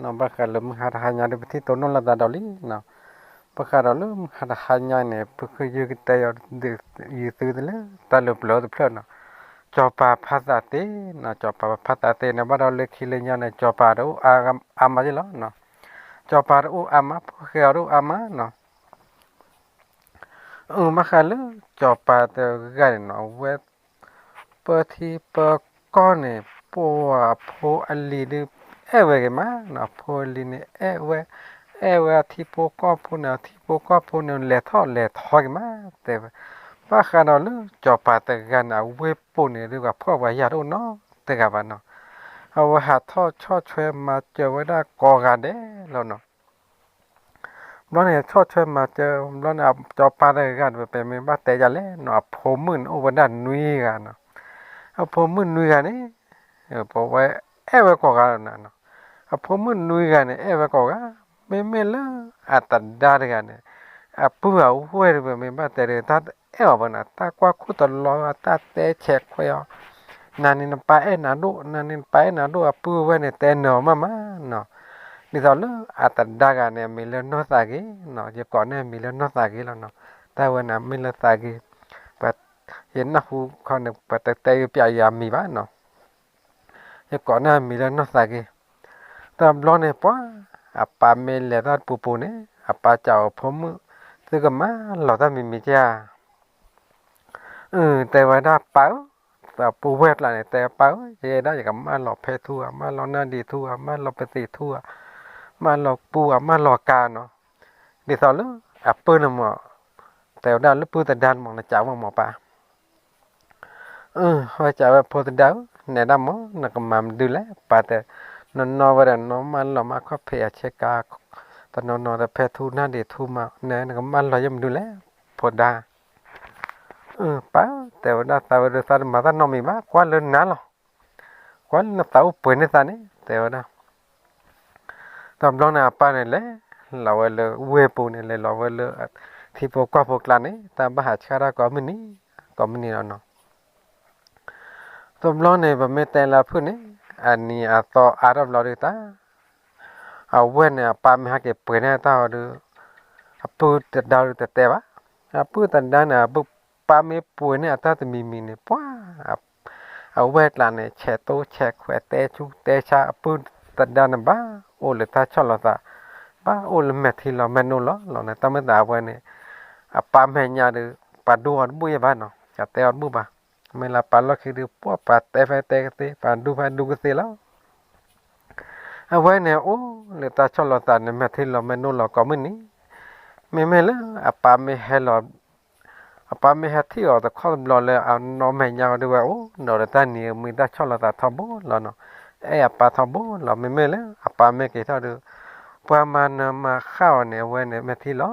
နီၤ ဘၣ်ဃးလၢမုၢ်ဟါတဟါညါဒီး ပထံၣ်တိၢ်နီၣ်လိာ်သးဒီးလံနီၤ. ဘၣ်ဃးဒီးလၢမုၢ်ဟါတဟါညါန့ၣ် ဖုခ့ယုၢ်ကတဲယၤ ဒုးယုာ်သုတလၢ တၢ်လၢပျၢၤတဖျၢၣ်နီၤ, စီၤပၤဖးသးသ့နီၤ. စီၤပၤဖးသးသ့န့ၣ် ဘၣ်ဒီးလၢခံလၢညါန့ၣ် စီၤပၤတအိၣ်အါမးယ့ၢ်လီၤနီၤ. စီၤပၤတအိၣ်အါမး ဖိၣ်ဃဲအီၤတအိၣ်အါမးနီၤ. အဘၣ်ဃးလၢ စီၤပၤတဂၤန့ၣ်နီၤ အဝဲ ပၢထံပၢကီၢ်န့ၣ် ပှၤဖိအလံၤဒုးအဲၣ်ဝဲက့ၤမးနီၤ. အဖိအလံၤန့ၣ် အဲၣ်ဝဲ အထံဖိကီၢ်ဖိန့ၣ် အထံဖိကီၢ်ဖိန့ၣ် လဲၤထီၣ်လဲၤထီက့ၤမး တဲဝဲ. ဘၣ်ဃးဒီးလၢ စီၤပၤတဂၤန့ၣ် အဝ့ၢ်ပူၤန့ၣ်ဒုး ပှၤဖှီၣ်ပှၤယာ်တအိၣ်နီတဂၤဘၣ်နီၤ. အဝဲဟးထီၣ်ဆီၣ်ထွဲမၤစၢၤဝဲဒၣ်ကိးဂၤဒဲးလီၤနီၤ. ဘျီန့ၣ် ဆီၣ်ထွဲမၤစၢၤဘျီန့ၣ် စီၤပၤတဂၤန့ၣ် ပမ့ၢ်ဘၣ်တဲယၤလဲၣ်နီၤ အဖိမုၣ်န့ၣ်အိၣ်ဝဲဒၣ်နွံဂၤနီၤ. အဖိမုၣ်နွံဂၤန့ၣ် ပဝဲအဲၣ်ဝဲကိးဂၤနီၤ. အဖိမုၣ်နွံဂၤန့ၣ် အဲၣ်ဝဲကိးဂၤ, မ့မ့ၢ်လၢအသဒါတဂၤန့ၣ် အပုၢ်အဝဲၢ်တဖၣ် မ့ၢ်ဘၣ်တဲဒီး တၢ်တအဲၣ်အီၤဘၣ်နီၤ. တၢ်ကွၢ်ခိၣ်တလီၤ တၢ်တဲဆဲးခွဲးအီၤ, နၤန့ၣ်နပၢ်အဲၣ်နၤဒိၣ်, နၤန့ၣ်နပၢ်အဲၣ်နၤဒိၣ်, အပုၢ်အဝဲၢ်န့ၣ် တဲနၢၤအီၤမးမးနီၤ. ဒ်သိးလၢအသဒါတဂၤန့ၣ် အမံၤလၢနီၢ်သးဂ့ၤနီၤ, ယကိးန့ၢ်အမံၤလၢနီၢ်သးဂ့ၤလီၤနီၤ. တၢ်ဝဲန့ၣ်မ့ၢ်လၢသးဂ့ၤ, ယနၢ်ဟူခီန့ၣ် ပတတဲပျးယၤအမံၤဘၣ်နီၤ. ယကိးန့ၢ်အမံၤလၢနီၢ်သးဂ့ၤ. တဘျီန့ၣ် ပှၤအပၢ်မ့ၢ်လဲၤတၢ်တပူၤပူၤန့ၣ် အပၢ်စံးအီၤ ဖိမုၣ်, သုကမၢလီၤတၢ်မံၤမံၤဧါ. အၢ တဲဝဲဒၣ် ပၢ်ဧၢ, အပုၢ်ဝဲၢ်ကျါန့ၣ် တဲပၢ်ဧၢ, ယဲဒၣ်ယကမၢလီၤဖဲထူဧါ, မၢလီၤနၢ်ဒံးထူဧါ, မၢလီၤပသံးထူဧါ, မၢလီၤပူဧါ, မၢလီၤကါနီၤ. ဒ်သိးလၢအပုၢ်န့ၣ်မး တဲဝဲဒၣ်လၢပုၢ်သဒါန့ၣ်မး နစံးဝဲမးပၢ် အၢ ဝဲစံးဝဲ ဖိသဒါဧၢ, နဲဒၣ်မး နကမၤမနုၤလဲၣ်, ပၢ်တဲ နီၢ်နီၢ်ဝဲဒီး နီၢ်မၢလီၤမၢ်ခီၣ်ဖံးအဆ့ကၤ တနီၤနီၤ တဖဲထူနၢ်ဒံးထူမး နဲနကမၢလီၤယဲမနုၤလဲၣ် ဖိဒါ. အၢ ပၢ် တဲဝဲဒၣ် သးဝဲဒီး သးတမၤတၢ်နီတမံၤဘၣ်, ကွၢ်လၢနၤလီၤ, ကွၢ်လၢနသးအိၣ်ပှဲၤန့ၢ်သးန့ၣ် တဲဝဲဒၣ်. တဘျီန့ၣ် အပၢ်န့ၣ် လဲၤလီၤဝဲလၢဝ့ၢ်ပူၤန့ၣ် လဲၤလီၤဝဲလၢ ထံဖိကီၢ်ဖိကျါန့ၣ် တၢ်ဘၣ်ဟးဆှၣ်တၢ်ကိးမုၢ်နံၤ ကိးမုၢ်နံၤလီၤနီၤ. တဘျီန့ၣ် ပမ့ၢ်တဲလၢအဖုၣ်န့ၣ် အနံၤအသီအါထီၣ်ဘျီဒုးတၢ် အဝဲၢ်န့ၣ် အပၢ်မ့ၢ်ဟဲက့ၤပှ့ၤန့ၢ်အတၢ်အီၤဒီး အပုၢ်သဒါဒုးတတဲဘၣ်. အပုၢ်သဒါန့ၣ် အပၢ်မ့ၢ်ပှ့ၤန့ၢ်အတၢ်တမံၤမံၤန့ၣ် ပှၤ အဝဲၢ်ကျါန့ၣ် ဆဲးတိဆဲးခွဲး တဲဆူတဲဆါ အပုၢ်သဒါန့ၣ် ဘၣ်အိၣ်လၢတၢ်ဆီၣ်လီၤသး, ဘၣ်အိၣ်လၢမဲာ်ထံလီၤမဲာ်နိလီၤလီၤန့ၣ် တၢ်မ့ၢ်သးအဝဲန့ၣ် အပၢ်မဲာ်ညါဒီး ပှၤဒူအီၤတဘူၣ်ယဲဘၣ်နီၤ, အတဲအီၤတဘူၣ်ဘၣ်. မ့ၢ်လၢပၢ်လီၢ်ခံဒီး ပှၤပှၤတဲဖဲတဲကသ့ ပှၤဒူဖဲဒူကသ့လီၤ. အဝဲန့ၣ် အိၣ်လၢတၢ်ဆီၣ်လီၤသးန့ၣ် မဲာ်ထံလီၤမဲာ်နိလီၤကိးမုၢ်နံၤ, မ့မ့ၢ်လၢအပၢ်မ့ၢ်ဟဲလီၤ အပၢ်မ့ၢ်ဟဲထံၣ်အီၤတခီတဘျီလၢအနီၢ်မဲာ်ညါအီၤဒုးဝဲအိၣ်ဒီးတၢ်နံၤအမံၤတၢ်ဆီၣ်လီၤသးထီဘိလီၤနီၤ, အဲၣ်အပၢ်ထီဘိလီၤ. မ့မ့ၢ်လၢအပၢ်မ့ၢ်က့ၤထီၣ်ဒီး ပှၤမၤနၢၤမၤဃၣ်အီၤန့ၣ် အဝဲန့ၣ် မဲာ်ထံလီၤ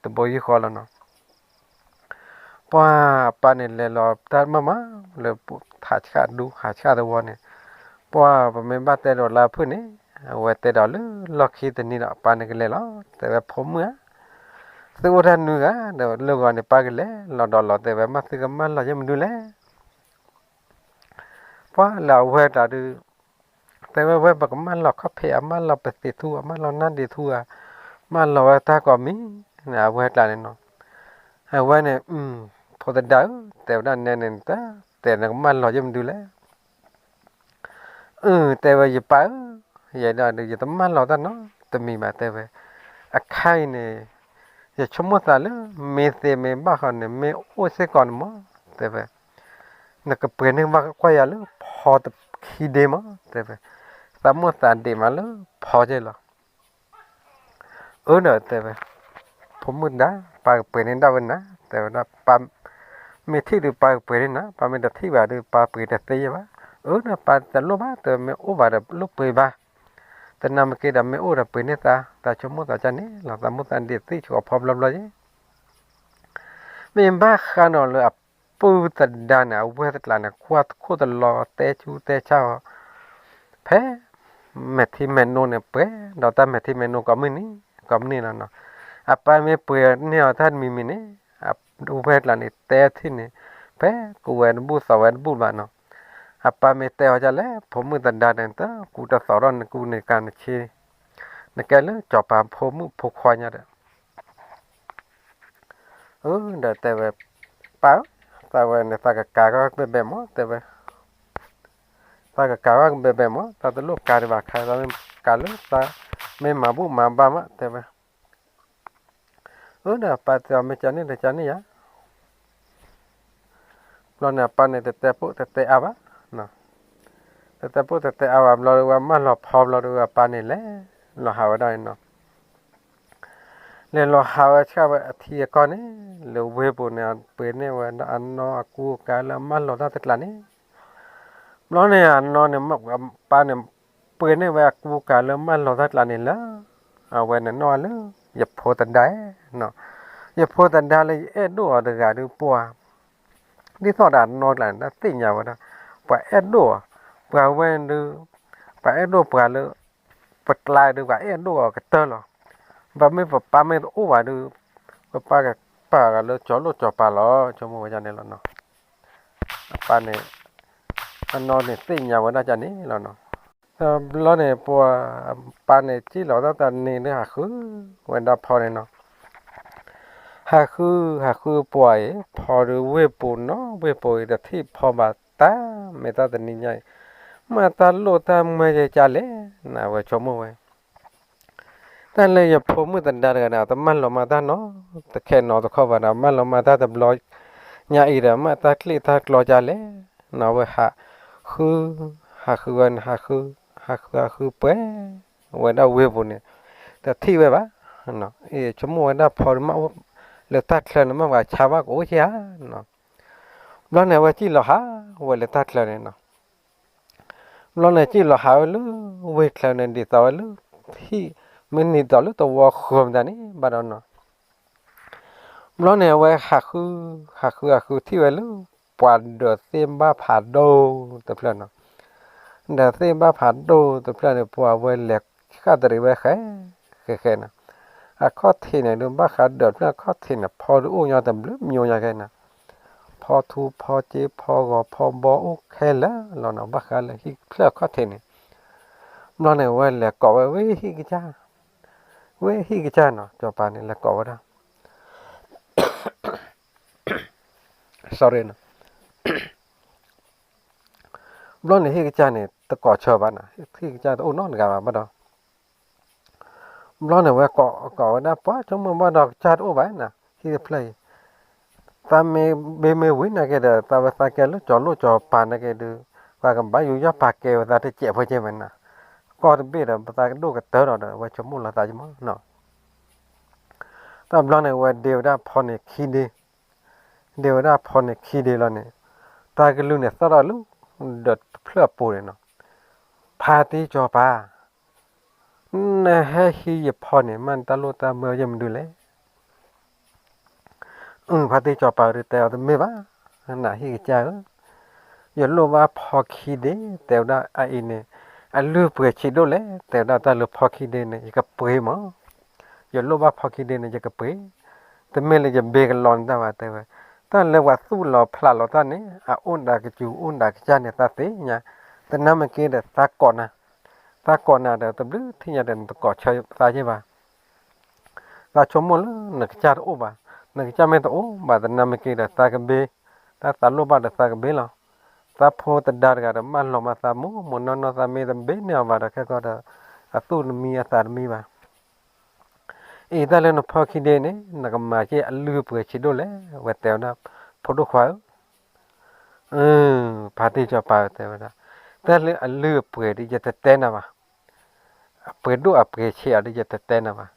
တဘိယူၢ်ဃီလီၤနီၤ. ပှၤအပၢ်န့ၣ်လဲၤလီၤတၢ်မးမး လၢဟးဆှၣ်ဒူဟးဆှၣ်သဝီန့ၣ်, ပှၤပမ့ၢ်ဘၣ်တဲဒီးလၢအဖုၣ်န့ၣ် အဝဲတဲဒီးလၢလီၢ်ခံတနံၤဒီး အပၢ်န့ၣ်ကလဲၤလီၤ တဲဝဲ ဖိမုၣ်ဧၢ, သုအိၣ်တၢ်နွံဂၤဒီး လၢဂီၤန့ၣ် ပၢ်ကလဲၤလီၤဒီးလီၤ တဲဝဲ မ့ၢ်သုကမၢလီၤယဲမနုၤလဲၣ်. ပှၤလၢအဝဲၢ်ကျါဒုး တဲဝဲဝဲ ပကမၢလီၤခီၣ်ဖံးဧါ, မၢလီၤပသံးထူဧါ, မၢလီၤနၢ်ဒံးထူဧါ, မၢလီၤဝဲတၢ်ကိးမံၤန့ၣ် အဝဲၢ်ကျါန့ၣ်နီၤ. အဝဲန့ၣ် ဖိသဒါဧၢ, တဲဝဲဒၣ်နဲန့ၣ် တၢ်တဲနကမၢလီၤယဲမနုၤလဲၣ်. အၢ တဲဝဲ ယပၢ်ဧၢ, ယဲဒၣ်ဒီး ယတမၢလီၤတၢ်နီတမံၤဘၣ် တဲဝဲ. အခါအံၤန့ၣ် ယဆိကမိၣ်သးလၢ မ့ၢ်သ့မ့ၢ်ဘၣ်ဃီန့ၣ် မ့ၢ်အိၣ်စ့ၢ်ကီးန့ၣ်မး တဲဝဲ. နကပှ့ၤန့ၢ်ဘၣ်ကွၢ်ယၤလၢဖီတခံဒ့မး တဲဝဲ. သးမိၣ်သးဒံးမးလၢဖီက့လီၤ. အၢဒီးတဲဝဲ, ဖိမုၣ်ဒါ ပၢ်ကပှ့ၤန့ၢ်ဒၣ်ဝဲနၤ တဲဝဲဒၣ်. ပၢ်မ့ၢ်ထံၣ်ဒီးပၢ်ကပှ့ၤန့ၢ်နၤ, ပၢ်မ့ၢ်တထံၣ်ဘၣ်ဒီး ပၢ်ပှ့ၤတသ့ယဲဘၣ်. အၢဒီးပၢ်တလိၣ်ဘၣ် တဲဝဲ, မ့ၢ်အိၣ်ဘၣ်ဒီးလိၣ်ပှ့ၤဘၣ်. တနၤမ့ၢ်က့ၤဒီးမ့ၢ်အိၣ်ဒီးပှ့ၤန့ၢ်သး, သးဆိကမိၣ်သးကန့ၣ်လီၤ, သးမိၣ်သးဒံးသ့ၣ်ဆိးအဖီဘျီဘျီယဲ မ့ၢ်ဘၣ်ဃးနီၤလၢအပုၢ်သဒါန့ၣ် အဝဲၢ်တကျါန့ၣ် ကွၢ်ခိၣ်တလီၤ တဲဆူတဲဆါအီၤ ဖဲမဲာ်ထံမဲာ်နိန့ၣ် ပှဲၤဒီးတၢ်မဲာ်ထံမဲာ်နိကိးမုၢ်နံၤ ကိးမုၢ်နံၤလီၤနီၤ. အပၢ်မ့ၢ်ပှ့ၤန့ၢ်အီၤတၢ်တမံၤမံၤန့ၣ် အဝဲၢ်တကျါန့ၣ် တဲထံၣ်န့ၣ် ဖဲကူဝဲတဘူၣ်သီဝဲတဘူၣ်ဘၣ်နီၤ. အပၢ်မ့ၢ်တဲအီၤဒ်လဲၣ် ဖိမုၣ်သဒါန့ၣ် တကူတသိးထီၣ်န့ၣ် ကူန့ၣ်ကၤနဆ့ နကဲလၢစီၤပၤဖိမုၣ်ဖိခွါညါဒီး, အၢ ဒီးတဲဝဲ, ပၢ်ဧၢ, သးဝဲန့ၣ် သးကကၤဂီၢ်ကဘဲဘဲမး တဲဝဲ, သးကကၤဂီၢ်ကဘဲဘဲမး, သးတလိၣ်ကၤဒံးဘၣ်ခဲ, သးမ့ၢ်ကၤလၢသးမ့ၢ်မၤဘူၣ်မၤဘါမး တဲဝဲ. အၢ ဒီးအပၢ်တဲအီၤ မ့ၢ်ကန့ၣ်ဒီးကန့ၣ်ယါ. ဘျီန့ၣ်အပၢ်န့ၣ် တတဲပိၢ်တတဲအါဘၣ်, တတဲပိၢ်တတဲအါဘၣ် ဘျီဒုးဝဲမၢလီၤဖီ ဘျီဒုးဝဲအပၢ်န့ၣ် လဲၤလီၤဟးဝဲဒၣ်န့ၣ်နီၤ. လဲၤလီၤဟးဝဲဆှၣ်ဝဲအထံအကီၢ်န့ၣ်, လၢဝ့ၢ်ပူၤန့ၣ် ပှ့ၤန့ၢ်ဝဲဒၣ်အနီၢ်အကူအကၤလၢအမၢလီၤတၢ်တကျးန့ၣ်. ဘျီန့ၣ်အနီၢ်န့ၣ် ပၢ်န့ၣ် ပှ့ၤန့ၢ်ဝဲအကူအကၤလၢမၢလီၤတၢ်တကျးန့ၣ်လၢ အဝဲန့ၣ်နီၢ်လၢ ယဖိသဒါ, ယဖိသဒါလၢယအဲၣ်ဒိၣ်အီၤတဂၤဒုးပှၤ, ဒ်သိးဒီးအနီၢ်ကျါန့ၣ် တၢ်သ့ၣ်ညါဝဲဒၣ် ပှၤအဲၣ်ဒိၣ်အီၤ, ပှၤဝဲဒုး, ပှၤအဲၣ်ဒိၣ်ပှၤလၢ ပကျါဒုး ပှၤအဲၣ်ဒိၣ်အီၤကတၢၢ်လီၤ. ပမ့ၢ်ပပၢ်မ့ၢ်တအိၣ်ဘၣ်ဒုး, ပပၢ်ကပာ်ဂၤလၢကၠီၤလိၣ်ကၠီၤပၤလီၤ, ဆိကမိၣ်ဝဲဒၣ်န့ၣ်လီၤနီၤ. အပၢ်န့ၣ်, အနီၢ်န့ၣ်သ့ၣ်ညါဝဲဒၣ်န့ၣ်လီၤနီၤ. တဘျီန့ၣ် ပှၤ, ပၢ်န့ၣ် စံၣ်လီၤတၢ်တနံၤဒုး ဟးဃုဝဲဒၣ်ဖီန့ၣ်နီၤ. ဟးဃု, ဟးဃုပှၤအံၤ ဖီဒုးဝ့ၢ်ပူၤနီၤ, ဝ့ၢ်ပူၤအံၤ တထံၣ်ဖီဘၣ်တၢ်, မ့ၢ်တၢ်တနံၤညါအံၤ မ့ၢ်တၢ်လိၣ်တၢ်မၢယဲကၢ်လဲၣ်, နဝဲဆိကမိၣ်ဝဲ တၢ်လၢယဖိမုၣ်သဒါတဂၤန့ၣ် တမၢလီၤမၢ်တၢ်နီတခဲနီတခီဘၣ်ဒီး မၢလီၤမၢ်တၢ်တဘျီညါအံၤဒီး မ့ၢ်တၢ်ကျ့ၣ်တၢ်ကျီကၢ်လဲၣ်, နဝဲဟးဃု, ဟးဃုဝဲန့ၣ် ဟးဃု, ဟးဃုဟးဃုပှဲၤဝဲဒၣ်ဝ့ၢ်ပူၤန့ၣ် တထံၣ်ဝဲဘၣ်. အဆိကမိၣ်ဝဲဒၣ်ဖီဒုးမ့ၢ်အိၣ် လၢတၢ်ချၢန့ၣ် မ့ၢ်ပှၤဆါဘၣ်ကအိၣ်က့ဧါနီၤ. ဘျီန့ၣ် အဝဲစံၣ်လီၤဟးဝဲလၢတၢ်ချၢန့ၣ်နီၤ. ဘျီန့ၣ် စံၣ်လီၤဟးဝဲလၢဝ့ၢ်ချၢန့ၣ် ဒ်သိးဝဲလၢ ဟံၣ်မ့ၢ်နံၤဒိးလၢသဝီဃၢၤမတၤန့ၣ်ဘၣ်ဒီးနီၤ. ဘျီန့ၣ် အဝဲဟးဃု, ဟးဃုဟးဃုထံၣ်ဝဲလၢ ပှၤဒၢးသ့ၣ်ဘၣ်ဖးဒိၣ်တဖျၢၣ်နီၤ. ဒၢးသ့ၣ်ဘၣ်ဖးဒိၣ်တဖျၢၣ်န့ၣ် ပှၤဝဲလဲၤဃၣ်တရံးဝဲဃဲ, ဃဲဃဲနီၤ. အခီၣ်ထံးန့ၣ်ဒုး ဘၣ်ဃးဒၢးတဖျၢၣ်အခီၣ်ထံးန့ၣ် ဖီဒုးအိၣ်ညီတဘျုးမံၤညါခဲနီၤ. ဖီထူဖီစ့ဖီဂီၤဖီဘီအိၣ်ခဲလၢာ်လီၤနီၤ, ဘၣ်ဃးလၢဟံၣ်ဖျၢၣ်အခီၣ်ထံးန့ၣ်. ဘျီန့ၣ် အဝဲလဲၤကိးဝဲဝ့ၢ်ဟံၣ်ကစၢ်, ဝ့ၢ်ဟံၣ်ကစၢ်နီၤ, စီၤပၤန့ၣ် လဲၤကိးဝဲဒၣ် sorry နီၤ. ဘျီန့ၣ် ဟံၣ်ကစၢ်န့ၣ် တကိးဆၢဘၣ်နီၤ, ဟံၣ်ကစၢ်တအိၣ်နီတဂၤဘၣ်ဘၣ်ဒီး. ဘျီန့ၣ် ဝဲကိးဝဲဒၣ် ပှၤဆိကမိၣ်ဘၣ်ဒီး ကစၢ်တအိၣ်ဘၣ်နီၤ, ဟံၣ်တဖျၢၣ်အံၤ သးမ့ၢ်ဘ့မ့ၢ်ဝံၤနာ်က့ဒီး သးဝဲသးကဲလၢကၠီၤလိၣ်ကၠီၤပၤနာ်က့ဒုး ပှၤကဘၣ်ယူးယီၣ်ပာ်ကဲဝဲသးတစဲးဖိကဲဝဲနီၤ. ကိးတဘ့ၣ်ဒီး ပသးကဒိၣ်ကတၢၢ်ဒီး ဝဲဆိကမိၣ်လီၤသးကမီၤနီၤ. တဘျီန့ၣ် ဝဲဒ့ဝဲဒၣ်ဖီန့ၣ်ခံဒ့, ဒ့ဝဲဒၣ်ဖီန့ၣ်ခံဒ့လီၤန့ၣ်, တၢ်ကလုၢ်န့ၣ် သီၣ်ထီၣ်လၢ ဒီးတဖျၢၣ်အပူၤန့ၣ်နီၤ. ဖါတံၢ်စီၤပၤ, နဟဲဟံးယဖီန့ၣ် မ့ၢ်နတၢ်လိၣ်တၢ်မၢယဲၢ်မနုၤလဲၣ်. အု ဖါတံၢ်စီၤပၤဒုးတဲအီၤ တမ့ၢ်ဘၣ်, နဟံၣ်ကစၢ်ဧၢ, ယလိၣ်ဘၣ်ဖီခံဒ့, တဲဝဲဒၣ်အအံၤန့ၣ် အလုၢ်အပှ့ၤဆံးဒိၣ်လဲၣ်, တဲဝဲဒၣ်တၢ်လၢဖီခံဒ့န့ၣ် ယကပှ့ၤမး, ယလိၣ်ဘၣ်ဖီခံဒ့န့ၣ် ယကပှ့ၤ, တမ့ၢ်လၢယဘ့ကလီန့ၢ်တၢ်ဘၣ် တဲဝဲ, တၢ်လၢပှၤသူၣ်လီၤဖျးလီၤတၢ်န့ၣ် အအိၣ်ဒၣ်ကစူၤအိၣ်ဒၣ်ကစၢ်န့ၣ် သးသ့ၣ်ညါ, သနာ်က့ဒီး သးကိးနၤ, သးကိးနၤဒီး တဘျုးထံၣ်ညါဒီး နတကိးဆၢသးယဲၢ်ဘၣ်. သးဆိကမိၣ်လၢနကစၢ်တအိၣ်ဘၣ်, နကစၢ်မ့ၢ်တအိၣ်ဘၣ် သနာ်က့ဒီး သးကဘ့, တၢ်သးလိၣ်ဘၣ်ဒီးသးကဘ့လီၤ. သးဖိသဒါတဂၤဒီး မၢလီၤမၢ်သးမိၢ်မိၢ်နီၢ်နီၢ် သးမ့ၢ်တဘ့န့ၢ်အီၤဘၣ်ဒီး ခဲကီဒီး အသူၣ်တမံအသးတမံဘၣ်. အံၤတၢ်လၢနဖီခံဒ့န့ၣ် နကမၤက့ၤအလုၢ်အပှ့ၤဆံးဒိၣ်လဲၣ်, ဝဲတဲဝဲဒၣ် ဖိဒိၣ်ခွါဧၢ, ဖါတံၢ်စီၤပၤတဲဝဲဒၣ်, တၢ်လၢအလုၢ်အပှ့ၤဒီး ယတတဲနၤဘၣ်, အပှ့ၤဒိၣ်အပှ့ၤဆံးအီၤဒီး ယတတဲနၤဘၣ်.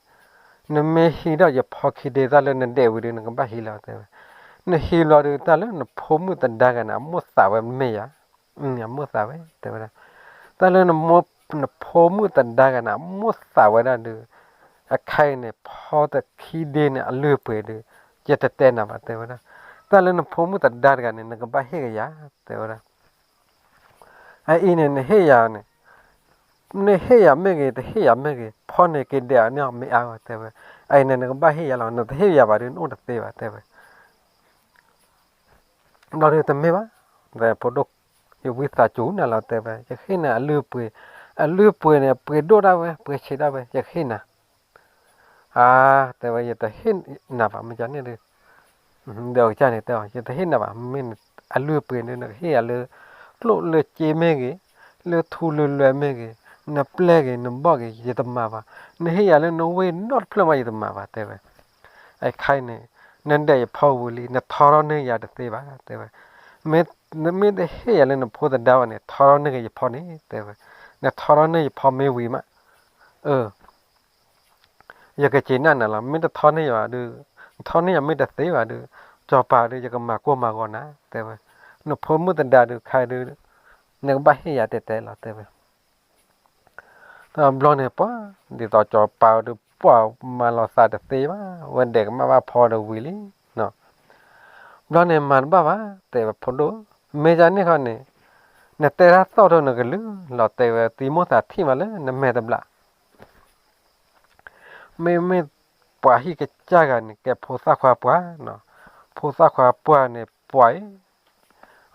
နမ့ၢ်ဟံးဒီးယဖီခံဒ့တၢ်လၢနဒဲးဝံၤဒီး နကဘၣ်ဟံးလီၤ တဲဝဲ. နဟံးလီၤဒီး တၢ်လၢနဖိမုၣ်သဒါဂၤန့ၣ် အမိၣ်သးဝဲမ့ၢ်ယၤ, အမိၣ်သးဝဲ တဲဝဲဒၣ်. တၢ်လၢနဖိမုၣ်သဒါဂၤန့ၣ် အမိၣ်သးဝဲဒၣ်ဒီး အခါအံၤန့ၣ် ဖီတခံဒ့န့ၣ် အလုၢ်အပှ့ၤဒီး ယတတဲနၤဘၣ် တဲဝဲဒၣ်. တၢ်လၢနဖိမုၣ်သဒါတဂၤန့ၣ် နကဘၣ်ဟ့ၣ်ကယၤ တဲဝဲဒၣ်. အအံၤန့ၣ် နဟ့ၣ်ယၤန့ၣ်, နဟ့ၣ်ယၤမ့ၢ်ဂ့ၤ တဟ့ၣ်ယၤမ့ၢ်ဂ့ၤ ဖီန့ၢ်က့ၤဒဲးအီၤန့ၢ်အီၤမ့ၢ်အါဂီၢ် တဲဝဲ. အအံၤန့ၣ် နကဘၣ်ဟ့ၣ်ယၤလီၤ, နတဟ့ၣ်ယၤဘၣ်ဒီး နအိၣ်တသ့ဘၣ် တဲဝဲ. ဘျီဒီး တမ့ၢ်ဘၣ်, ဖိဒိၣ်, ယဝံသးစူၤနၤလီၤ တဲဝဲ, ယဟ့ၣ်နၤအလုၢ်အပှ့ၤ, အလုၢ်အပှ့ၤန့ၣ် ပှ့ၤဒိၣ်ဒၣ်ဝဲ ပှ့ၤဆံးဒၣ်ဝဲ ယကဟ့ၣ်နၤ. အါ, တဲဝဲ ယတဟ့ၣ်နၤဘၣ် မ့ၢ်ကန့ၣ်ဒီး, ဒီးအကစၢ်န့ၣ်တဲအီၤ ယတဟ့ၣ်နၤဘၣ် မ့ၢ်အလုၢ်အပှ့ၤန့ၣ် နကဟ့ၣ်ယၤလၢ ကျိၣ်လၢစ့မ့ၢ်ဂ့ၤ, လၢထူလၢလွဲမ့ၢ်ဂ့ၤ, နပျဲၢ်ဂ့ၤ နဘီၣ်ဂ့ၤ ယတမၤဘၣ်, နဟ့ၣ်ယၤလၢနဝ့ၢ်နီတဖျၢၣ်မး ယတမၤဘၣ် တဲဝဲ. အခါအံၤန့ၣ် နဒဲးယဖီဝံၤလံ နထီထီၣ်န့ၢ်ယၤတသ့ဘၣ် တဲဝဲ. မ့ၢ်, နမ့ၢ်တဟ့ၣ်ယၤလၢနဖိသဒါဘၣ်န့ၣ် ထီထီၣ်န့ၢ်က့ၤယဖီန့ၣ် တဲဝဲ. နထီထီၣ်န့ၢ်ယဖီမ့ၢ်ဝံၤမး, အၢ ယကစံးနၢ်နၤလီၤ. မ့ၢ်တထီန့ၢ်ယၤဒုး, ထီန့ၢ်ယၤမ့ၢ်တသ့ဘၣ်ဒုး, စီၤပၤဒုး ယကမၤကိၢ်မၤဂီၤနၤ တဲဝဲ. နဖိမုၣ်သဒါဒုးခါဒုး, နကဘၣ်ဟ့ၣ်ယၤတဲတဲလီၤ တဲဝဲ. တဘျီန့ၣ်ပှၤ, ဒ်သိးစီၤပၤဒုး ပှၤမၤလီၤသးတသ့ဘၣ်, ဝဲဒဲးကမၣ်ဘၣ်ဖီဒီးဝံၤလံ. ဘျီန့ၣ်မၤတဘၣ်ဘၣ် တဲဝဲ ဖိဒိၣ်, မ့ၢ်ဒ်န့ၣ်ဃီန့ၣ် နတဲတၢ်သီၣ်ထီၣ်နကလုၢ်လီၤ တဲဝဲ သံမိၣ်သးထံၣ်မးလၢနမဲာ်တဘျီ မ့မ့ၢ်ပှၤဟံၣ်ကစၢ်ဂၤန့ၣ် ကဲဖိသၣ်ခွါပှၢ်နီၤ, ဖိသၣ်ခွါပှၢ်န့ၣ် ပှၤအံၤ,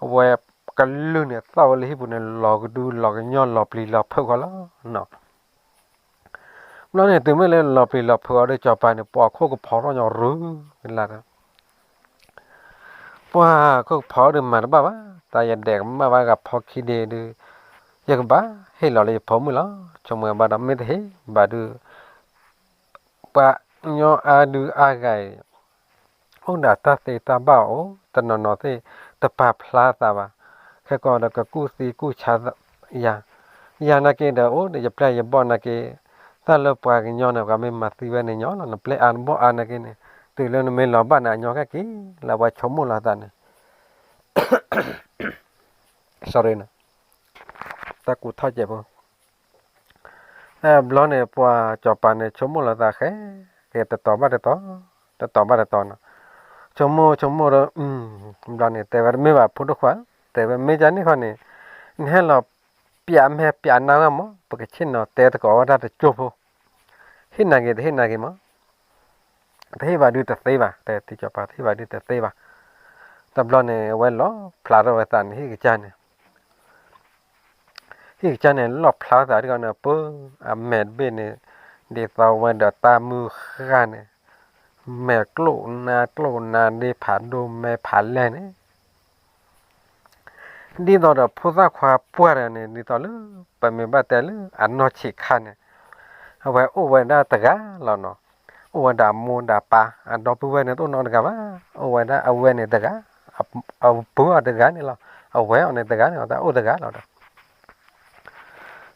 အဝဲကလုၢ်န့ၣ် သီၣ်ဝဲလၢဟံၣ်ပူၤန့ၣ် လီၤကဒူလီၤကညီလီၤပျံၤလီၤဖုးဃီလီၤနီၤ. ဘျီန့ၣ်တုၤမ့ၢ်လၢလီၤပျံၤလီၤဖုးအီၤဒီး စီၤပၤန့ၣ် ပှၤခိၣ်ကဖီထီၣ်ညီရူၤကလာ်ဒီး ပှၤခိၣ်ကဖီဒုးမၤတဘၣ်ဘၣ်, တၢ်ယဒဲးကမၣ်ဘၣ်ဂၤဖီခံဒ့ဒုး, ယကဘၣ်ဟ့ၣ်လီၤလၢယဖိမုၣ်လီၤ. ဆိကမိၣ်ဘၣ်ဒီး မ့ၢ်တဟ့ၣ်ဘၣ်ဒုး, ပှၤကညီအါဒုးအါဂၤအံၤ အိၣ်ဒီးတၢ်သ့တၢ်ဘၣ်အိၣ် တနီၤနီၤသ့ၣ် တပာ်ဖျါသးဘၣ်, ခဲကီးဒီးကကူၣ်သံကူၣ်ဆါယၤ, ယၤနာ်က့ဒီး အိၣ်ဒီးယပျဲၢ်ယဘီၣ်နာ်က့, တၢ်လၢပှၤကညီန့ၣ် ပှၤမ့ၢ်မၤသံဝဲန့ၣ်ညီလီၤ, နပျဲၢ်အါနဘီၣ်အါနာ်က့န့ၣ်, တုၤလၢနမ့ၢ်လီၤဘၣ်န့ၣ် အညီကဲက့ၤလၢပှၤဆိကမိၣ်လီၤသးန့ၣ် sorry နီၤ, တၢ်ကူးထီၣ်ကဲးဖိ ဘျီန့ၣ် ပှၤစီၤပၤန့ၣ် ဆိကမိၣ်လီၤသးဃဲ, ကဲတတီၤဘၣ်တတီၤ, တတီၤဘၣ်တတီၤနီၤ, ဆိကမိၣ်ဆိကမိၣ်ဒီး, ဘျီန့ၣ် တဲဝဲတမ့ၢ်ဘၣ်ဖိဒိၣ်ခွါ, တဲဝဲမ့ၢ်ဒ်န့ၣ်ဃီန့ၣ်, နဟဲလီၤပျးမဲာ်ပျးနါဝဲမး ပကဆ့ၣ်နီၤတဲသကိးဝဲဒၣ်တကၠိဖိ, ဟ့ၣ်နၤဂ့ၤတဟ့ၣ်နၤဂ့ၤမး တဟ့ၣ်ဘၣ်ဒုးတသ့ဘၣ်, တဲသံစီၤပၤ တဟ့ၣ်ဘၣ်ဒုးတသ့ဘၣ်. တဘျီန့ၣ် အဝဲလီၣ်ဖျါထီၣ်ဝဲသးန့ၣ် ဟံၣ်ကစၢ်န့ၣ်, ဟံၣ်ကစၢ်န့ၣ် လီၣ်ဖျါသးတဂၤန့ၣ် ပၢအမဲာ်တဘ့ၣ်န့ၣ်, ဒ်သိးဝဲဒီးတၢ်မုၢ်ဃၢ်န့ၣ်, မဲာ်ကျိၣ်နါကျိၣ်နါဒ့ဖးဒိၣ်မဲာ်ဖးလဲၢ်န့ၣ် ဒ်သိးဒီးဖိသၣ်ခွါပှၢ်တဂၤန့ၣ် ဒ်သိးလၢပမ့ၢ်ဘၣ်တဲလၢအနီၢ်ဆံးခါန့ၣ်, အဝဲအိၣ်ဝဲဒၣ်တဂၤလီၤနီၤ, အိၣ်ဝဲဒၣ်အမိၢ်ဒၣ်ပၢ် အဒီပုၢ်ဝဲၢ်န့ၣ်တအိၣ်နီတဂၤဘၣ်, အိၣ်ဝဲဒၣ်အဝဲန့ၣ်တဂၤ, အပုၢ်အီၤတဂၤန့ၣ်လီၤ, အဝဲအီၤန့ၣ်တဂၤန့ၣ် အတၢ်အိၣ်တဂၤလီၤ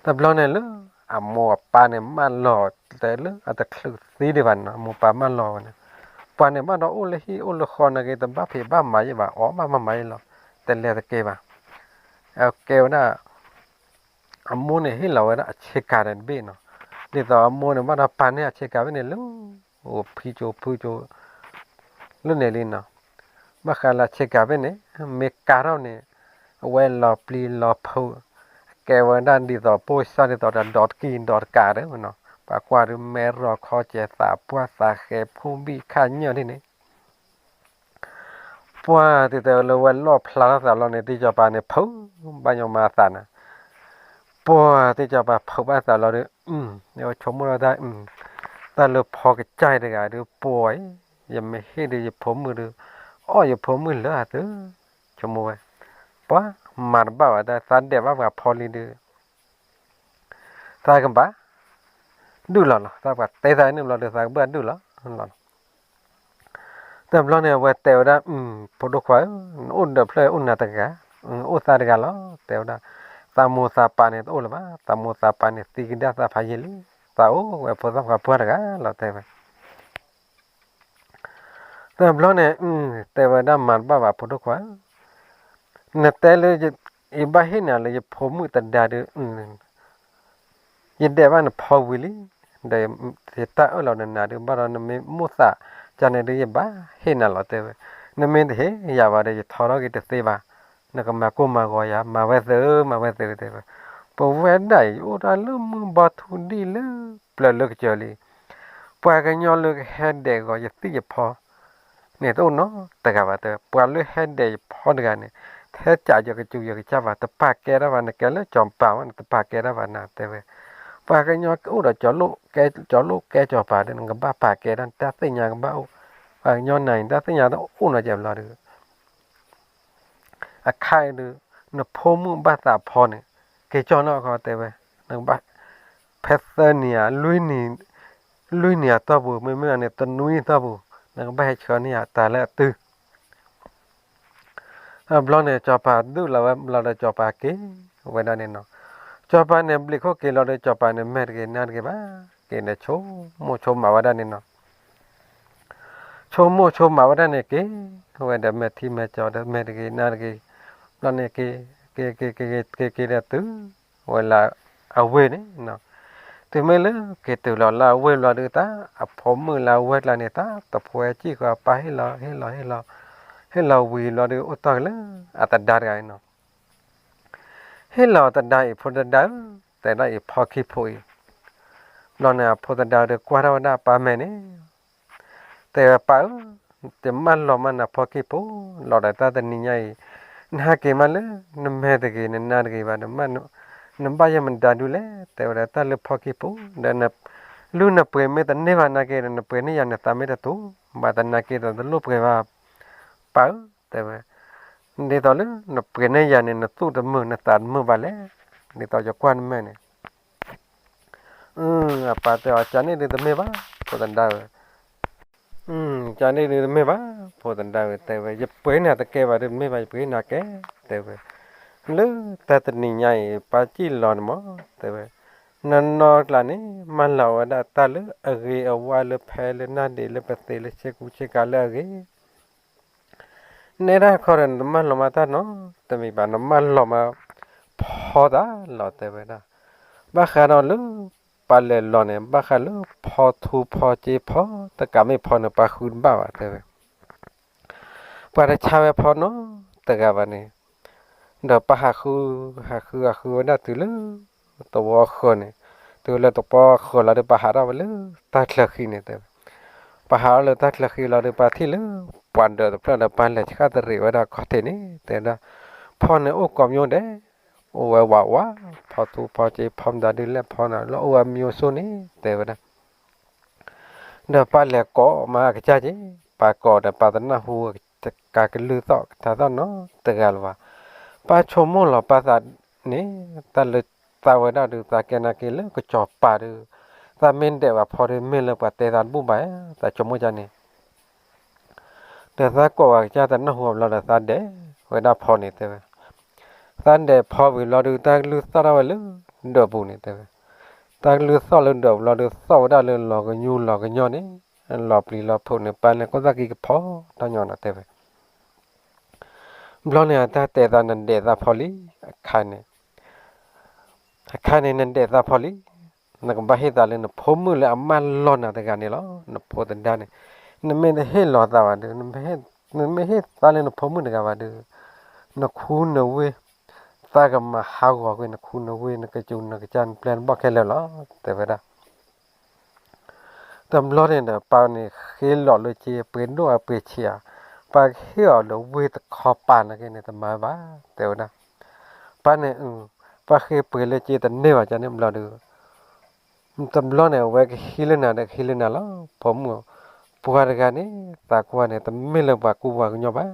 ဒီး တဘျီန့ၣ်လၢ အမိၢ်အပၢ်န့ၣ် မၢလီၤတဲလၢအတချုးသံဒံးဘၣ်န့ၣ် အမိၢ်ပၢ်မၢလီၤဝဲန့ၣ်, ပှၤန့ၣ်ဘၣ်ဒီးအိၣ်လၢဟံၣ်အိၣ်လၢဃီနာ်က့ တဘၣ်ဖံးဘၣ်မၤယဲဘၣ် အီၣ်ဘၣ်မၤမၤယဲလီၤ, တလဲၤတကဲဘၣ်. အကဲဝဲဒၣ် အမိၢ်န့ၣ်ဟ့ၣ်လီၤဝဲဒၣ်အဆ့ကၤဒီးတဘ့ၣ်နီၤ, ဒ်သိးအမိၢ်န့ၣ်ဘၣ်ဒီးပာ်န့ၢ်အဆ့ကၤဖဲန့ၣ်လၢ အိၣ်ဖံကၠိဖုကၠိ လၢန့ၣ်လံနီၤ, ဘၣ်ဃးလၢအဆ့ကၤဖဲန့ၣ် မ့ၢ်ကၤထီၣ်န့ၣ် အဝဲလီၤပျံၤလီၤဖုး, ကဲဝဲဒၣ်ဒ်သိးပိၢ်စၢ်ဒ်သိးဒီးဒီတကံၢ်ဒီတကးဒီးနီၤ, ပှၤကွၢ်ဒုးမဲရီခီစဲးသးပှၢ်သးဃဲဖူဘံၣ်ခၣ်ညၢၢ်ဒ်န့ၣ် ပှၤတတဲလၢဝဲလီၣ်ဖျါထီၣ်သးလီၤန့ၣ် သ့စီၤပၤန့ၣ် ဖုးဘၣ်ညီမၤသးန့ၣ်, ပှၤသ့စီၤပၤဖုးဘၣ်သးလီၤဒီး, ယဆိကမိၣ်လီၤတၢ်, တၢ်လၢဖီကစၢ်တဂၤဒုး ပှၤအံၤ, ယမ့ၢ်ဟ့ၣ်ဒုးယဖိမုၣ်ဒုး, အီၣ်ယဖိမုၣ်လၢအသု, ဆိကမိၣ်ဝဲ, ပှၤမၤတဘၣ်ဘၣ်တၢ် သးဒဲးဘၣ်ပှၤဖီလံဒုး သးကဘၣ်ဒုးလီၤလီၤ, သးပှၤတဲသးန့ၣ်ဘျီဒီး သးကဘၣ်ဒုးလီၤလီၤ. တဘျီန့ၣ် အဝဲတဲဝဲဒၣ်, ဖိဒိၣ်ခွါဧၢ, နအိၣ်ဒီးဖျၢၣ်အိၣ်နၤတဂၤ, အိၣ်သးတဂၤလီၤ, တဲဝဲဒၣ်, သးမိၢ်သးပၢ်န့ၣ်တအိၣ်လၢၤဘၣ်, သးမိၢ်သးပၢ်န့ၣ်သံကဒါသးဖးယံာ်လံ, သးအိၣ်ဝဲဖိသၣ်ခွါပှၢ်တဂၤလီၤ တဲဝဲ တဘျီန့ၣ် တဲဝဲဒၣ်မၤတဘၣ်ဘၣ်ဖိဒိၣ်ခွါ, နတဲလၢ ယဘၣ်ဟ့ၣ်နၤလၢယဖိမုၣ်သဒါဒုး, ယဒဲးဘၣ်နဖီဝံၤလံ, ဒီးယတၢ်အၢၣ်လီၤနၤဒုး ဘၣ်ဒီးနမ့ၢ်မိၣ်သးကန့ၣ်ဒုး ယဘၣ်ဟ့ၣ်နၤလီၤ တဲဝဲ, နမ့ၢ်တဟ့ၣ်ယၤဘၣ်ဒီး ယထီထီၣ်က့ၤတသ့ဘၣ်, နကမၤကိၢ်မၤဂီၤယၤ မၤဝဲသု မၤဝဲသု တဲဝဲ, ပဝဲဒၣ်အံၤ အိၣ်တၢ်လၢမုၢ်ဘီထူဒံၣ်လၢပျၢၤလၢကစၢၤလံ ပှၤကညီလၢကဟဲဒဲးဂီၤယသံၣ်ယဖီန့ၣ် တအိၣ်နီတဂၤဘၣ်တဲ, ပှၤလၢဟဲဒဲးယဖီတဂၤန့ၣ် တ ထဲကးယကစူၤယကစၢ်ဘၣ်, တပာ်ကဲတၢ်ဘၣ်, နကဲလၢစီၤပၤမး နတပာ်ကဲတၢ်ဘၣ်နၤ တဲဝဲ. ပှၤကညီအိၣ်ဒီး ကၠီၤလိၣ်ကဲစီၤပၤဒီး နကဘၣ်ပာ်ကဲတၢ်, တၢ်သ့ၣ်ညါကဘၣ်အိၣ်, ပှၤကညီနၤအံၤ တၢ်သ့ၣ်ညါတအိၣ်နီတဘျီဒီး အခါအံၤဒုး နဖိမုၣ်ဘၣ်သးဖီန့ၣ် က့ၤကၠီၢ်နီၣ်အခီ တဲဝဲ, နကဘၣ် ဖဲသၢနံၤဧါ, လွံၢ်နံၤအတီၢ်ပူၤ မ့မ့ၢ်န့ၣ် တနွံအတီၢ်ပူၤ နကဘၣ်ဟဲဆှၢန့ၢ်ယၤတၢ်လၢအတုၤ ဘျီန့ၣ် စီၤပၤဒုးလီၤဝဲဘျီဒီး စီၤပၤက့ၤဝဲဒၣ်န့ၣ်နီၤ. စီၤပၤန့ၣ် ဘျံးခိၣ်က့ၤလီၤဒီး စီၤပၤန့ၣ် မဲာ်တဂ့ၤနါတဂ့ၤဘၣ်, က့ၤန့ၣ်ဆိကမိၣ်ဆိကမးဝဲဒၣ်န့ၣ်နီၤ. ဆိကမိၣ်ဆိကမးဝဲဒၣ်န့ၣ် က့ၤဝဲဒီး မဲာ်ထံမဲာ်ကၠီဒီး မဲာ်တဂ့ၤနါတဂ့ၤ, ဘျီန့ၣ် က့ၤ က့ၤ က့ၤ က့ၤ က့ၤ က့ၤ က့ၤဒီးတုၤ ဝဲလၢအဝ့ၢ်န့ၣ်နီၤ. တုၤမ့ၢ်လၢက့ၤတုၤလီၤလၢအဝ့ၢ်ဘျီဒုး တၢ်အဖိမုၣ်လၢအဝဲၢ်ကျါန့ၣ် တၢ်တဖှဲကံၣ်ဃီ ပၢ်ဟ့ၣ်လီၤ ဟ့ၣ်လီၤ ဟ့ၣ်လီၤ ဟ့ၣ်လီၤဝံၤဘျီဒုး အိၣ်တီၢ်က့ၤလၢအသဒါတဂၤအံၤနီၤ. ဟ့ၣ်လီၤသဒါအံၤ ဖိသဒါဧၢ, တဲဒၣ်အံၤဖီခံဖိအံၤ. ဘျီန့ၣ် အဖိသဒါဒီးကွၢ်ထီၣ်ဝဲဒၣ်အပၢ်မဲာ်န့ၣ် တဲဝဲ ပၢ်ဧၢ, ယမၢလီၤမးနၤဖီခံဖိ, လီၤဒီးတၢ်တနံၤညါအံၤ နဟးက့ၤမးလၢ နမဲာ်တဂ့ၤ နနါတဂ့ၤဘၣ်, နဘၣ်ယဲၢ်မတၤဒုလဲၣ်, တဲဝဲဒၣ် တၢ်လၢဖီခံဖိ ဒီး လုၢ်နပှ့ၤမ့ၢ်တန့ၢ်ဘၣ်နာ်က့ဒီး နပှ့ၤန့ၢ်ယၤနသးမ့ၢ်တတူၢ်ဘၣ်သနာ်က့ဒီး တလိၣ်ပှ့ၤဘၣ် ပၢ်ဧၢ, တဲဝဲ. ဒ်သိးလၢနပှ့ၤန့ၢ်ယၤန့ၣ် နသူၣ်တမုာ်နသးတမုာ်ဘၣ်လဲၣ်, ဒ်သိးယကွၢ်နမဲာ်န့ၣ် အပၢ်တဲအီၤ ကန့ၣ်ဒုးတမ့ၢ်ဘၣ် ဖိသဒါဧၢ, ကန့ၣ်ဒုးတမ့ၢ်ဘၣ် ဖိသဒါဧၢ, တဲဝဲ ယပှ့ၤနၤတကဲဘၣ်ဒုးတမ့ၢ်ဘၣ် ယပှ့ၤနၤကဲ, တဲဝဲ. လၢတၢ်တနံၤညါအံၤ ပၢ်ကံၣ်လီၤန့ၣ်မး တဲဝဲ, နနီၢ်ကျါန့ၣ် မၢလီၤဝဲဒၣ်တၢ်လၢအဂ့ၤအဝါလၢဖဲလၢနၢ်ဒံးလၢပသ့လၢဆ့ကူဆ့ကၤလၢအဂ့ၤ နဲဒၣ်ခီဒီး နတမၢလီၤမးတၢ်နီတမံၤဘၣ်, နမၢလီၤမး ဖီတၢ်လီၤ တဲဝဲဒၣ်. ဘၣ်ဃးဒီးလၢ ပၢ်လဲၤလီၤန့ၣ် ဘၣ်ဃးလၢဖီထူဖီစ့ဖီတကးမ့ၢ်ဖီန့ၣ် ပၢ်ဃုတဘၣ်ဘၣ် တဲဝဲ. ပှၤတဆါဝဲဖီနီတဂၤဘၣ်န့ၣ် ဒီးပၢ်ဟးဃု ဟးဃု ဟးဃုဝဲဒၣ်တုၤလၢ သဝီဃၢၤန့ၣ်, တုၤလၢသဝီဃၢၤလီၤဒီး ပၢ်ဟးထီၣ်ဝဲလၢတၢ်ချၢဃံန့ၣ် တဲဝဲ. ပၢ်ဟးထီၣ်လၢတၢ်ချၢဃံလီၤဒီး ပၢ်ထံၣ်လၢ ပှၤဒၢးတဖျၢၣ်ဒီး ပၢ်လဲၤဆှၣ်တရံးဝဲဒၣ်ခီၣ်ထံးန့ၣ် တဲဝဲဒၣ်, ဖီန့ၣ်အိၣ်ကိးမံၤဒဲး, အိၣ်ဝဲဝးဝး, ဖီထူဖီစ့ဖီမတၤဒုးလဲၣ်ဖီန့ၣ် လၢအိၣ်ဝဲမံၤစိန့ၣ် တဲဝဲဒၣ်. ဒီးပၢ်လဲၤကိးမးအကစၢ်က့ၤ, ပၢ်ကိးဒီးပၢ်တနၢ်ဟူ ကကလုၢ်သီၣ်ကထါသီၣ်နီတဂၤလၢၤဘၣ်. ပၢ်ဆိကမိၣ်လီၤပၢ်သးန့ၣ်, တၢ်လၢသးဝဲဒၣ်ဒုး သးကဲနာ်က့ၤလၢကစီၤပၤဒုး, သးမ့ၢ်ဒဲးဝဲဖီဒုး မ့ၢ်လၢပှၤတဲသးတဘူၣ်ဘၣ်, သးဆိကမိၣ်ကန့ၣ် ဒီးသးကိးဝဲကစၢ်တနၢ်ဟူအဘျီဒီး သးဒဲးဝဲဒၣ်ဖီန့ၣ် တဲဝဲ. သးဒဲးဖီဝံၤဘျီဒုး တၢ်ကလုၢ်သီၣ်ထီၣ်ဝဲလၢဒၢးပူၤန့ၣ် တဲဝဲ. တၢ်ကလုၢ်သီၣ်လၢဒၢးပူၤလီၤဒုး သီၣ်ဝဲဒၣ်လၢလီၤကညူလီၤကညီန့ၣ်, လီၤပျံၤလီၤဖုးန့ၣ် ပၢ်န့ၣ် ကိၣ်သၣ်ကံကဖီထီၣ်ညီနီၤ တဲဝဲ. ဘျီန့ၣ် အတၢ်တဲသး နဒဲးသးဖီလံ, အခါန့ၣ် အခါန့ၣ် နဒဲးသးဖီလံ, နကဘၣ်ဟ့ၣ်သးလၢနဖိမုၣ်လၢအမၢလီၤနၤတဂၤန့ၣ်လီၤ. နဖိသဒါန့ၣ်, နမ့ၢ်တဟ့ၣ်လီၤသးဘၣ်ဒီး, နမ့ၢ်ဟ့ၣ်သးလၢနဖိမုၣ်တဂၤဘၣ်ဒီး, နခူနဝ့ၢ်, သးကမၤဟးဂီၤကွံာ်နခူနဝ့ၢ် နကစူၤနကစၢ် နပျဲၢ်နဘီၣ်ခဲလၢာ်လီၤ တဲဝဲဒၣ်. တဘျီန့ၣ်ဒီး ပၢ်န့ၣ်ဃ့လီၤလၢက့ ပှ့ၤဒိၣ်အပှ့ၤဆံးဧါ, ပၢ်ကဟ့ၣ်အီၤဒီးဝ့ၢ်တခီပၤနာ်က့န့ၣ် တမၤဘၣ် တဲဝဲဒၣ်. ပၢ်န့ၣ်, ပၢ်ဃ့ပှ့ၤလၢက့တန့ၢ်ဘၣ်န့ၣ်ဘျီဒီး, တဘျီန့ၣ် အဝဲကဟံးလၢနၤဒီးကဟံးလၢနၤလီၤ. ဖိမုၣ်, ပှၤတဂၤန့ၣ် သးကွၢ်န့ၣ် တမ့ၢ်လၢပှၤကူပှၤကညီဘၣ်.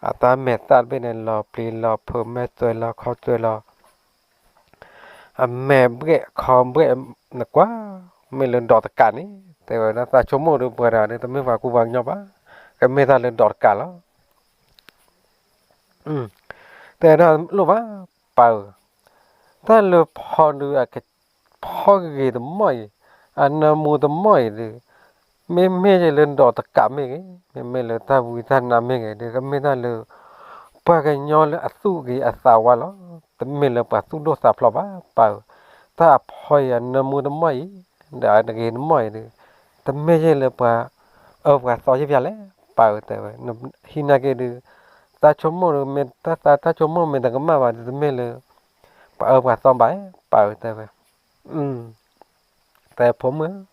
အတၢ်မဲာ်သၣ်တဘ့ၣ်န့ၣ် လီၤပျံၤလီၤဖုး မဲာ်သွဲၣ်လီၤခီသွဲၣ်လီၤ အမဲာ်ဘှဲၣ်ခီဘှဲၣ်နကွၢ်, မ့ၢ်လၢဒိးတကးန့ၣ် တဲဝဲဒၣ်. သးဆိကမိၣ်ဒီးပှၤတဂၤန့ၣ် တမ့ၢ်ပှၤကူပှၤကညီဘၣ်, ကမ့ၢ်တၢ်လၢဒိးတကးလီၤ. တဲဒၣ်လိၣ်ဘၣ်, ပၢ်ဧၢ, တၢ်လၢဖီဒုး ဖီဂ့ၤတမီၢ်အံၤ, အနၢမူတမီၢ်အံၤဒီး, မ့မ့ၢ်လၢဒိးတကးမ့ၢ်ဂ့ၤ, မ့မ့ၢ်လၢတၢ်ဝံတၢ်နါမ့ၢ်ဂ့ၤဒီး ကမ့ၢ်တၢ်လၢ ပှၤကညီလၢအသူၣ်ဂ့ၤအသးဝါလီၤ. တမ့ၢ်လၢပှၤသူၣ်ဒိၣ်သးဖျိးဘၣ် ပၢ်ဧၢ. တၢ်အဖီအံၤ အနၢမူတမီၢ်အံၤ, ဒီးအဂ့ၤတမီၢ်အံၤဒီး, တမ့ၢ်ယဲၢ်လၢပှၤအၢပှၤသီယဲၢ်ဖျါလဲၣ် ပၢ်ဧၢ တဲဝဲ. ဟံးနာ်က့ဒီး, တၢ်ဆိကမိၣ်ဒီး မ့ၢ်တၢ်သးတၢ်ဆိကမိၣ်မ့ၢ်တကမၣ်ဘၣ်ဒီး တမ့ၢ်လၢ ပှၤအၢပှၤသီဘၣ် ပၢ်ဧၢ တဲဝဲ. တဲဖိမုၣ်ဧၢ,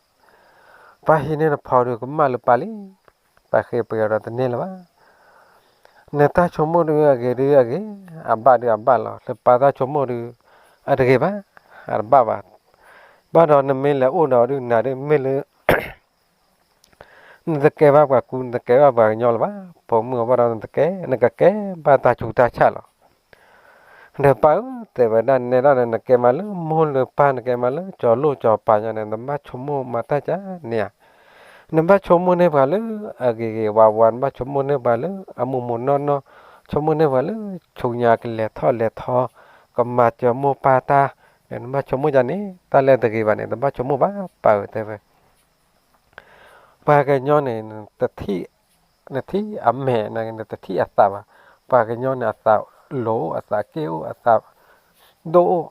ပၢ်ဟံးန့ၢ်နဖီဒီးကမၣ်လၢပၢ်လံ, ပၢ်ဃ့ပှ့ၤအီၤဒီးတန့ၢ်လၢၤဘၣ်. နတၢ်ဆိကမိၣ်ဒုးအဂ့ၤဒုးအဂ့ၤ, အဘၣ်ဒုးအဘၣ်လီၤ, လၢပၢ်တၢ်ဆိကမိၣ်ဒုး အတဂ့ၤဘၣ်, အတဘၣ်ဘၣ်. ဘၣ်ဒီးနမ့ၢ်လဲၤအိၣ်ဒီးဒုးနၤဒုး မ့ၢ်လၢ နတကဲဘၣ်ပှၤကူ နတကဲဘၣ်ပှၤကညီလၢၤဘၣ်, ဖိမုၣ်အဘၣ်ဒီးနတကဲ နကကဲဘၣ်တၢ်ဆူးတၢ်ဆါလီၤ. ဒီးပၢ်ဧၢ တဲဝဲဒၣ်နဲဒၣ်ဒီး နကဲမးလၢမိၢ်လၢပၢ် နကဲမးလၢကၠီၤလိၣ်ကၠီၤပၤညါန့ၣ် နဘၣ်ဆိကမိၣ်မၤတၢ်ကၠါန့ၣ်ဧါ. နဘၣ်ဆိကမိၣ်န့ၢ်ပှၤလၢအဂ့ၤဂ့ၤဝါဝါ, နဘၣ်ဆိကမိၣ်န့ၢ်ပှၤလၢအမူးမူးနီၢ်နီၢ်, ဆိကမိၣ်န့ၢ်ပှၤလၢဆူညါကလဲၤထီၣ်လဲၤထီ, ကမၤစၢၤမိၢ်ပၢ်တၢ်, နဘၣ်ဆိကမိၣ်ကၠါန့ၣ် တၢ်လၢတဂ့ၤဘၣ်န့ၣ် တဘၣ်ဆိကမိၣ်ဘၣ် ပၢ်ဧၢ တဲဝဲ ပှၤကညီန့ၣ် နထံၣ်အမဲာ် နတထံၣ်အသးဘၣ်. ပှၤကညီန့ၣ် အသးလိၤအိၣ် အသးက့ၣ်အိၣ် အသးဒိၣ်အိၣ်,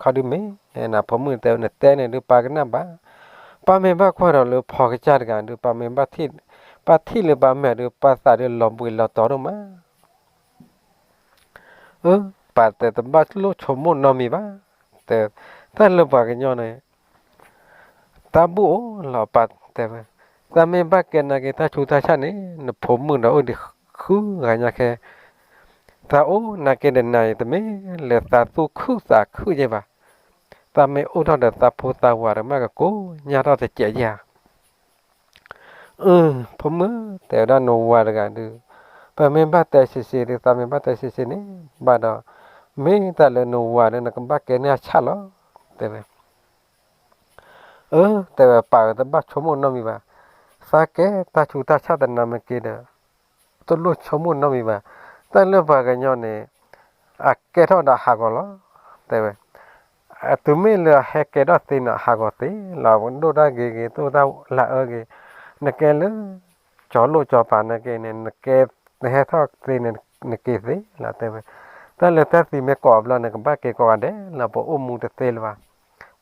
ခီဒုးမ့ၢ် ဖိမုၣ်တဲ နတဲန့ၣ်ဒုး ပၢ်ကနၣ်ဘၣ်. ပၢ်မ့ၢ်ဘၣ်ကွၢ်ဒီးလၢဖီကစၢ်တဂၤဒုး ပၢ်မ့ၢ်ဘၣ်ထံၣ်, ပၢ်ထံၣ်လၢပၢ်မဲာ်ဒုး ပၢ်သးဒုးလီၤဘှံးလီၤတီၤဒိၣ်မး. အၢ ပၢ်တဲ တဘၣ်လိၣ်ဆိကမိၣ်နီတမံၤဘၣ်, တဲ တၢ်လၢပှၤကညီန့ၣ် တၢ်ဘူၣ်အိၣ်လီၤ ပၢ်တဲဝဲ, သးမ့ၢ်ဘၣ်ကဲနာ်က့ တၢ်ဆူးတၢ်ဆါန့ၣ် နဖိမုၣ်ဒီးအိၣ်ဒံးဃုဂၤညါခဲ, သးအိၣ်နာ်က့ဒီးနၤအံၤ တမ့ၢ်လၢသးသူၣ်ခုသးခုယဲၢ်ဘၣ်, သးမ့ၢ်အိၣ်ထီၣ်ဒီးသးဖိသးဝၤဒီး မ့ၢ်ကကိးညါထီၣ်တစဲးယဲၢ်ဧါ. အၢ ဖိမုၣ် တဲဝဲဒၣ်နဝၤတဂၤဒုး, ပမ့ၢ်ဘၣ်တဲဆံးဆံးဒုး သးမ့ၢ်ဘၣ်တဲဆံးဆံးန့ၣ် ဘၣ်ဒီး မ့ၢ်တၢ်လၢနဝၤဒုး နကဘၣ်ကဲန့ၢ်အဆၣ်လီၤ တဲဝဲ. အၢ တဲဝဲ ပၢ်ဧၢ တဘၣ်ဆိကမိၣ်နီတမံၤဘၣ်, သးကဲတၢ်ဆူးတၢ်ဆါတနၤမ့ၢ်က့ဒီး တလိၣ်ဆိကမိၣ်နီတမံၤဘၣ်. တၢ်လၢပှၤကညီန့ၣ် အကဲထီၣ်ဒီးဟးဂီၤလီၤ တဲဝဲ. တုၤမ့ၢ်လၢအဟဲကဲထီၣ်သ့န့ၣ် အဟးဂီၤသ့လီၤ, ဒိၣ်တၢ်ဂ့ၤဂ့ၤ ဒိၣ်တၢ်လၢအၢဂ့ၤ, နကဲလၢ ကၠီၤလိၣ်ကၠီၤပၤနာ်က့န့ၣ် နကဲ နဟဲထီၣ်သ့န့ၣ် နက့ၤသ့လီၤ တဲဝဲ. တၢ်လၢတၢ်သံမ့ၢ်ကိးအဘျီန့ၣ် ကဘၣ်က့ၤကိးဂၤဒဲးလီၤ, ပအိၣ်မူတသ့လၢၤဘၣ်.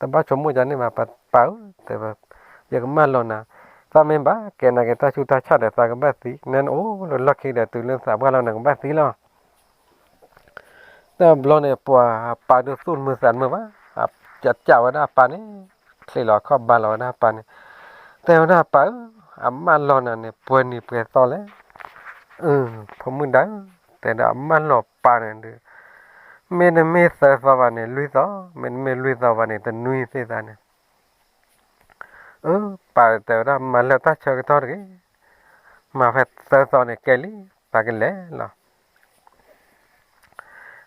တဘၣ်ဆိကမိၣ်ကၠါန့ၣ်ဘၣ် ပၢ်ဧၢ တဲဝဲ, ယကမၢလီၤနၤ, သးမ့ၢ်ဘၣ်ကဲနာ်က့ တၢ်ဆူးတၢ်ဆါဒီး သးကဘၣ်သံ, နအိၣ်လၢလီၢ်ခံဒီး တုၤလၢသးပှၢ်လီၤ နကဘၣ်သံလီၤ. တဘျီန့ၣ် ပှၤအပၢ်ဒုးသူၣ်တမုာ်သးတမုာ်ဘၣ်, ကးဝဲဒၣ်အပၢ်န့ၣ်, ချ့လီၤခီၣ်ဘါလီၤဝဲဒၣ်အပၢ်န့ၣ်, တဲဝဲဒၣ်အပၢ်ဧၢ, အမၢလီၤနၤန့ၣ် ပှဲၤနံၤပှဲၤသီလဲၣ်. အၢ ဖိမုၣ်ဒၣ်ဧၢ, တဲဒၣ်အမၢလီၤပၢ်န့ၣ်ဒုး, မ့တမ့ၢ်သၢသီဘၣ်န့ၣ် လွံၢ်သီ, မ့တမ့ၢ်လွံၢ်သီဘၣ်န့ၣ် တနွံသ့ၣ်သးန့ၣ် အၢ ပၢ်တဲဝဲဒၣ် မၤလၢတၢ်ဆၢကတီၢ်တဂ့ၤ, မၤဖဲသၢသီန့ၣ်ကဲလံ, ပၢ်ကလဲၤလီၤ.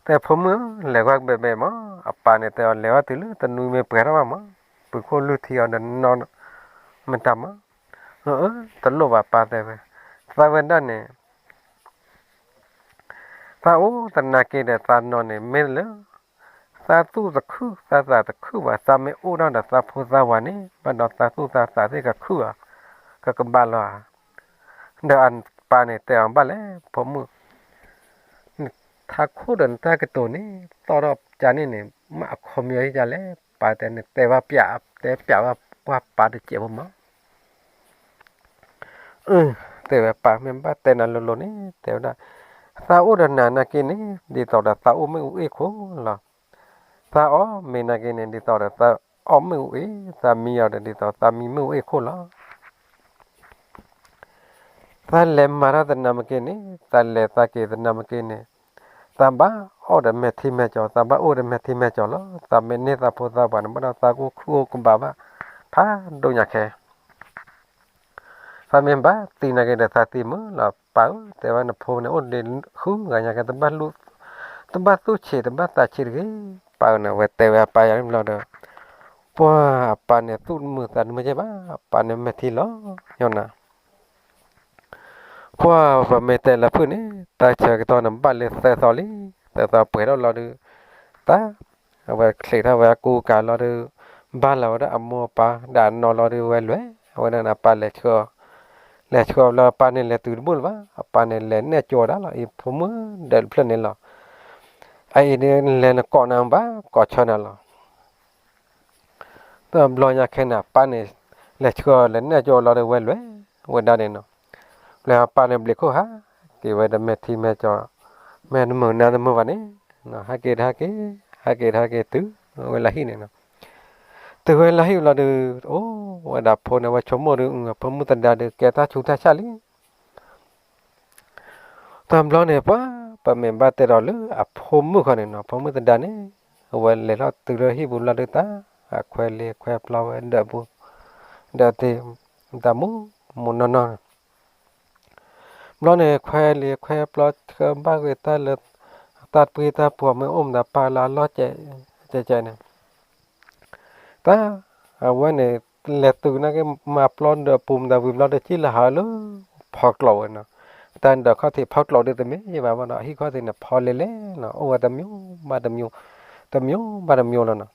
တဲဖိမုၣ်ဧၢ, လဲၤကွၢ်ကဘဲဘဲမး, အပၢ်န့ၣ်တဲအီၤ လဲၤဝဲတုၤလၢတနွံမ့ၢ်ပှဲၤထီၣ်ဘၣ်မး, ပူၤခိၣ်လွံၢ်ထံအီၤဒီးနီၢ်မတၤမး. အၢ တလိၣ်ဘၣ်ပၢ်တဲဝဲ, သးဝဲဒၣ်န့ၣ် သးအိၣ်သနာ်က့ဒီးသးနီၢ်န့ၣ် မ့ၢ်လၢ သးသူၣ်တခုၣ် သးသးတခုၣ်ဘၣ်, သးမ့ၢ်အိၣ်ထီၣ်ဒီးသးဖိသးဝၤန့ၣ် ဘၣ်ဒီးသးသူၣ်သးသးသ့ၣ်ကခုၣ်ဧါ, ကကဘၣ်လီၤဧါ. ဒီးအပၢ်န့ၣ်တဲအီၤဘၣ်လဲၣ်, ဖိမုၣ်, နထးခိၣ်ဒီးနတၢ်ကတိၤန့ၣ် သီၣ်ထီၣ်ကၠါန့ၣ်န့ၣ် မ့ၢ်အခီပညီယလဲၣ်, ပၢ်တဲန့ၣ် တဲဘၣ်ပျး, တဲပျးဘၣ်ပှၤပၢ်တစဲးဖိမး. အၢ တဲဝဲပၢ်မ့ၢ်ဘၣ်တဲနၤလိၤလိၤန့ၣ် တဲဝဲဒၣ်, သးအိၣ်ဒီးနၤနာ်က့န့ၣ် ဒ်သိးဒီးသးအိၣ်မ့ၣ်အူအ့ၣ်ခိၣ်လီၤ. သးအီၣ်မ့ၤနာ်က့န့ၣ် ဒ်သိးဒီးသးအီၣ်မ့ၣ်အူအ့ၣ်, သးမံအီၤဒီး ဒ်သိးသးမံမ့ၣ်အူအ့ၣ်ခိၣ်လီၤ. သးလဲၤမၤတၢ်တနၤမ့ၢ်က့န့ၣ်, သးလဲၤသးက့ၤတနၤမ့ၢ်က့န့ၣ်, သးဘၣ်အီၣ်ဒီးမဲာ်ထံမဲာ်ကၠီၤ, သးဘၣ်အိၣ်ဒီးမဲာ်ထံမဲာ်ကၠီၤလီၤ. သးမ့ၢ်န့ၢ်သးဖိသးဝၤန့ၣ် ဘၣ်ဒီးသးကအိၣ်ခုၣ်အိၣ်ကဘၣ်ဘၣ် ဖးဒိၣ်ညါခဲ သးမ့ၢ်ဘၣ်သံနာ်က့ဒီးသးသံမုာ်လီၤ ပၢ်ဧၢ, တဲဝဲနဖိန့ၣ်အိၣ်ဒံးဃုဂၤညါကဲ တဘၣ်သူၣ်ဆံးတဘၣ်သးဆံးတဂ့ၤ, ပၢ်ဧၢန့ၣ် အဝဲတဲဝဲအပၢ်ယၤန့ၣ်ဘျီဒီး, ပှၢ်အပၢ်န့ၣ်သူၣ်တမုာ်သးတမုာ်ကဲဘၣ်, အပၢ်န့ၣ်မဲာ်ထံလီၤညါနၤ ပှၢ်ပမ့ၢ်တဲလၢဖုၣ်န့ၣ် တၢ်ဆၢကတီၢ်န့ၣ်ဘၣ်လၢသၢသီလံ, သၢသီပှဲၤထီၣ်လီၤဒီး, တၢ်, အဝဲချံးထီၣ်ဝဲအကူကၤလီၤဒီး, ဘၣ်လီၤဝဲဒၣ်အမိၢ်အပၢ်ဒီးအနီၢ်လီၤဒီး ဝဲလဲၤဝဲဒၣ်န့ၣ် အပၢ်လဲၤဆှၢ, လဲၤဆှၢလၢအပၢ်န့ၣ်လဲၤတုၤတဘိလၢၤဘၣ်, အပၢ်န့ၣ်လဲၤနဲၣ်ကၠိဒၣ်လီၤ အံၤဖိမုၣ်ဒၢးတဖျၢၣ်န့ၣ်လီၤ. အအံၤဒုးလဲၤနကိးနၤဘၣ် ကိးဆၢနၤလီၤ တဘျီညါခဲန့ၣ် အပၢ်န့ၣ်, လဲၤဆှၢလဲၤနဲၣ်ကၠိလီၤဒီး ဝဲလဲၤဝဲဒၣ်န့ၣ်နီၤ, လဲၤအပၢ်န့ၣ်ဘျံးခိၣ်ဟးက့ၤဝဲဒီးမဲာ်ထံမဲာ်ကၠီၤ, မဲာ်တမုာ်နါတမုာ်ဘၣ်န့ၣ်, ဟးက့ၤဒီးဟးက့ၤ, ဟးက့ၤဒီးဟးက့ၤတုၤဝဲလၢဟံၣ်န့ၣ်နီၤ, တုၤဝဲလၢဟံၣ်လီၤဒီး, အိၣ်ဝဲဒၣ်ဖိန့ၣ် ဝဲဆိကမိၣ်ဒီး ဖိမုၣ်သဒါဒီး ကဲတၢ်ဆူးတၢ်ဆါလံ တဘျီန့ၣ် ပှၤ ပမ့ၢ်ဘၣ်တဲဒီးလၢအဖိမုၣ်ခီန့ၣ်နီၤ, ဖိမုၣ်သဒါန့ၣ် အဝဲလဲၤထီၣ်တုၤလၢဟံၣ်ပူၤဘျီဒုးတၢ် အခွဲးလ့ခွဲးပျီဝဲဒၢးပူၤ ဒၢးသ့ၣ် တၢ်မူမူနီၢ်နီၢ် ဘျီန့ၣ် ခွဲးလ့ခွဲးပျီဆှၢဘၣ်ဂ့ၤတၢ်လၢ တၢ်တပှ့ၤတၢ်ပှီၤမ့ၢ်အိၣ်မတၤပာ်လၢအလီၢ် ကဲကဲန့ၣ် တၢ် အဝဲန့ၣ် လဲၤတုၤနာ်က့ မၤပျီဒၢးပူၤမတၤဝံၤဘျီဒုး ကံၣ်လၢဟးလၢ ဖီကျိးဝဲနီၤ, တၢ်ဒၢးခီၣ်ထံးဖီကျိးဒုးတမ့ၢ်ဘၣ်ဘၣ်နီၤ, အဟံၣ်ခီၣ်ထံးန့ၣ် ဖီလဲလဲနီၤ, အိၣ်ဝဲတမျိုးဘၣ်တမျိုး တမျိုးဘၣ်တမျိုးလီၤနီၤ.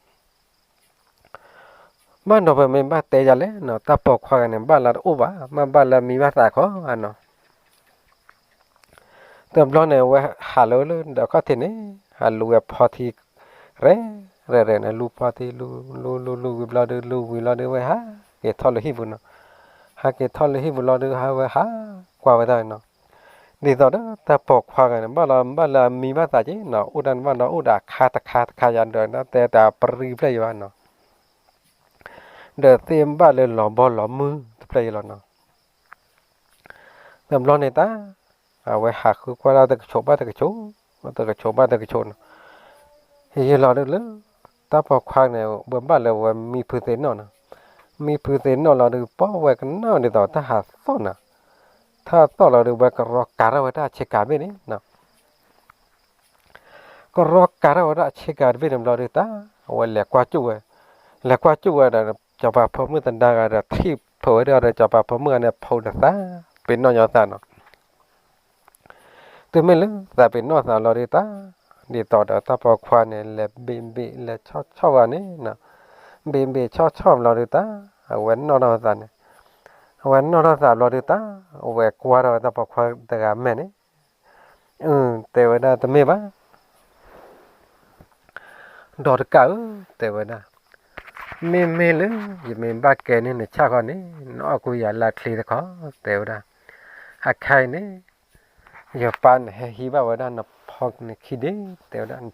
ဘၣ်ဒီးပမ့ၢ်ဘၣ်တဲယၤလဲၣ်နီၤ, တၢ်ပိာ်ခွါဂၤန့ၣ် ဘၣ်လၢတအိၣ်ဘၣ်, မ့ၢ်ဘၣ်လၢမံဘၣ်သးခီဧါနီၤ. တဘျီန့ၣ် အဝဲဟးလၢလၢဒၢးခီၣ်ထံးန့ၣ် ဟးလူၤဝဲဖီထံ ရဲၣ်ရဲၣ်ရဲၣ်န့ၣ် လူၤဖီထံ လူၤလူၤလူၤလူၤဝံၤဘျီဒုး လူၤဝံၤလီၤဒုး ဝဲဟးက့ၤထီၣ်လၢဟံၣ်ပူၤနီၤ, ဟးက့ၤထီၣ်လၢဟံၣ်ပူၤလီၤဒုး ဟးဝဲဟးကွၢ်ဝဲဒၣ်နီၤ, ဒ်သိးဒီးတၢ်ပိာ်ခွါဂၤန့ၣ် ဘၣ်လီၤဘၣ်လၢအမံဘၣ်သးက့နီၤ, အိၣ်ဒၣ်န့ၣ်ဘၣ်ဒီးအိၣ်ဒီးအခါတခါတခါယၤဒၢး တဲတၢ်ပရံဖျၢၣ်ယၤဘၣ်နီၤ, ဒီးသ့ၣ်ဘၣ်လၢလီၤဘီလီၤမုၢ်တဖျၢၣ်ယၤလီၤနီၤ. တဘျီန့ၣ်တၢ် အဝဲဟးဃုကွၢ်ဒၣ်တကဆိးဘၣ်တကဆိး, တကဆိးဘၣ်တကဆိးနီၤ, ဟ့ၣ်ယလီၤဒုးလၢ တၢ်ပိာ်ခွါန့ၣ် ဝဲဘၣ်လၢဝဲမံဖုသ့ၣ်နီၣ်နီၤ, မံဖုသ့ၣ်နီၣ်လီၤဒုး ပီၣ်ဝဲကနၣ်ဒ်သိးတၢ်ဟးသီၣ်နီၤ, တၢ်ဟးသီၣ်လီၤဒုး ဝဲကရီကၤထီၣ်ဝဲဒၣ်ဆ့ကၤတဘ့ၣ်န့ၣ်နီၤ ကရီကၤထီၣ်ဝဲဒၣ်ဆ့ကၤတဘ့ၣ်န့ၣ်ဘျီဒုးတၢ် အဝဲလဲၤကွၢ်ကၠူၣ်ဝဲ, လဲၤကွၢ်ကၠူၣ်ဝဲဒီး စီၤပၤဖိမုၣ်သဒါဂၤဒီး ထံၣ်ဖုးဝဲဒၣ်ဒီး စီၤပၤဖိမုၣ်ဂၤန့ၣ် ဖုးဒီးသးပ့ၤနီၣ်ညီသးနီၤ, တုၤမ့ၢ်လၢသးပ့ၤနီၣ်သးလီၤဒုးတၢ် ဒ်သိးဒီးတၢ်ပိာ်ခွါန့ၣ် လဲၤဘ့ၣ်ဘ့ၣ်လဲၤဆီၣ်ဆီၣ်ဝဲန့ၣ်နီၤ, ဘ့ၣ်ဘ့ၣ်ဆီၣ်ဆီၣ်ဘျီဒုးတၢ် အဝဲနီၣ်ထီၣ်သးန့ၣ်, အဝဲနီၣ်ထီၣ်သးဘျီဒုးတၢ် အဝဲကွၢ်ထီၣ်ဝဲတၢ်ပိာ်ခွါတဂၤမဲာ်န့ၣ် တဲဝဲဒၣ်တမ့ၢ်ဘၣ်, ဒီးတကးဧၢ, တဲဝဲဒၣ်, မ့မ့ၢ်လၢ ယမ့ၢ်ဘၣ်ကဲန့ၢ်နဆၣ်ဃီန့ၣ် နအီၣ်ကွံာ်ယၤလၢချံတခီ, တဲဝဲဒၣ်, အခါအံၤန့ၣ် ယပၢ်န့ၣ်ဟဲဟံးဘၣ်ဝဲဒၣ်နဖီန့ၣ်ခံဒ့, တဲဝဲဒၣ်,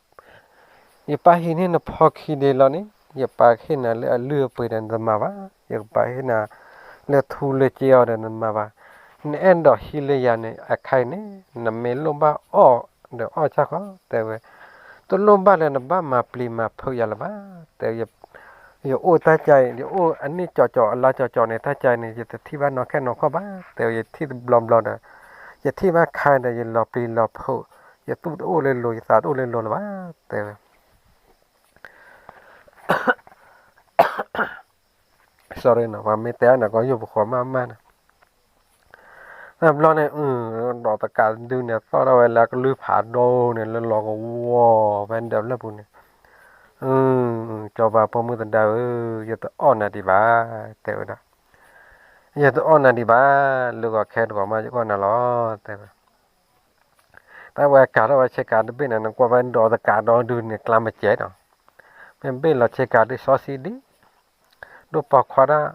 ယပၢ်ဟံးန့ၢ်နဖီခံဒ့လီၤန့ၣ် ယပၢ်ဟ့ၣ်နၤလၢအလုၢ်အပှ့ၤဒီးနတမၤဘၣ်, ယကပၢ်ဟ့ၣ်နၤ လၢထူလၢစ့အီၤဒီးနတမၤဘၣ်, နအဲၣ်ဒိးဟံးလၢယၤန့ၣ် အခါအံၤန့ၣ် နမ့ၢ်လိၣ်ဘၣ်အီၣ်ဒီးအီၣ်ဆၣ်ဃီ, တဲဝဲ, တလိၣ်ဘၣ်လၢနဘၣ်မၤပျံၤမၤဖုးယၤလၢၤဘၣ်, တဲဝဲ, ယအိၣ်တၢ်ကါအံၤ ယအိၣ်အနံၣ်ကၠီကၠီအလါကၠီကၠီန့ၣ် တၢ်ကါအံၤန့ၣ် ယတထံၣ်ဘၣ်နီၢ်ခဲနီၢ်ခီၣ်ဘၣ်, တဲဝဲ, ယထံၣ်တဘျီဘျီဒီး ယထံၣ်ဘၣ်ခါဒီး ယလီၤပျံၤလီၤဖုး, ယသူၣ်တအိၣ်လၢလိၤ ယသးတအိၣ်လၢလိၤလၢၤဘၣ်, တဲဝဲ sorry နီၤ, ပှၤမ့ၢ်တဲအါန့ၣ် ကီယိၣ်ပဃီမးမးန့ၣ်, တဘျီန့ၣ် ဒီးတကးဒုန့ၣ် သီၣ်ထီၣ်ဝဲလၢကလုၢ်ဖးဒိၣ်န့ၣ် လၢလီၤကဝီၤဖဲဒၢးဖျၢၣ်ပူၤန့ၣ်, စီၤပၤဖိမုၣ်သဒါဧၢ, ယတအီၣ်နၤဒံးဘၣ်, တဲဝဲဒၣ်, ယတအီၣ်နၤဒံးဘၣ်, လၢဂီၤခဲတဂီၤမး ယကအီၣ်နၤလီၤ, တဲဝဲ တၢ်ဝဲကၤထီၣ်ဝဲဆ့ကၤတဘ့ၣ်န့ၣ် နကွၢ်ဝဲဒီးတကးဒီဒုန့ၣ် ကျါမကဲနီၤ, မ့ၢ်ဘ့ၣ်လီၤဆ့ကၤဒုးစီဆှံဒံး, ဒိၣ်ပိာ်ခွါဒၣ်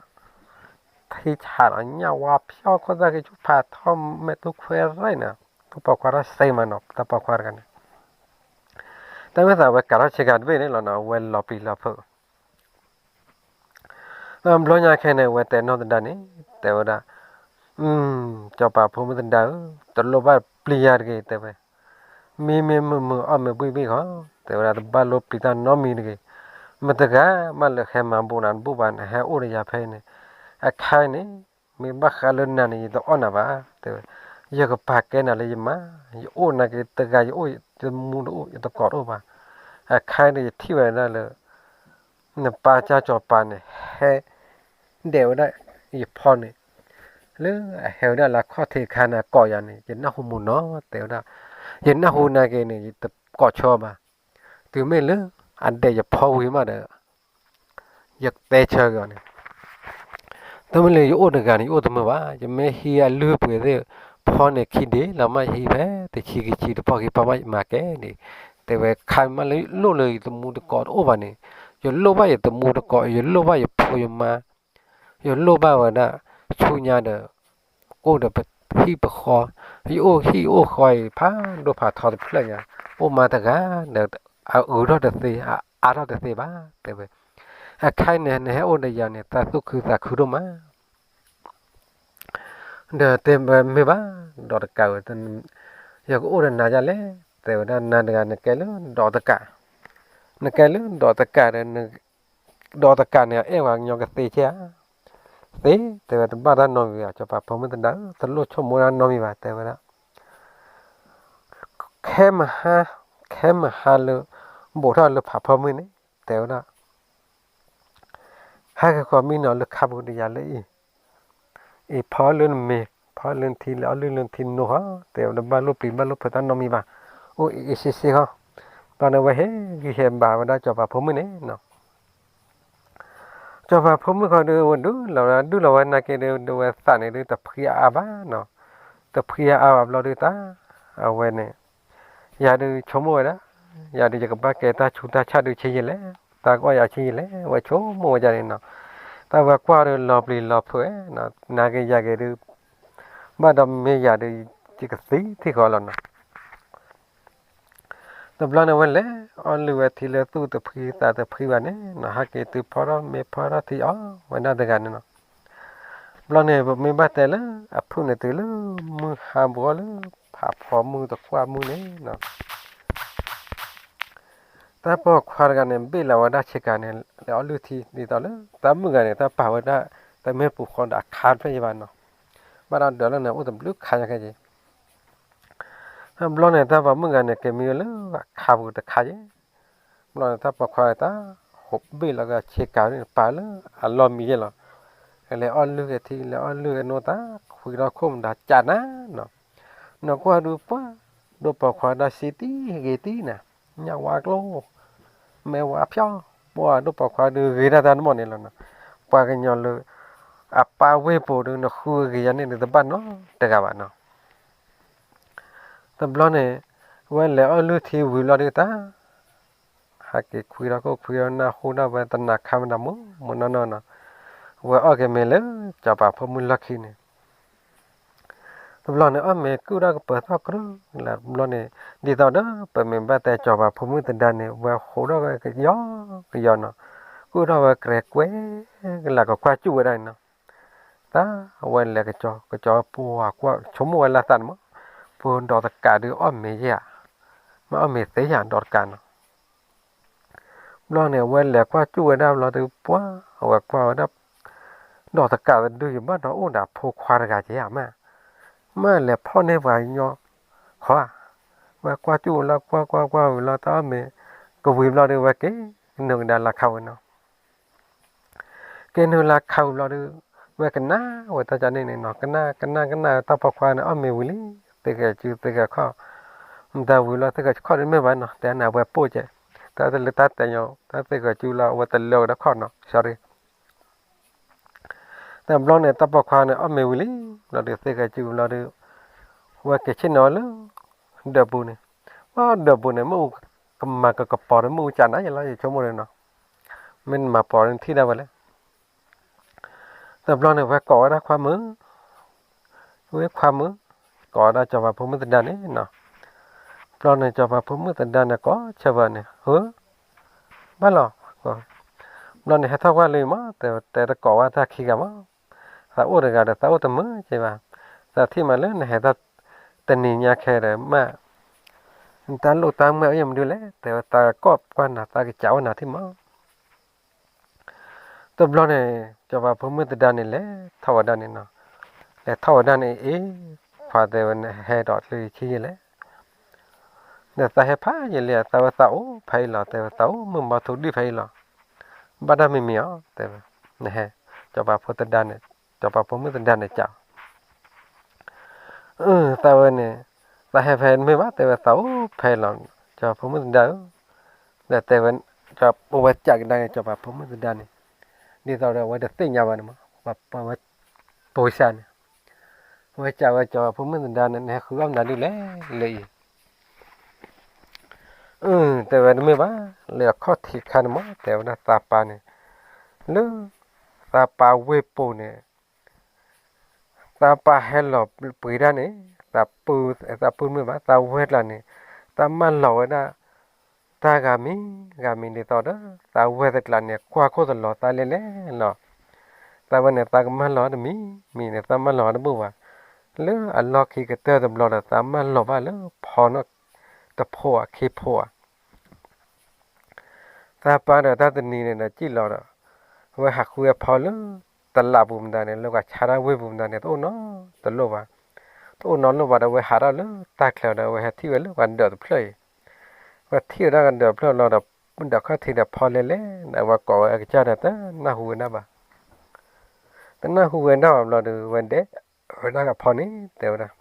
ထံဆးလီၤ ညၣ်ဝါဖျီၣ်ခိၣ်သၣ်က့ၤဆူဖးထီၣ်မဲာ်တူၢ်ခွဲးရဲၣ်န့ၣ်, ဒိၣ်ပိာ်ခွါဒၣ်စ့မးနီၤ တၢ်ပိာ်ခွါတဂၤန့ၣ်, တၢ်မ့ၢ်သးဝဲကၤထီၣ်ဆ့ကၤတဘ့ၣ်န့ၣ်လီၤနီၤ အဝဲလီၤပျံၤလီၤဖုး ဘျီညါခဲန့ၣ် အဝဲတဲနီၢ်သဒါန့ၣ် တဲဝဲဒၣ်, စီၤပၤဖိမုၣ်သဒါဧၢ, တလိၣ်ဘၣ်ပျံၤယၤတဂ့ၤ တဲဝဲ, မံမ့ၢ်မုာ်မုာ် အီၣ်မ့ၢ်ဘှံးဘှံးဃီ, တဲဝဲဒၣ် တဘၣ်လိၣ်ပျံၤတၢ်နီတမံၤတဂ့ၤ, မတဂၤမးလၢဟဲမၤဘူးနၤတဘူၣ်ဘၣ်န့ၣ် ဟဲအိၣ်ဒီးယၤဖဲအံၤန့ၣ်, အခါအံၤန့ၣ် မ့ၢ်ဘၣ်ဃးလၢနၤန့ၣ် ယတအီၣ်နၤဘၣ်, တဲဝဲ, ယကပာ်ကဲနၤလၢယမါ, ယအိၣ်နာ်က့တဂၤ ယအိၣ် ယတမူတအိၣ် ယတကိးတအိၣ်ဘၣ်, အခါအံၤန့ၣ် ယထံၣ်ဝဲဒၣ်လၢ နပၢ်ကၢ်စီၤပၤန့ၣ် ဟဲ ဒဲးဝဲဒၣ်ယဖီန့ၣ်, လၢအဟဲဝဲဒၣ်လၢအခီၣ်ထံးအခါန့ၣ် အကိးယၤန့ၣ် ယနၢ်ဟူမုာ်နီၤ တဲဝဲဒၣ်, ယနၢ်ဟူနာ်က့န့ၣ် ယတကိးဆၢဘၣ်, တုၤမ့ၢ်လၢ အဒဲးယဖီဝံၤမးဒီး ယကတဲဆၢက့ၤအီၤန့ၣ် တမ့ၢ်လၢယအိၣ်တဂၤန့ၣ် ယအိၣ်တမုာ်ဘၣ်, ယမ့ၢ်ဟံးအလုၢ်အပှ့ၤသ့ၣ် ဖီန့ၣ်ခံဒ့လီၤ မ့ၢ်ဟံးဖဲတဆံခံဆံတဖီခံဖီမး ယမၤကဲဒၣ်, တဲဝဲ ခါမ့ၢ်လၢလိၣ်လၢယတမူတကိးတအိၣ်ဘၣ်န့ၣ်, ယလိၣ်ဘၣ်ယတမူတကိး ယလိၣ်ဘၣ်ယဖိယမါ, ယလိၣ်ဘၣ်ဝဲဒၣ် ဆူညါဒီး ကအိၣ်ဒီးပဟံၣ်ပဃီ, ယအိၣ်ဟံၣ်အိၣ်ဃီအံၤ ဖးဒိၣ်ဖးထီတဖျၢၣ်ညါ, အိၣ်မးတဂၤဒီး အအုးထီၣ်တသ့ အအါထီၣ်တသ့ဘၣ်, တဲဝဲ, အခါအံၤန့ၣ် နဟဲအိၣ်ဒီးယၤန့ၣ် သးသူၣ်ခုသးခုဒိၣ်မး ဒီးတဲဝဲမ့ၢ်ဘၣ်, ဒီးတကးဝဲ, ယ ယကအိၣ်ဒီးနၤဒ်လဲၣ်, တဲဝဲဒၣ်, နၤတဂၤနကဲလၢဒီးတကး, နကဲလၢဒီးတကးဒီး, ဒီးတကးန့ၣ် အဲၣ်ပှၤကညီကသ့ဆ့ဧါ, သ့, တဲဝဲ, တဘၣ်တၢ်နီတမံၤဘၣ်, စီၤပၤဖိမုၣ်သဒါဧၢ, တလိၣ်ဆိကမိၣ်တၢ်နီတမံၤဘၣ်, တဲဝဲဒၣ်, ခဲမဟါ, ခဲမဟါလၢ ဘူးထီၣ်လၢဖးဖီမုၢ်န့ၣ်, တဲဝဲဒၣ်, ဟဲက့ၤဃီၤမံနီၤလၢခါပူၤဒီးယၤလၢအံၤ, အံၤဖီလၢနမ့ၤ, ဖီလၢနထံ, လဲၤအီၣ်လုၢ်လၢနထံနိဟီ, တဲဝဲဒၣ်, ဘၣ်လိၣ်ပျံၤဘၣ်လိၣ်ဖုးတၢ်နီတမံၤဘၣ်, အိၣ်အ့ၣ်အ့ၣ်ဆ့ဆ့ဃီ, ဘျီန့ၣ်ဝဲဟ့ၣ်ဂံၢ်ဟ့ၣ်ဘါဝဲဒၣ်စီၤပၤဖိမုၣ်န့ၣ်နီၤ. စီၤပၤဖိမုၣ်ဃီဒီး ဝဲဒုးလီၤဝဲဒၣ်, ဒုးလီၤဝဲနာ်က့ဒီး ဒဝဲသးန့ၣ်ဒုး တဖှံအါအါဘၣ်နီၤ, တဖှံအါအါဘၣ်ဘျီဒုးတၢ်, အဝဲန့ၣ်, ယၤဒုးဆိကမိၣ်ဝဲဒၣ်, ယၤဒုးယကဘၣ်ကဲတၢ်ဆူးတၢ်ဆါဒုးဆ့ယလဲၣ်, တၢ်ကအီၣ်ယၤဆ့ယလဲၣ်, ဝဲဆိကမိၣ်ဝဲဒၣ်န့ၣ်နီၤ, တၢ်ဝဲကွၢ်ဒီးလီၤပျံၤလီၤဖုးဝဲ, နာ်က့ယၤက့ၤဒုး, ဘၣ်ဒီးမ့ၢ်ယၤဒုး, ယကသံထံဃီလီၤနီၤ. တဘျီန့ၣ်ဝဲလဲၤအီၣ်လုၢ်ဝဲထံလၢသူၣ်တဖှံသးတဖှံဘၣ်န့ၣ်နီၤ, ဟဲက့ၤတုၤဖီထီၣ်မ့ၤဖီထီၣ်ထံအီၣ်ဝဲဒၣ်တဂၤန့ၣ်နီၤ. ဘျီန့ၣ် ပမ့ၢ်ဘၣ်တဲလၢအဖုၣ်န့ၣ်တုၤလၢမုၢ်ဟါဘှီလၢဖးဖီမုၢ်တကွၢ်မုၢ်န့ၣ်နီၤ, တၢ်ပိာ်ခွါတဂၤန့ၣ် ဘ့ၣ်လီၤဝဲဒၣ်ဆ့ကၤန့ၣ် လဲၤအီၣ်လုၢ်ထံ ဒ်သိးလၢတၢ်မုၣ်ဂၤန့ၣ် တၢ်ပာ်ဝဲဒၣ် တမ့ၢ်ပူၤဃီဒီးအခါတဖျၢၣ်ယဘၣ်နီၤ, ဘၣ်ဒီးဒၢးလၢန့ၣ် အိၣ်တဘျုးခါညါခဲက့ၤ ဘျီန့ၣ် တၢ်ပိာ်မုၣ်ဂၤန့ၣ် က့ၤမံဝဲလၢအခါပူၤတခါယဲ, ဘျီန့ၣ် တၢ်ပိာ်ခွါတၢ်ဟိးဘ့ၣ်လီၤက့ၤဆ့ကၤန့ၣ် ပာ်လၢအလီၢ်မံယဲလီၤ, လဲၤအီၣ်လုၢ်က့ၤထံ လဲၤအီၣ်လုၢ်က့ၤနိ တၢ်ခွံထီၣ်ခိၣ်မတၤကးနၤနီၤ, နကွၢ်ဒုးပှၢ် ဒိၣ်ပိာ်ခွါတၢ်စံတံၢ်ဂ့ၤတံၢ်နၤ, ညၣ်ဝါကျိ မဲဝါဖျီၣ်, ပှၢ်ဒိၣ်ပိာ်ခွါဒုးဂ့ၤဒၣ်တၢ်တမီၢ်န့ၣ်လီၤနီၤ, ပှၤကညီလၢ အပၢ်ဝ့ၢ်ပူၤဒုး နဃုအဂ့ၤယၤန့ၣ်ဒုး တဘၣ်နီတဂၤဘၣ်နီၤ. တဘျီန့ၣ် ဝဲလဲၤအီၣ်လုၢ်ထံဝံၤဘျီဒုးတၢ် ဟဲက့ၤခွံထီၣ်ခိၣ်ခွံထီၣ်နၢ်ဟူဒၣ်ဝဲတနၤခါမတၤမူမူနီၢ်နီၢ်နီၤ, ဝဲအီၣ်က့ၤမ့ၤလၢ စီၤပၤဖိမုၣ်လီၢ်ခံန့ၣ် တဘျီန့ၣ် အီၣ်မ့ၤကုၢ်ထီၣ်ကပၢၤသီၣ်ကရူၢ်လၢတဘျီန့ၣ်, ဒ်သိးဒီး ပမ့ၢ်ဘၣ်တဲစီၤပၤဖိမုၣ်သဒါန့ၣ် ဝဲဟူးထီၣ်ဝဲကယီကယီနီၤ, ကုၢ်ထီၣ်ဝဲကရဲၤကွဲကလၤ ကကွၢ်စူၣ်ဝဲဒၣ်န့ၣ်နီၤ, တၢ်ဝဲလဲၤကစီၤကစီၤပှၤကွၢ်ဆိကမိၣ်ဝဲလၢသးန့ၣ်မး, ပဒီးတကးဒုးအီၣ်မ့ၤယဲဧါ, မ့ၢ်အီၣ်မ့ၤသ့ဧါ ဒီးတကးနီၤ ဘျီန့ၣ် အဝဲလဲၤကွၢ်စူၣ်ဝဲဒၣ်ဘျီဒုးပှၢ် အဝဲကွၢ်ဝဲဒၣ် ဒီးတကးတဒု ယဘၣ်ဒီးအိၣ်ဒီးဖိခွါတဂၤက့ၤဧါမး, မ့ၢ်လဲၤဖီၣ်န့ၢ်ပှၤကညီဃီဧါ, ဝဲကွၢ်စူၣ်ဝဲလီၤ ကွၢ်ကွၢ်ကွၢ်ဝံၤလီၤ တၢ်အီၣ်မ့ၤကဝံၤဘျီဒုး ဝဲက့ၤနုာ်ကဒါလၢခါဝဲနီၤ က့ၤနုာ်လၢခါဝံၤဘျီဒုး ဝဲကနၣ်ဝဲတၢ်ကန့ၣ်န့ၣ်နီၤ ကနၣ်ကနၣ်ကနၣ်တၢ်ပိာ်ခွါန့ၣ် အီၣ်မ့ၤဝံၤလံ, သ့ၣ်ဃဲၤစုသ့ၣ်ဃဲၤခီၣ်, မတၤဝံၤလီၤသ့ၣ်ဃဲၤစုခီၣ်ဒ်မ့ၢ်ဘၣ်နီၤ တဲနၤဝဲပိၢ်ကဲ, တၢ်တလၢတၢ်တဲညီ တၢ်သ့ၣ်ဃဲၤစုလီၤ အဝဲတလၢကဒီးခီၣ်နီၤ sorry တဘျီန့ၣ် တၢ်ပိာ်ခွါန့ၣ် အီၣ်မ့ၤဝံၤလံ, ဘျီဒုးသ့ၣ်ဃဲၤစုဘျီဒုး ဝဲက့ၤဆ့ၣ်နီၤလၢ ဒၢးပူၤန့ၣ်, ဘၣ်ဒၢးပူၤန့ၣ် မ့ၣ်အူကမၤကကပီၤဒီးမ့ၣ်အူကၠးနၤယဲလီၤ ယဆိကမိၣ်န့ၣ်နီၤ, မ့ၢ်နမၤပီၤနထံၣ်ဒၣ်ဝဲလဲၣ် တဘျီန့ၣ် ဝဲကိးဝဲဒၣ်ခွါမုၣ်, ဝဲခွါမုၣ်, ကိးဝဲဒၣ်စီၤပၤဖိမုၣ်သဒါန့ၣ်နီၤ, ဘျီန့ၣ် စီၤပၤဖိမုၣ်သဒါန့ၣ် ကိးဆၢဝဲန့ၣ် ဟၢ, ဘၣ်လီၤ, ဘျီန့ၣ် ဟဲထီၣ်ကွၢ်လံမး, တဲတကိးဝဲတၢ်ခံဂၤမး, သးအိၣ်တဂၤဒီး သးအိၣ်တမုာ်က့ဘၣ်, သးထံၣ်မးလၢနဟဲထီၣ်တနံၤညါခဲဒီးမး, နတၢ်လိၣ်တၢ်မၢအံၤမနုၤလဲၣ်, တဲဝဲသးကိးကွၢ်နၤ သးကစးဝဲနၤထံၣ်မး တဘျီန့ၣ် စီၤပၤဖိမုၣ်သဒါန့ၣ် လဲၤထီၣ်ဝဲဒၣ်န့ၣ်နီၤ, လဲၤထီၣ်ဝဲဒၣ်န့ၣ် အ့ၣ်, ခွါတဲဝဲ နဟဲဒီးကျၢၤဆံယဲလဲၣ်, ဒီးသးဟဲဖးယံာ်လံဧါ, သးဝဲသးအိၣ်ဖဲအံၤလီၤ, တဲဝဲသးအိၣ်မုၢ်မီထိၣ်ဒံၣ်ဖဲအံၤလီၤ, ဘၣ်တၢ်မံၤမံၤဧါ, တဲဝဲ, နဟဲ, စီၤပၤဖိသဒါန့ၣ်, စီၤပၤဖိမုၣ်သဒါန့ၣ်စံး အၢ သးဝဲန့ၣ်, သးဟဲဖဲတမ့ၢ်ဘၣ်, တဲဝဲသးအိၣ်ဖဲလီၤ, စီၤပၤဖိမုၣ်သဒါဧၢ, ဒီးတဲဝဲ, အဝဲစံးကဒါက့ၤ စီၤပၤဖိမုၣ်သဒါန့ၣ်, ဒ်သိးဒီးအဝဲတသ့ၣ်ညါဘၣ်န့ၣ်မး, ပှၤပိစါန့ၣ်, အဝဲစံးဝဲ စီၤပၤဖိမုၣ်သဒါန့ၣ် နဟဲဃုအီၣ်မနုၤဒ်လဲၣ်, လၢအံၤ အၢ တဲဝဲတမ့ၢ်ဘၣ်, လၢအခီၣ်ထံးခါန့ၣ်မး တဲဝဲဒၣ်သးပၢ်န့ၣ်, လၢသးပၢ်ဝ့ၢ်ပူၤန့ၣ်, သးပၢ်ဟဲလီၤပှ့ၤတၢ်န့ၣ်, သးပုၢ်, သးပုၢ်တမ့ၢ်ဘၣ်, သးဝဲၢ်ကျါန့ၣ်, သးမၢလီၤဝဲဒၣ်, တၢ်ဂၤမံၤ, ဂၤမံၤဒ်သိးဒီး သးဝဲၢ်တကျါန့ၣ် ကွၢ်ခိၣ်သလီၤသးလဲၣ်လဲၣ်လီၤ, သးဝဲန့ၣ် သးကမၢလီၤတမံၤမံၤန့ၣ် သးမၢလီၤတဘူၣ်ဘၣ်, လၢအလီၢ်ခံကတၢၢ်တဘျီဒီး သးမၢလီၤဘၣ်လၢဖီနီၣ်တဖိဧါ ခံဖိဧါ. သးပၢ်ဒီးတၢ်တနံၤန့ၣ်ဒီး စံၣ်လီၤဒီး အဝဲဟးဃုဝဲဖီလၢတလးပူၤမတၤန့ၣ် လၢပှၤဆါတၢ်ဝ့ၢ်ပူၤမတၤန့ၣ် တအိၣ်နီတလိၣ်ဘၣ်. တအိၣ်နီတလိၣ်ဘၣ်ဒီး အဝဲဟးထီၣ်လၢတၢ်ချၢဒီး အဝဲဟဲထံၣ်ဝဲလၢပှၤဒၢးတဖျၢၣ်အံၤ. အဝဲထံၣ်ဝဲဒၣ်ကဒၢးတဖျၢၣ်လီၤဒီး ဒီးခီၣ်ထံးဒီးဖီလဲလဲ, ဒီးအဝဲကိးဝဲအကစၢ်ဒီး တနၢ်ဟူဝဲဒၣ်ဘၣ်. တနၢ်ဟူဝဲဒၣ်ဘၣ်ဘျီဒီး ဝဲဒဲးဝဲဒၣ်ကဖီန့ၣ် တဲဝဲဒၣ်,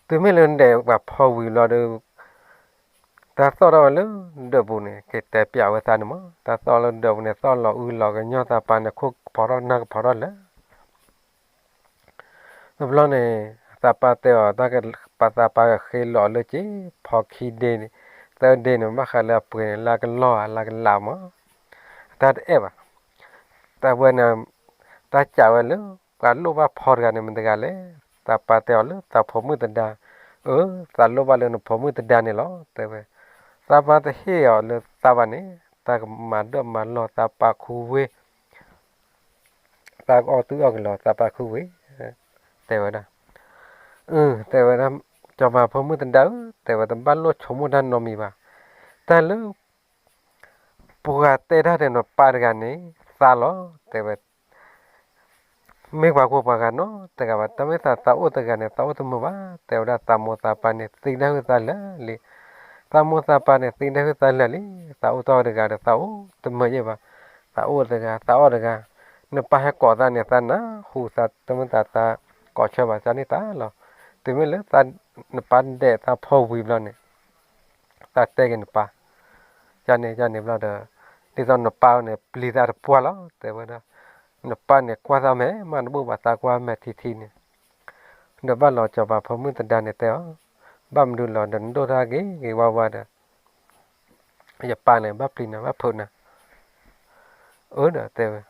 တုၤမ့ၢ်လၢဒဲးပှၤဖီဝံၤဘျီဒီး တၢ်သီၣ်ထီၣ်ဝဲလၢဒၢးပူၤန့ၣ် ကတဲပျးဝဲသးန့ၣ်မး, တၢ်သီၣ်လၢဒၢးပူၤန့ၣ် သီၣ်လီၤအုလီၤကညီသးပၢ်န့ၣ် ခိၣ်ကဖီထီၣ်နၢ်ကဖီထီၣ်လၢ တဘျီန့ၣ် သးပၢ်တဲအီၤ တၢ်ကပာ်သးပၢ်ကဃ့လီၤလၢက့ၤ ဖီခံဒ့န့ၣ် သၢဒ့န့ၣ် ဘၣ်ဃးလၢအပှ့ၤန့ၣ် လၢကလီၢ်ဧါ လၢကလးမး, အတၢ်တအဲၣ်ဘၣ်. တၢ်ဝဲန့ၣ် တၢ်စံးဝဲလၢ ပှၤလိၣ်ဘၣ်ဖီတဂၤန့ၣ်မတၤတဂၤလဲၣ်. သးပၢ်တဲအီၤလၢသးဖိမုၣ်သဒါ, အၢ သးလိၣ်ဘၣ်လၢနဖိမုၣ်သဒါန့ၣ်လီၤ တဲဝဲ. သးပၢ်တဟ့ၣ်အီၤလၢသးဘၣ်န့ၣ် တၢ်ကမၤဒၢၣ်မၤလီၢ်သးပၢ်ခူဝ့ၢ် သးကအီၣ်သုအီၣ်ကလီၤသးပၢ်ခူဝ့ၢ်, တဲဝဲဒၣ်. အၢ တဲဝဲဒၣ်, စီၤပၤဖိမုၣ်သဒါဧၢ, တဲဝဲ တဘၣ်လိၣ်ဆိကမိၣ်တၢ်နီတမံၤဘၣ်. တၢ်လၢ ပှၤတဲတၢ်ဒီးနပၢ်တဂၤန့ၣ် သးလီၤ တဲဝဲ. မ့ၢ်ပှၤဂိၢ်ပှၤဂၤနီတဂၤဘၣ်. တၢ်မ့ၢ်သးသးအိၣ်တဂၤန့ၣ် သးအိၣ်တမုာ်ဘၣ်. တဲဝဲဒၣ် သးမိၢ်သးပၢ်န့ၣ် သံတၢ်ဟုၣ်သးလၢာ်လံ. သးမိၢ်သးပၢ်န့ၣ် သံတၢ်ဟုၣ်သးလၢာ်လံ. သးအိၣ်တ့ၢ်တဂၤဒီး သးအိၣ်တမုာ်ယဲၢ်ဘၣ်. သးအိၣ်တဂၤ သးအီၣ်တဂၤ, နပၢ်ဟဲကိးသးန့ၣ် သးနၢ်ဟူသး တၢ်မ့ၢ်သးသးကိးဆၢဘၣ် ကန့ၢ်သးလီၤ. တုၤမ့ၢ်လၢ နပၢ်ဒဲးသးဖီဝံၤဘျီန့ၣ် သးတဲက့ၤနပၢ်, ကန့ၣ် ကန့ၣ်ဘျီဒီး ဒ်သိးနပၢ်န့ၣ် ပျံၤသးတပှၢ်လီၤ တဲဝဲဒၣ်. နပၢ်န့ၣ် ကွၢ်သးမဲာ်မးတဘူၣ်ဘၣ် သးကွၢ်မဲာ်ထံထံန့ၣ်, ဒီးဘၣ်လီၤစီၤပၤဖိမုၣ်သဒါန့ၣ်တဲအီၤ, ဘၣ်မနုၤလီၤဒီး နဒိၣ်တၢ်ဂ့ၤဂ့ၤဝါဝါဒီး ယပၢ်န့ၣ် ဘၣ်ပျံၤနၤ ဘၣ်ဖုးနၤ, အၢဒီးတဲဝဲ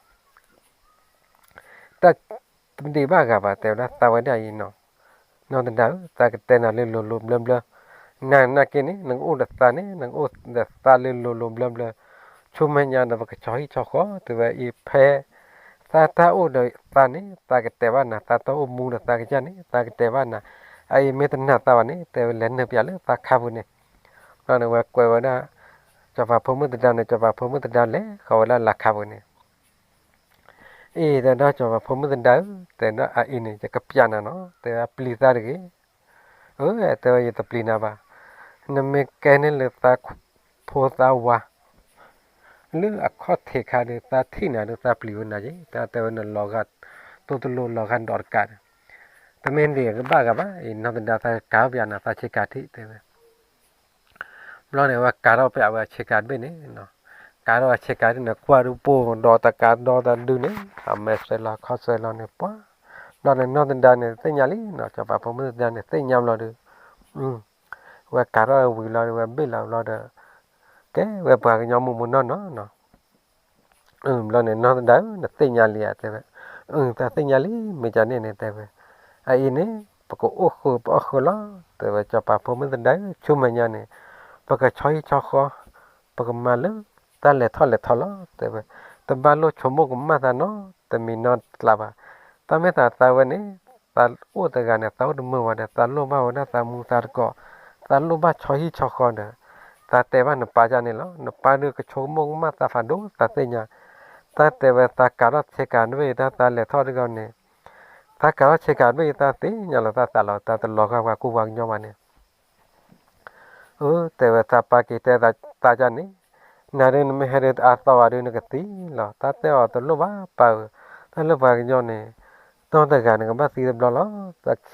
တၢ်တဒံးဘၣ်ဂၤဘၣ် တဲဝဲဒၣ် သးဝဲဒၣ်အံၤနီၤ, နီၢ်သဒါဧၢ သးကတဲနၤလၢလိၤလိၤဘျၢဘျၢ, နနာ်က့န့ၣ် နကအိၣ်ဒီးသးန့ၣ် နကအိၣ်ဒီးသးလၢလိၤလိၤဘျၢဘျၢ, ဆူမဲာ်ညါဒီး ပကဆီဟံၣ်ဆီဃီ တဲဝဲအံၤ ဖဲသးတၢ်အိၣ်ဒီးသးန့ၣ် သးကတဲဘၣ်နၤ, သးတၢ်အိၣ်မူဒီးသးကစၢ်န့ၣ် သးကတဲဘၣ်နၤ, အအံၤမ့ၢ်တနာ်သးဘၣ်န့ၣ် တဲဝဲ လဲၤနုာ်ပၠးလၢသးခါပူၤန့ၣ်, ဘျီန့ၣ် ဝဲကွဲးဝဲဒၣ် စီၤပၤဖိမုၣ်သဒါန့ၣ် စီၤပၤဖိမုၣ်သဒါလဲၤဃီၤဝဲဒၣ်လၢခါပူၤန့ၣ် အံၤ တဲဒၣ် စီၤပၤဖိမုၣ်သဒါဧၢ, တဲဒၣ် အအံၤန့ၣ် ယကပျးနၤနီၤ, တဲဝဲ ပျံၤသးတဂ့ၤ. အၢ တဲဝဲ ယတပျံၤနၤဘၣ်, နမ့ၢ်ကဲန့ၢ်လၢသးဖိသးဝၤ လၢအခီၣ်ထံးခါဒီး သးထံၣ်နၤဒီး သးပျံၤဝဲနၤက့ၤ, တၢ်တဲဝဲ နလီၤဂာ်တိၢ်တလိၣ် လီၤဂာ်ဒီးတကးဒီး, တမ့ၢ်ဒ်ကဘၣ်ဂၤဘၣ်, အံၤ နီၢ်သဒါ သးကၤပၠးနၤ သးဆ့ကၤထံၣ် တဲဝဲ ဘျီန့ၣ် ဝဲကၤထီၣ်ပၠးဝဲအဆ့ကၤတဘ့ၣ်န့ၣ်, ကၤထီၣ်အဆ့ကၤတဘ့ၣ်န့ၣ် ကွၢ်ဒုးပိာ်ဒီးတကးဒီးတဒုန့ၣ် အမဲာ်ဆွဲလီၤခီၣ်ဆွဲလီၤန့ၣ် ပှၤ, ဘျီန့ၣ် နီၢ်သဒါန့ၣ် သ့ၣ်ညါလံနီၤ, စီၤပၤဖိမုၣ်သဒါန့ၣ် သ့ၣ်ညါဘျီဒီး ဝဲကၤထီၣ်ဝံၤလီၤဒီး ဝဲဘ့ၣ်လီၤဘျီဒီး ကဲဝဲပှၤကညီမုၢ်မုၢ်နီၢ်နီၢ်နီၤ ဘျီန့ၣ် နီၢ်သဒါဧၢ နသ့ၣ်ညါလံဧါ တဲဝဲ, အၢ သးသ့ၣ်ညါလံ မ့ၢ်ကန့ၣ်န့ၣ် တဲဝဲ, အအံၤန့ၣ် ပကအိၣ်ဃုာ်ပအီၣ်ဃုာ်လီၤ တဲဝဲ, စီၤပၤဖိမုၣ်သဒါဧၢ ဆူမဲာ်ညါန့ၣ် ပကဆီဟံၣ်ဆီဃီ ပကမၤလၢတၢ်လဲၤထီၣ်လဲၤထီလီၤ တဲဝဲ, တဘၣ်လိၣ်ဆိကမိၣ်ကမၣ်သးနီတမံၤနီတကျးဘၣ်, တၢ်မ့ၢ်သးသးဝဲန့ၣ် သးအိၣ်တဂၤန့ၣ် သးအိၣ်တမုာ်ဘၣ်ဒီး သးလိၣ်ဘၣ်ဝဲဒၣ်သးမူသးသကိး, သးလိၣ်ဘၣ်ဆီဟံၣ်ဆီဃီဒီး သးတဲဘၣ်နပၢ်ဒ်န့ၣ်လီၤ, နပၢ်ဒုးကဆိကမိၣ်ကမၣ်သးဖးဒိၣ် သးသ့ၣ်ညါ, တၢ်တဲဝဲသးကၤထီၣ်ဆ့ကၤတဘ့ၣ် တၢ်သးလဲၤထီၣ်တဂီၢ်န့ၣ်, သးကၤထီၣ်ဆ့ကၤတဘ့ၣ် တၢ်သ့ၣ်ညါလီၤ တၢ်သးလီၤ တၢ်တလီၤဂာ်ပှၤကူပှၤကညီဘၣ်န့ၣ် အၢ တဲဝဲ သးပၢ်က့ၤတဲသးဒ်န့ၣ်, နၤဒုးနမ့ၢ်ဟဲဒုးတအါသီဘၣ်ဒုး နကသံလီၤ, တၢ်တဲအီၤတလိၣ်ဘၣ်ပၢ်ဧၢ, တၢ်လၢပှၤကညီန့ၣ် နီၢ်တဂၤန့ၣ် ကဘၣ်သံတဘျီလီၤ, သးသံခံဘျီ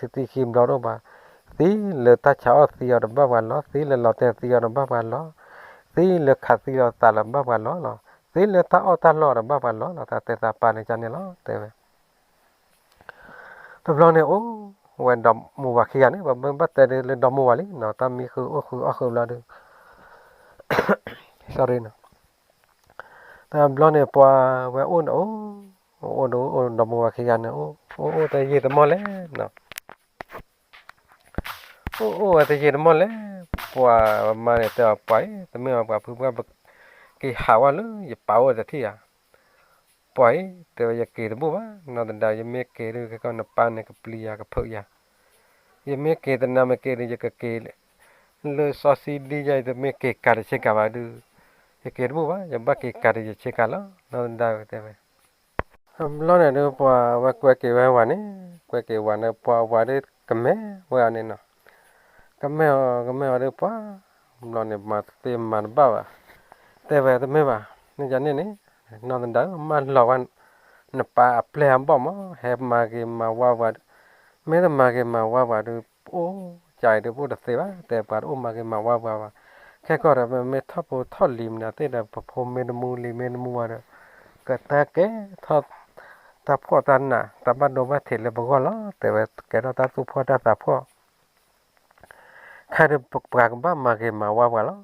တအိၣ်ဘၣ်, သံလၢတၢ်ဆါအီၣ်သံအီၤတဘၣ်ပှၤလီၤ, သံလၢလီၤတဲာ်သံအီၤတဘၣ်ပှၤလီၤ, သံလၢခးသံလီၤသးလီၤတဘၣ်ပှၤလီၤလီၤ, သံလၢတၢ်အီၣ်တၢ်လီၢ်တဘၣ်ပှၤလီၤလီၤ, တၢ်တဲသးပၢ်န့ၣ်ကန့ၣ်လီၤ တဲဝဲ တဘျီန့ၣ် အိၣ်ဝဲဒီမါဝၤခံဂၤန့ၣ်, ပဘၣ်တဲလၢဒီမါဝၤလံနီၤ, တၢ်မံဃုာ်အိၣ်ဃုာ်အီၣ်ဃုာ်ဘျီဒီး sorry နီၤ, တဘျီန့ၣ် ပှၤဝဲအိၣ်န့ၣ် အိၣ် အိၣ်ဒီးအိၣ်ဒီမါဝၤခံဂၤန့ၣ် အိၣ်အိၣ်တယံာ်တမီၢ်လဲၣ်နီၤ, အိၣ်အိၣ်ဝဲတယံာ်တမီၢ်လဲၣ်, ပှၤမါန့ၣ်တဲအီၤ ပှၤအံၤ တမ့ၢ်အီၤပှၤဖုပှၢ် ပက့ၤဟးဝဲလၢယပၢ်အိၣ်တထံၣ်ဧါ ပှၤအံၤ တဲဝဲ ယက့ၤတဘူၣ်ဘၣ် နီၢ်သဒါ ယမ့ၢ်က့ၤဒုး ခဲကီၢ်နပၢ်န့ၣ်ကပျံၤယၤကဖုးယၤ, ယမ့ၢ်က့ၤတနၤမ့ၢ်က့ၤဒုး ယကက့ၤ လၢစီဆှံဒံယါ ယတမ့ၢ်က့ၤကၤတဆ့ကၤဘၣ်ဒုး ယက့ၤတဘူၣ်ဘၣ် ယဘၣ်က့ၤကၤဒုးယဆ့ကၤလီၤ နီၢ်သဒါတဲဝဲ. ဘျီန့ၣ်ဒုး ပှၤဝဲကွဲးက့ၤဝဲဝၤန့ၣ် ကွဲးက့ၤဝၤန့ၣ် ပှၤဝၤဒုးကမဲဝဲအီၤန့ၣ်နီၤ, ကမဲအီၤ ကမဲအီၤဒုး ပှၤ ဘျီန့ၣ် မၤသ့မၤတဘၣ်ဘၣ်, တဲဝဲတမ့ၢ်ဘၣ် န့ၣ်ယန့ၣ်န့ၣ် နီၢ်သဒါဧၢ မၢလီၤဝဲ နပၢ်အပျဲၢ်အဘီၣ်မး ဟဲမၤဂ့ၤမၤဝါပှၤဒုး, မ့ၢ်တမၤဂ့ၤမၤဝါပှၤဒုး အိၣ်ကၢ်အံၤဒုး ပအိၣ်တသ့ဘၣ် တဲပှၤတအိၣ်မၤဂ့ၤမၤဝါပှၤဘၣ်, ခဲကီၢ်ဒီး ပမ့ၢ်ထီၣ်ဖိထီၣ်လံၤမနုၤသ့ၣ်ဒီး ပဖိမ့ၢ်တမူလံၤမ့ၢ်တမူဝဲဒီး ကတၢ်ကဲထီၣ် တၢ်ဖှီၣ်တၢ်နး တၢ်ဘၣ်ဒိဘၣ်ထံးလၢပဂီၢ်လီၤ တဲဝဲ ကဲထီၣ်တၢ်သူၣ်ဖှီၣ်တၢ်သးဖှီၣ် ခဲဒုးပှၤကဘၣ်မၤဂ့ၤမၤဝါပှၤလီၤ.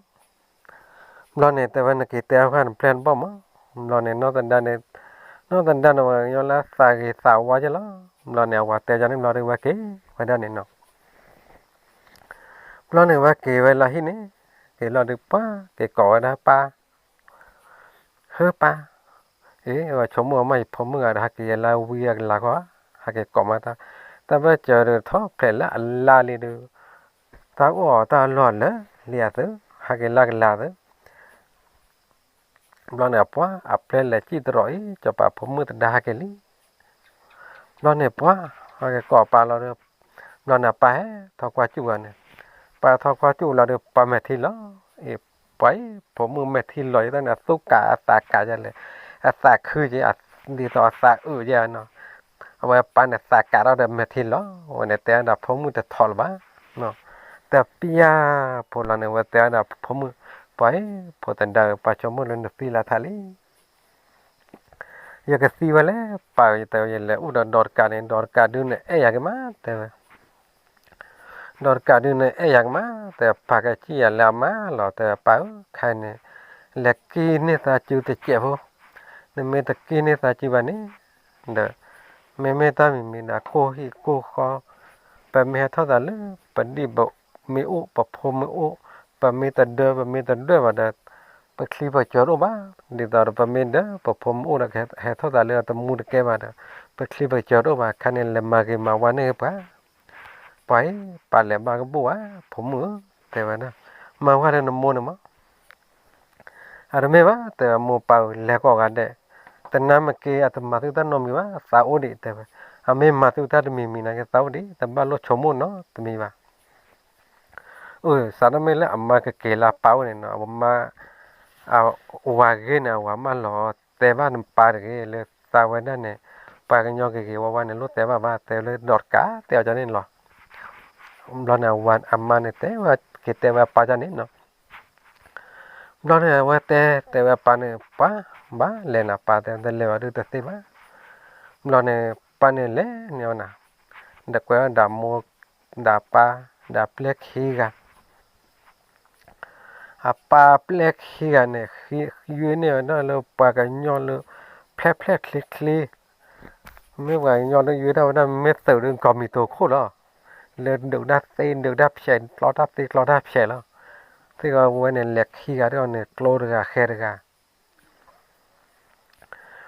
ဘျီန့ၣ် တဲဝဲနက့ၤတဲအီၣ်ဃာ်နပျဲၢ်တဘီၣ်မး, ဘျီန့ၣ် နီၢ်သဒါန့ၣ် နီၢ်သဒါန့ၣ် ပှၤကညီလၢသးဂ့ၤသးဝါက့လီၤ. ဘျီန့ၣ် အဝၤတဲကန့ၣ်ဘျီဒုး ဝဲက့ၤဝဲဒၣ်န့ၣ်နီၤ. ဘျီန့ၣ် ဝဲက့ၤဝဲလီၤဟံၣ်န့ၣ် က့ၤလီၤဒုးပှၤ က့ၤကိးဝဲဒၣ်ပၢ် ဟၢပၢ်, အ့ ဝဲဆိကမိၣ်အမ့ၢ်ယဖိမုၣ်ဂၤဒီး ဟဲက့ၤယဲလၢဝံအကလၤခီ, ဟဲက့ၤကိးမးတၢ်, တၢ်ဘၢၣ်စၢၤဒုးထီၣ်ဖျဲးလၢအလါလံဒုး, တၢ်အိၣ်အီၤတၢ်လီၢ်လၢာ်လံအသုး, ဟဲက့ၤလၢကလၤသုး ဘျီန့ၣ် အပှၤ အပျဲၢ်လဲၤစံၣ်တရီးအံၤ စီၤပၤဖိမုၣ်သဒါဟဲက့ၤလံ. ဘျီန့ၣ် ပှၤ ဟဲက့ၤကိးပၢ်လီၤဒီး, ဘျီန့ၣ် အပၢ်ဟဲထီၣ်ကွၢ်စူၣ်ဝဲန့ၣ်, ပၢ်ထီၣ်ကွၢ်စူၣ်လီၤဒီး ပၢ်မဲာ်ထံလီၤ. အ့ ပှၤအံၤ ဖိမုၣ်မဲာ်ထံလီၤယဲတၢ်န့ၣ် အသူၣ်ကးအသးကးယဲလဲၣ်, အသးခုက့ၤ, ဒ်သိးအသးအုးယဲနီၤ. အဝဲပၢ်န့ၣ်သးကးထီၣ်ဒီးမဲာ်ထံလီၤ, ဝဲန့ၣ်တဲဝဲဒၣ်ဖိမုၣ်တထီၣ်လၢၤဘၣ် တပျၢ်ဖိလီၤန့ၣ် ဝဲတဲဝဲဒၣ်ဖိမုၣ်, ပှၤအံၤ ဖိသဒါဧၢ ပၢ်ဆိကမိၣ်လၢနသံလၢထးလံ. ယကသံဝဲလဲၣ် ပၢ်ဧၢ, ယတဲဝဲယလဲၤအိၣ်ဒီးဒီးတကးန့ၣ် ဒီးတကးဒုန့ၣ်အဲၣ်ယၤက့ၤမး တဲဝဲ. ဒီးတကးဒုန့ၣ်အဲၣ်ယၤက့ၤမး တဲပၢ်ကစံၣ်ယၤလၢအမါလီၤ တဲပၢ်ဧၢ, ခဲအံၤန့ၣ် လဲၤက့ၤန့ၢ်သးစုတစဲးဖိ, နမ့ၢ်တက့ၤန့ၢ်သးစုဘၣ်န့ၣ် ဒီး မ့မ့ၢ်တၢ်မံၤမံၤဒီး ကိၢ်ဟံၣ်ကိၢ်ဃီ, ပမ့ၢ်ဟဲထီၣ်သးလၢ ပဒံၣ်ပမ့ၢ်အိၣ် ပဖိမ့ၢ်အိၣ်, ပမ့ၢ်တဒၢ ပမ့ၢ်တဒၢဘၣ်ဒီး ပချံပကၢၤတအိၣ်ဘၣ်, ဒ်သိးဒီးပမ့ၢ်ဒၢ ပဖိမ့ၢ်အိၣ်ဒီး ဟဲထီၣ်သးလၢတမူတကဲဘၣ်ဒီး ပချံပကၢၤတအိၣ်ဘၣ်, ခဲန့ၣ် လဲၤမၤဂ့ၤမၤဝါန့ၢ်ပှၤ ပှၤအံၤ ပၢ်လဲၤဘၣ်ကဘူၣ်ဝဲ ဖိမုၣ်ဧၢ, တဲဝဲဒၣ်, မၤဝဲဒီးနမိၢ်န့ၣ်မး, အတမ့ၢ်ဘၣ် တဲဝဲ မိၢ်ပၢ်ဧၢ လဲၤကိးဂၤဒဲး, တနၤမ့ၢ်က့ၤ အတမၤသုတၢ်နီတမံၤဘၣ် သးအိၣ်ဒံး တဲဝဲ, အမ့ၢ်မၤသုတၢ်တမံၤမံၤနာ်က့ သးအိၣ်ဒံး တဘၣ်လိၣ်ဆိကမိၣ်နီတမံၤဘၣ်. အၢ စးထီၣ်မ့ၢ်လၢအမါကက့ၤလၢအပၢ်အိၣ်န့ၣ်နီၤ အမါ အဝၤဂ့ၤန့ၣ် အဝၤမၢလီၤတဲဘၣ်နပၢ်တဂ့ၤ လၢသးဝဲဒၣ်န့ၣ် ပှၤကညီဂ့ၤဂ့ၤဝါဝါန့ၣ် လိၣ်တဲဘၣ်ဘၣ် တဲလၢဒီးတကး တဲအီၤကန့ၣ်လီၤ. ဘျီန့ၣ် အမါန့ၣ်တဲဝဲ က့ၤတဲဝဲအပၢ်ကန့ၣ်နီၤ. ဘျီန့ၣ် အဝဲတဲ တဲဝဲအပၢ်န့ၣ် ပၢ် ဘၣ်လဲၤနၤပၢ် တဲတလဲၤဘၣ်ဒုးတသ့ဘၣ်. ဘျီန့ၣ် ပၢ်န့ၣ်လဲၤန့ၢ်ဝဲနၤ ဒီးကွဲးဝဲဒၣ်မိၢ် ဒီးပၢ် ဒီးပျဲၢ်ခံဂၤ အပၢ်ပျဲၢ်ခံဂၤန့ၣ် ယုၢ်န့ၢ်ဝဲဒၣ်လၢပှၤကညီလၢ ဖျဲၣ်ဖျဲၣ်ချ့ချ့, မ့ၢ်ပှၤကညီလၢယုၢ်ဒၣ်ဝဲဒၣ် မ့ၢ်သုးဒုးကီၢ်မံၤတိၤခိၣ်လီၤ. လၢဒုးတၢ်သ့ဒုးတၢ်ဖျဲး ကျီတၢ်သ့ကျီတၢ်ဖျဲးလီၤ. သ့ၣ်ဝဲန့ၣ် လဲၤခံဂၤတဂၤန့ၣ် ကျိတဂၤဃဲတဂၤ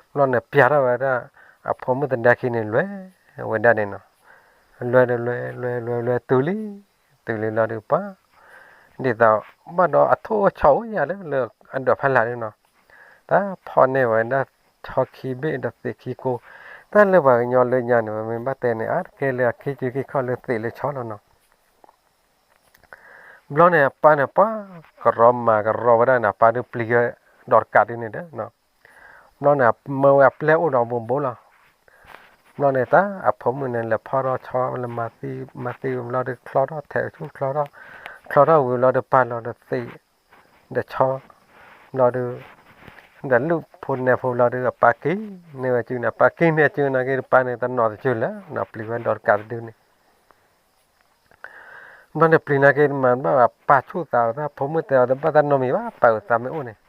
ဘျီန့ၣ် ပျဲထီၣ်ဝဲဒၣ် အဖိမုၣ်သဒါခံန့ၣ် လဲၤဝဲဒၣ်န့ၣ်နီၤ, လဲၤဒီးလဲၤ လဲၤလဲၤလဲၤတုၤလံ, တုၤလံလီၤဒုးပှၤ ဒ်သိး ဘၣ်ဒီးအထိၣ်အိၣ်ဆီအိၣ်ယၤလၢ လၢအဒိးဖးလာ်ဒုးနီၤ, တၢ်ဖီၣ်န့ၢ်ဝဲဒၣ် ဆီခံဘ့ၣ်ဒီးသံးခံကိ, တၢ်လၢပှၤကညီလၢညါန့ၣ် ပမ့ၢ်ဘၣ်တဲန့ၣ် အါတက့ၢ်လၢအခံစုခံခီၣ်လၢသံးလၢဆီလီၤနီၤ. ဘျီန့ၣ် အပၢ်န့ၣ် ပှၤ ကရီမၤကရီဝဲဒၣ်န့ၣ် အပၢ်ဒုးပျံၤဝဲ ဒီးတကးဒုးန့ၣ်ဒီး ဘျီန့ၣ် မၢဝဲအပျဲၢ်အိၣ်ဒီးဘိဘိလီၤ. ဘျီန့ၣ် တၢ်အဖိမုၣ်န့ၣ် လဲၤဖီၣ်ထီၣ်ဆီ လဲၤမၤသံ မၤသံဝံၤဘျီဒုး ချီထီၣ်ထဲးဆူ ချီထီၣ် ချီထီၣ်ဝံၤဘျီဒုး ပာ်လီၤဒီးသံး ဒီးဆီ ဘျီဒုး ဒီးလုၢ်ဖိနဲၣ်ဖိဘျီဒုး အပၢ်ကံၢ်န့ၢ်ဝဲစုန့ၣ် အပၢ်ကံၢ်န့ၢ်စုနာ်က့ တပၢ်န့ၣ် တနီၤတစုလၢၤ နီၤပျံၤဝဲဒီးတကးတဒုန့ၣ် ဘျီန့ၣ်ပျံၤနာ်က့ မၤတဘၣ်ဘၣ် ပာ်ဆူၣ်သးအသး ဖိမုၣ်တဲအီၤ တဘၣ်တၢ်နီတမံၤဘၣ် ပၢ်အုးသးမ့ၢ်အိၣ်န့ၣ်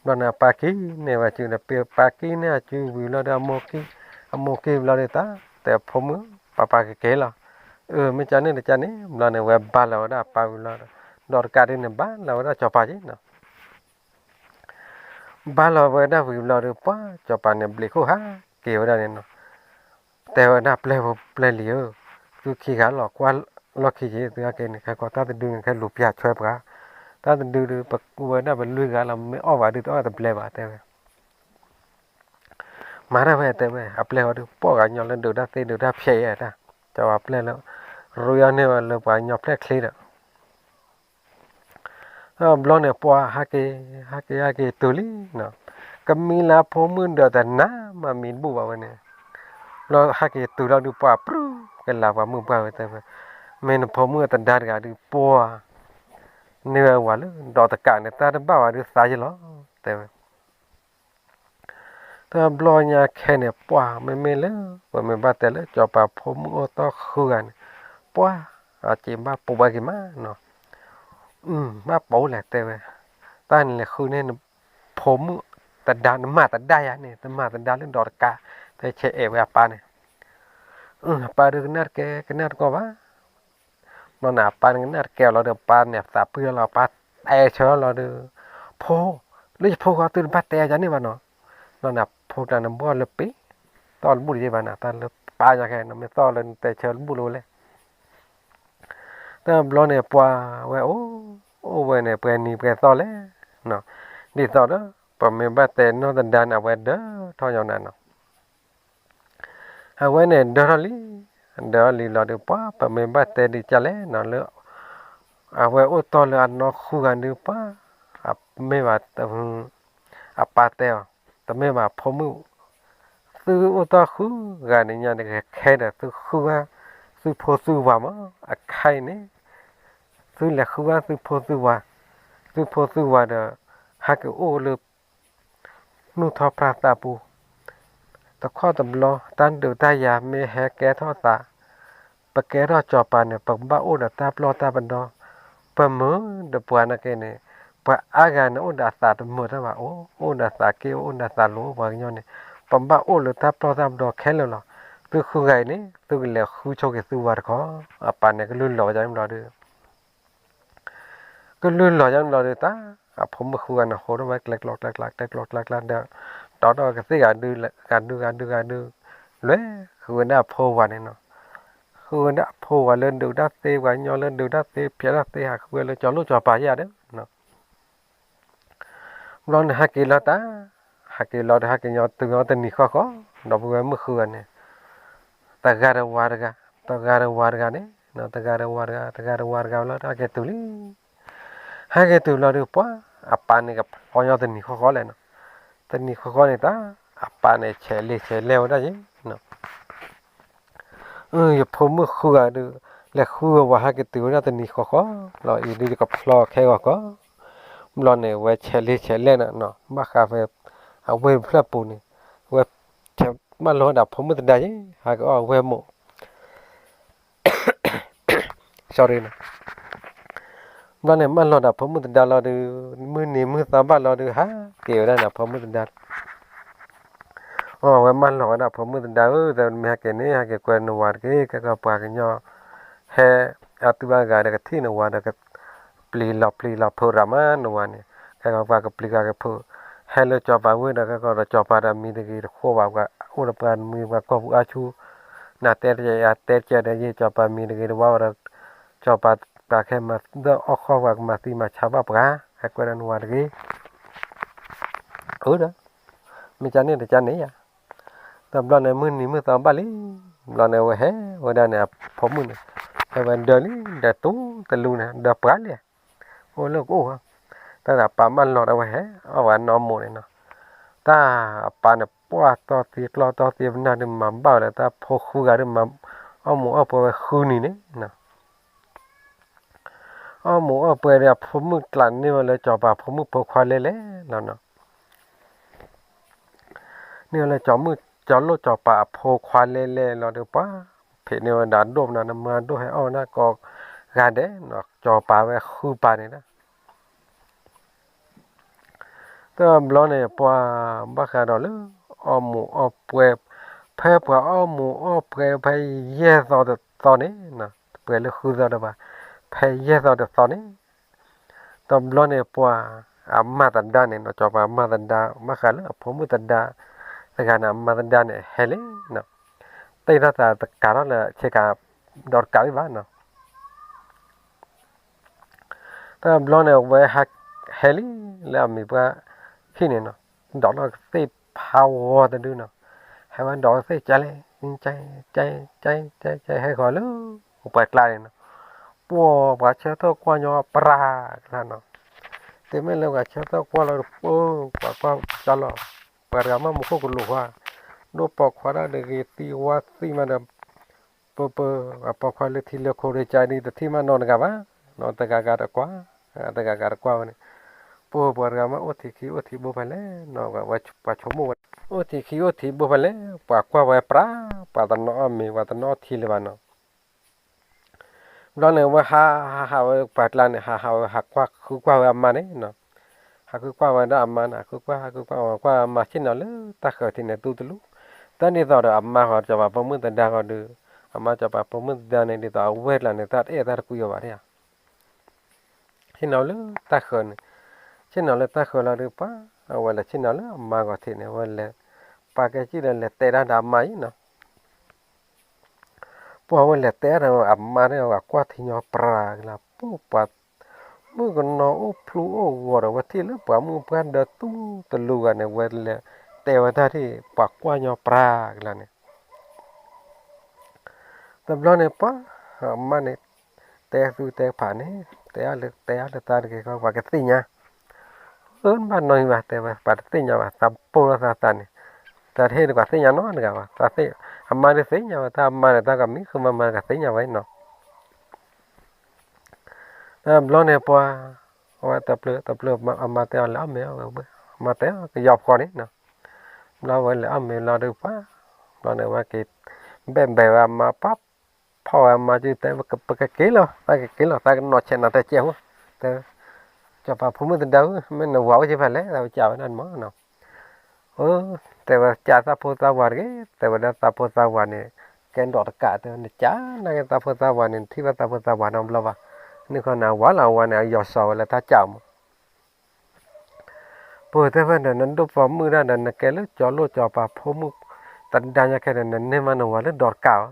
ဘျီန့ၣ် အပၢ်ကံၢ်န့ၢ်ဝဲစုန့ၣ် ပပၢ်ကံၢ်န့ၢ်အစုဝံၤဘျီဒီး အမိၢ်ကံၢ် အမိၢ်ကံၢ်ဘျီဒီး တၢ်တဲဖိမုၣ် ပၢ်ပၢ်ကက့ၤလီၤ အၢ မ့ၢ်ကန့ၣ်တကန့ၣ် ဘျီန့ၣ် ဝဲဘါလီၤဝဲဒၣ်အပၢ်ဝံၤလီၤ ဒီးတကးဒုးန့ၣ် ဘါလီၤဝဲဒၣ်စီၤပၤက့ၤနီၤ ဘါလီၤဝဲဒၣ်ဝံၤဘျီဒီး ပှၤစီၤပၤန့ၣ်ဘျံးခိၣ်ဟးက့ၤဝဲဒၣ်န့ၣ်နီၤ, တဲဝဲဒၣ်ပျဲၢ်ဖိပျဲၢ်လံၤဧၢ, သုခံဂၤလီၤကွၢ်လီၢ်ခံက့ၤ သုဟဲက့ၤန့ၣ် ခဲကီတၢ်တဒုန့ၣ် ခဲလူၤပျၢ်ဆွဲပှၤ, တၢ်တဒုဒီး ပဝဲဒၣ်ပလွံၢ်ဂၤလီၤ မ့ၢ်အီၣ်ဘၣ်ဒုးတအီၣ်တဘျဲဘၣ် တဲဝဲ မၤတၢ်ဝဲတဲဝဲ အပျဲၢ်ဃီဒီး ပှၤကညီလၢဒုးတၢ်သ့ဒုးတၢ်ဖျဲးအံၤတၢ်, စီၤပၤပျဲၢ်လၢ ရူယီန့ၢ်ဝဲလၢပှၤကညီဖျဲၣ်ချ့ဒီး တဘျီန့ၣ် ပှၤဟဲက့ၤ ဟဲက့ၤ ဟဲက့ၤတုၤလံနီၤ, ကမံလၢအဖိမုၣ်ဒီးတနၤမၤမံတဘူၣ်ဘၣ်ဝဲန့ၣ်, ဘျီဟဲက့ၤတုၤလီၤဒုး ပှၤပြူၢ်ကလာ်ပှၤမုၣ်ပှၢ်ဝဲတဲဝဲ, မ့ၢ်နဖိမုၣ်အတဒါတဂၤဒုး ပှၤ န့ၢ်ဝဲဝၤလၢဒီးတကးန့ၣ် တၢ်တဘၣ်ဝဲဒုးသးယ့လီၤ တဲဝဲ တဘျီညါခဲန့ၣ် ပှၤမ့မ့ၢ်လၢ ပမ့ၢ်ဘၣ်တဲလၢ စီၤပၤဖိမုၣ်အိၣ်တီၢ်ဃုဂၤန့ၣ် ပှၤ အစ့ဘၣ်ပိာ်ဝဲက့ၤမးနီၤ, ဘၣ်ပိာ်လဲၣ်တဲဝဲ, တၢ်န့ၣ်လဲၤဃုန့ၢ်န ဖိမုၣ်တဒါ နမၤတဒါယၤန့ၣ် တမၤတဒါလၢဒီးတကး, တဲဆဲးအဲၣ်ဝဲအပၢ်န့ၣ်, အပၢ်ဒုးကနၣ်တကဲ ကနၣ်တကီဘၣ် ဘျီန့ၣ် အပၢ်န့ၣ်ကနၣ်တကဲအီၤလီၤဒီး အပၢ်န့ၣ် အသးပှံၢ်လီၤလီၤ အပၢ်တဲဆၢလီၤဒီး, ဖိ, လၢယဖိဃီသုတဘၣ်တဲယၤန့ၣ်ဘၣ်နီၤ, ဘျီန့ၣ် အဖိကျါန့ၣ် ဘီၣ်လၢပ့ၤ, တီၢ်တဘူၣ်တယ့ၢ်ဘၣ်န့ၣ် တၢ်လၢပၢ်ညါခဲန့ၣ် မ့ၢ်သီၣ်လၢနတဲဆၢတဘူၣ်လၢဝဲလဲၣ် တဘျီန့ၣ် ပှၤဝဲအိၣ်, အိၣ်ဝဲန့ၣ် ပှဲၤနံၤပှဲၤသီၣ်လဲၣ်, ဒ်သိးဒီး ပမ့ၢ်ဘၣ်တဲနီၢ်တဒါန့ၣ် အဝဲဒၢထီၣ်ညီနၤနီၤ အဝဲန့ၣ်ဒၢထီၣ်လံ, ဒၢထီၣ်လံလီၤဒီး ပှၤပမ့ၢ်ဘၣ်တဲဒုးကၢ်လဲၣ်နီၤလၢ အဝဲအိၣ်တီၢ်လၢအနီၢ်ဃုဂၤဒုး ပှၤ အမ့ၢ်ဘၣ် အပၢ်တဲအီၤ, တမ့ၢ်ဘၣ်ဖိမုၣ်, သုအိၣ်တီၢ်ဃုဂၤန့ၣ်ညါန့ၣ် ခဲဒီးသုဃုဂၤ, သုဖိသုဝၤမး, အခါအံၤန့ၣ် သုလဲၤဃုဂၤသုဖိသုဝၤ, သုဖိသုဝၤဒီး ဟဲက့ၤအိၣ်လၢ နူၢ်ထီၣ်ဖျါသးပူၤ, တခီတဘျီ တၢ်ဒုးတၢ်ယၤမ့ၢ်ဟဲကဲထီၣ်သး, ပကဲထီၣ်စီၤပၤန့ၣ် ပကဘၣ်အိၣ်ဒီးတၢ်ပျီၢ်တၢ်ပဒီ, ပမုာ်ဒီးပှၤနာ်က့န့ၣ်, ပှၤအါဂၤန့ၣ် အိၣ်ဒီးအသးတမုာ်တၢ်ဘၣ်, အိၣ်ဒီးသးက့ အိၣ်ဒီးသးလိၤ ပှၤကညီန့ၣ်, ပဘၣ်အိၣ်လၢတၢ်ပျီၢ်တၢ်ပဒီခဲလၢာ်လီၤ. သုဃုဂၤအံၤန့ၣ် သုကလဲၤဃုဆိက့ၤသုဝၤတခီ, အပၢ်န့ၣ်ကလုၢ်လီၤဝဲဒၣ်န့ၣ်ဘျီဒီး ကလုၢ်လီၤယါန့ၣ်ဘျီဒီး တၢ်အဖိမုၣ်ဃုဂၤန့ၣ် ဟိးထီၣ်ဝဲကျဲကျီကျဲကျီ ကျဲကျီကျဲကျီဒီး တီထီၣ်ကသ့ၣ်ဂၤဒု ဂၤဒု ဂၤဒု ဂၤဒု, လွဲၢ်ဃုဝဲဒၣ်အဖိဝၤန့ၣ်နီၤ, ဃုဝဲဒၣ်အဖိဝၤလၢဒုးတၢ်သ့ ပှၤကညီလၢဒုးတၢ်သ့ ဖျဲးတၢ်သ့ ဟးဃုဝဲလၢစီၤလိၣ်စီၤပၤယါဒီး ဘျီန့ၣ်ဟဲက့ၤလီၤတၢ်, ဟဲက့ၤလီၤဒီးဟဲက့ၤညီတုၤအီၤတနံၤဃီဃီ, ဒီပုၢ်ဝဲၢ်မုၣ်ဃုဂၤန့ၣ်, တဂၤဒီးဝၤတဂၤ, တဂၤဒီးဝၤတဂၤန့ၣ်, တဂၤဒီးဝၤတဂၤ, တဂၤဒီးဝၤတဂၤလီၤ ဟဲက့ၤတုၤလံ. ဟဲက့ၤတုၤလီၤဒီးပှၤ, အပၢ်န့ၣ်ကဖျီညီတနံၤဃီဃီလဲၣ်နီၤ, တနံၤဃီဃီန့ၣ်တၢ်, အပၢ်န့ၣ်ဆဲးလ့ဆဲးလဲၢ်ဝဲဒၣ်ယဲ ယဖိမုၣ်ဃုဂၤဒီး, လဲၤဃုဝဲဝၤဟဲက့ၤတုၤဝဲဒၣ်တနံၤဃီဃီ, လီၤအံၤဒုးကဖျီခဲဂီၤကီး, ဘျီန့ၣ် ဝဲဆဲးလ့ဆဲးလဲၢ်န့ၣ်နီၤ, ဘၣ်ဃးဖဲ, အဝ့ၢ်ဖျၢၣ်ပူၤန့ၣ်, ဝဲ, ဆဲးမၢလီၤဝဲဒၣ်ဖိမုၣ်သဒါယဲ, ဟးကအီၣ်အဝ့ၢ်မိၢ် sorry နီၤ, ဘျီန့ၣ်မၢလီၤဒၣ်ဖိမုၣ်သဒါလီၤဒီး, မုၢ်နံၤမုၢ်သီဘၣ်လီၤဒီး ဟးက့ၤဝဲဒၣ်န့ၣ်ဖိမုၣ်သဒါ အဝဲမၢလီၤဝဲဒၣ်ဖိမုၣ်သဒါဧၢ, တမ့ၢ်ဟဲက့ၤန့ၣ် ဟဲက့ၤကွဲနဝၤတဂ့ၤ, ခဲကီးပှၤကညီ, ဟဲ, အတုၤအဂၤဒီးကထံၣ်နဝၤဒီး, ပျံၤလီၤပျံၤလီၤဖုးရၤမးနဝၤန့ၣ်, ခဲကီးပှၤကပျံၤပှၤကဖုး, ဟဲလၢစီၤပၤဝ့ၢ်ဒီး ခဲကီးဒီးစီၤပၤဒီးမံၤတဂ့ၤတဃိဘၣ်, ပှၤအိၣ်ဒီးပှၤမံၤပှၤကီၢ်ပူၤအါဆူ, နတဲတကဲယတဲတကဲဒီးယ့ၢ်စီၤပၤမံၤတဂ့ၤတဝါဘၣ်ဒီး, စီၤပၤတၢ်ခဲမၤသံအီၣ်ဃီပှၤကမၤသံမၤဆါဘၣ်ပှၤ, ဟဲကွဲဒီးနဝၤတဂ့ၤ အၢဒီး, မ့ၢ်ကန့ၣ်တကန့ၣ်ယါ, တဘျီန့ၣ်မုၢ်နံၤမုၢ်သီဘၣ်လံ, ဘျီန့ၣ်ဝဲဟဲဝဲဒၣ်န့ၣ်အဖိမုၣ်န့ၣ်, ဟဲဝဲဒၢလံဒီးတူတလူန့ၣ် ဒီးပှၤလံ, အိၣ်လၢကအိၣ်, တၢ်ဒီးအပၢ်မၢလီၤဒီးဝဲဟဲ, အီၣ်ဝဲနီၢ်မိၢ်န့ၣ်နီၤ, တၢ်အပၢ်န့ၣ်ပှၢ်တီၢ်သံကျီၢ်တီၢ်သံပနၢ်ဒုးမၤဘၣ်ဝဲဒီး တၢ်ဖိဃုဂၤဒုးမၤ, အီၣ်မူးအီၣ်ပှဲၤဝဲဃုနံၤန့ၣ်နီၤ အီၣ်မူးအီၣ်ပှဲၤဒီးအဖိမုၣ်ကျးန့ၢ်ဝဲလၢစီၤပၤဖိမုၣ်ဖိခွါလဲၣ်လဲၣ်လီၤနီၤ, န့ၢ်ဝဲလၢစီၤမုၣ်စီၤလိၣ်စီၤပၤအဖိခွါလဲၣ်လဲၣ်လီၤဒီးပှၤ, ဖံးန့ၢ်ဝဲဒၣ်ဒိၣ်မနုၤ နမၤဒိၣ်ဟဲအီၣ်ဝဲဒၣ်ကိးဂၤဒဲးနီၤ စီၤပၤဝဲဃုပၤန့ၣ်ဒၣ် တဘျီန့ၣ် ပှၤဘၣ်ဃးဒီးလၢ အီၣ်မူးအီၣ်ပှဲၤ, ဖဲပှၤအီၣ်မူးအီၣ်ပှဲၤဖဲယဲၢ်သီတသီန့ၣ်, ပှဲၤလၢဃုသီတဘၣ်, ဖဲယဲၢ်သီတသီန့ၣ်, တဘျီန့ၣ်ပှၤ အမါသဒါန့ၣ်နီၤ, စီၤပၤအမါသဒါ ဘၣ်ဃးလၢအဖိမုၣ်သဒါတဂၤန့ၣ် အမါသဒါန့ၣ် ဟဲလံနီၤ, တ့ထီၣ်သးတကးထီၣ်လၢဆ့ကၤဒီးတကးဘၣ်ဘၣ်နီၤ. တဘျီန့ၣ် အဝဲဟဲလံလၢအမံၤပှၢ်ခံန့ၣ်နီၤ, ဒိးထီၣ်ကသ့ၣ်ဖးဂီၤတဒုနီၤ, ဟဲဝဲဒိးကသ့ၣ်ကလဲၣ်, ကဲ ကဲ ကဲ ကဲ ဟဲဃီၤလၢပှၤကျါန့ၣ်နီၤ, ပှၤပှၤဆၢထၢၣ်ကွၢ်ညီပြးကျါနီၤ, တမ့ၢ်လၢပှၤဆၢထၢၣ်ကွၢ်လီၤတပၢၢ် ပှၤကွၢ်ကၠီလီၤ, ပှၤတဂၤမ့ၢ်မူခိၣ်ကလူးခွါ, ဒိၣ်ပိာ်ခွါဒၣ်တဂ့ၤ သံဝါသံမးဒီး ပၢပၢ ပှၤပိာ်ခွါလၢထံလၢခိၣ်ဒီး ကဒုးတထံၣ်မးနီတဂၤဘၣ်, နီတဂၤဂၤတကွၢ်, တဂၤဂၤတကွၢ်ဝဲန့ၣ်, ပှၤတဂၤမ့ၢ်အိၣ်ထံခံအိၣ်ထံဘိဖဲလဲၣ်, ပှၤဆိကမိၣ်ဝဲ, အိၣ်ထံခံအိၣ်ထံဘိဖဲလဲၣ်, ပှၤကွၢ်ဝဲပြး, ပှၤတနီၤအီၣ်မ့ၤ ပှၤတနီၤအီၣ်ထံလၢၤဘၣ်နီၤ. ဘျီန့ၣ် အဝဲဟးဟးဝဲပှၤကျါန့ၣ် ဟးဟးဝဲဟးကွၢ်ဃုကွၢ်ဝဲအမါန့ၣ်, ဟးဃုကွၢ်ဝဲဒၣ်အမါန့ၣ် ဟးဃုကွၢ် ဟးဃုကွၢ်ဝဲ ကွၢ်အမါဆ့ၣ်နီၤလၢတၢ်ဃၢၤထံးန့ၣ် တူၢ်တလူၢ်, တၢ်ဒ်သိးဒီးအမါဃီ စီၤပၤဖိမုၣ်သဒါဃီဒီး, အမါစီၤပၤဖိမုၣ်သဒါန့ၣ် ဒ်သိးအဝဲကျါန့ၣ် တၢ်တအဲၣ်တၢ်တကွံအီၤဘၣ်ဒၣ်ဧါ ဆ့ၣ်နီၤလၢတၢ်ဃၢၤန့ၣ်, ဆ့ၣ်နီၤလၢတၢ်ဃၢၤလီၤဒီး ပှၤအဝဲလဲၤဆ့ၣ်နီၤလၢအမါဂီၤထံးန့ၣ် အဝဲလဲၤ, ပာ်ကဲကံၣ်ဒီးလဲၤတဲဒၣ်ဒီးအမါအံၤနီၤ, ပှၤဝဲလဲၤတဲဒီးအမါန့ၣ် အကွၢ်ထံညီပြးကလါ ပှၤ, မုၣ်ကနီၤအိၣ်ဖျူအိၣ်ဂီၤဒီး ဝဲထံၣ်လၢပှၤမုၣ်ပှၢ်ဒၢတူၢ်တလူၢ်ဂၤန့ၣ် ဝဲလဲၤတဲဝဲတၢ်ထံၣ် ပှၤကွၢ်ညီပြးကလါန့ၣ် တဘျီန့ၣ် ပှၤ, အမါန့ၣ်, တဲသုတဲဖးန့ၣ်, တဲအီၤလၢ တဲအီၤလၢသးတဂ့ၤဃီ ပှၤကသ့ၣ်ညါ, အၢ နဘၣ်နီတမံၤဘၣ် တဲဝဲ ပှၤတသ့ၣ်ညါဘၣ် သးပိၢ်လီၤသးသးန့ၣ်, တၢ်တဟ့ၣ်တပှၤသ့ၣ်ညါနီတဂၤဘၣ်, အမါဒုးသ့ၣ်ညါဝဲ တၢ်အမါန့ၣ် တၢ်ကမံဃုာ်မးမးတဂၤသ့ၣ်ညါဝဲနီၤ တဘျီန့ၣ်ပှၤ, အဝဲတပျၢၤ တပျၢၤအမါတဲအီၤလဲၤအီၣ်မ့ၤဝဲ, အမါတဲကယီၤဖှီၣ်န့ၣ်နီၤ, ဘျီဝဲလဲၤအီၣ်မ့ၤလီၤဒုးပှၤ, ဘျီန့ၣ်ဝဲက့ၤ, ဘဲၣ်ဘဲၣ်ဝဲအမါပှၤ, ဖီၣ်ဝဲအမါကတဲ, ပကက့ၤလီၤ သးကက့ၤလီၤ သးကနီၢ်ဆဲးနီၢ်တဲကဲးဖိ, တဲ, စီၤပၤဖိမုၣ်သဒါဧၢ မ့ၢ်နဝၤအိၣ်က့ၤဖဲလဲၣ် သးဝဲကးဝဲဒၣ်မးနီၤ အၢ, တဲဝဲကးသးဖိသးဝၤတဂ့ၤ, တဲဝဲဒၣ်သးဖိသးဝၤန့ၣ်, ကဲဒိးတကးတဲဝဲ နကးနာ်က့သးဖိသးဝၤန့ၣ် နထံၣ်ဘၣ်သးဖိသးဝၤနီတဘျီဘၣ်, နခီန့ၣ် အဝၤလီၤအဝၤန့ၣ် အယီၤစီၤဝဲလၢတၢ်ကးအီၤမး, ပတဲဖဲဒီး နဒိၣ်ပိာ်မုၣ်ဒၣ်ဒီး နကဲလၢကၠီလိၣ်ကၠီပၤဖိမုၣ်သဒါညါခဲဒီး နန့ၢ်မးနဝၤလၢဒိးတကး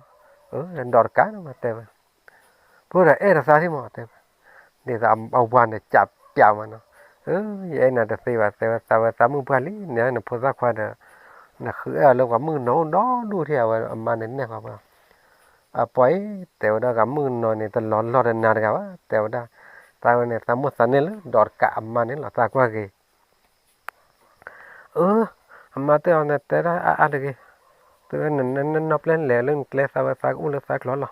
အီၤ, အၢ ဒိးတကးနီၤ တဲဝဲ ပဒီးအဲၣ်တသးထံၣ်မး တဲဝဲ, ဒ်သိးအဝၤန့ၣ်ကးပျးမးနီၤ, အၢ ယအဲၣ်နၤတသ့ဘၣ် တဲဝဲ သးဝဲသးမုၣ်ပှၢ်လံ နနဖိသၣ်ခွါဒီး, နဃုအဲၣ်အီၤလၢပှၤမုၣ်ကနီၤအိၣ်ဒီဒူၣ်ထံၣ် အဝဲအမါန့ၣ်နဲၣ်ဃီၤပှၤ, အပှၤအံၤ တဲဝဲဒၣ် ဂၤမုၣ်ကနီၤန့ၣ် တလီၤလီၢ်တနၤတဂၤဘၣ် တဲဝဲဒၣ်, သးဝဲန့ၣ် သးမိၣ်သးန့ၢ်လၢဒိးတကးအမါန့ၣ်လီၤ သးကွၢ်က့ၤ အၢ, အမါတဲအီၤန့ၣ် တဲဒၣ်အါအါတဂ့ၤ, တဲဝဲ နနီၢ်ပျဲၢ်လဲၤလၢနကျဲ သးဝဲသးကအိၣ်လၢသးကျိၤလီၤ,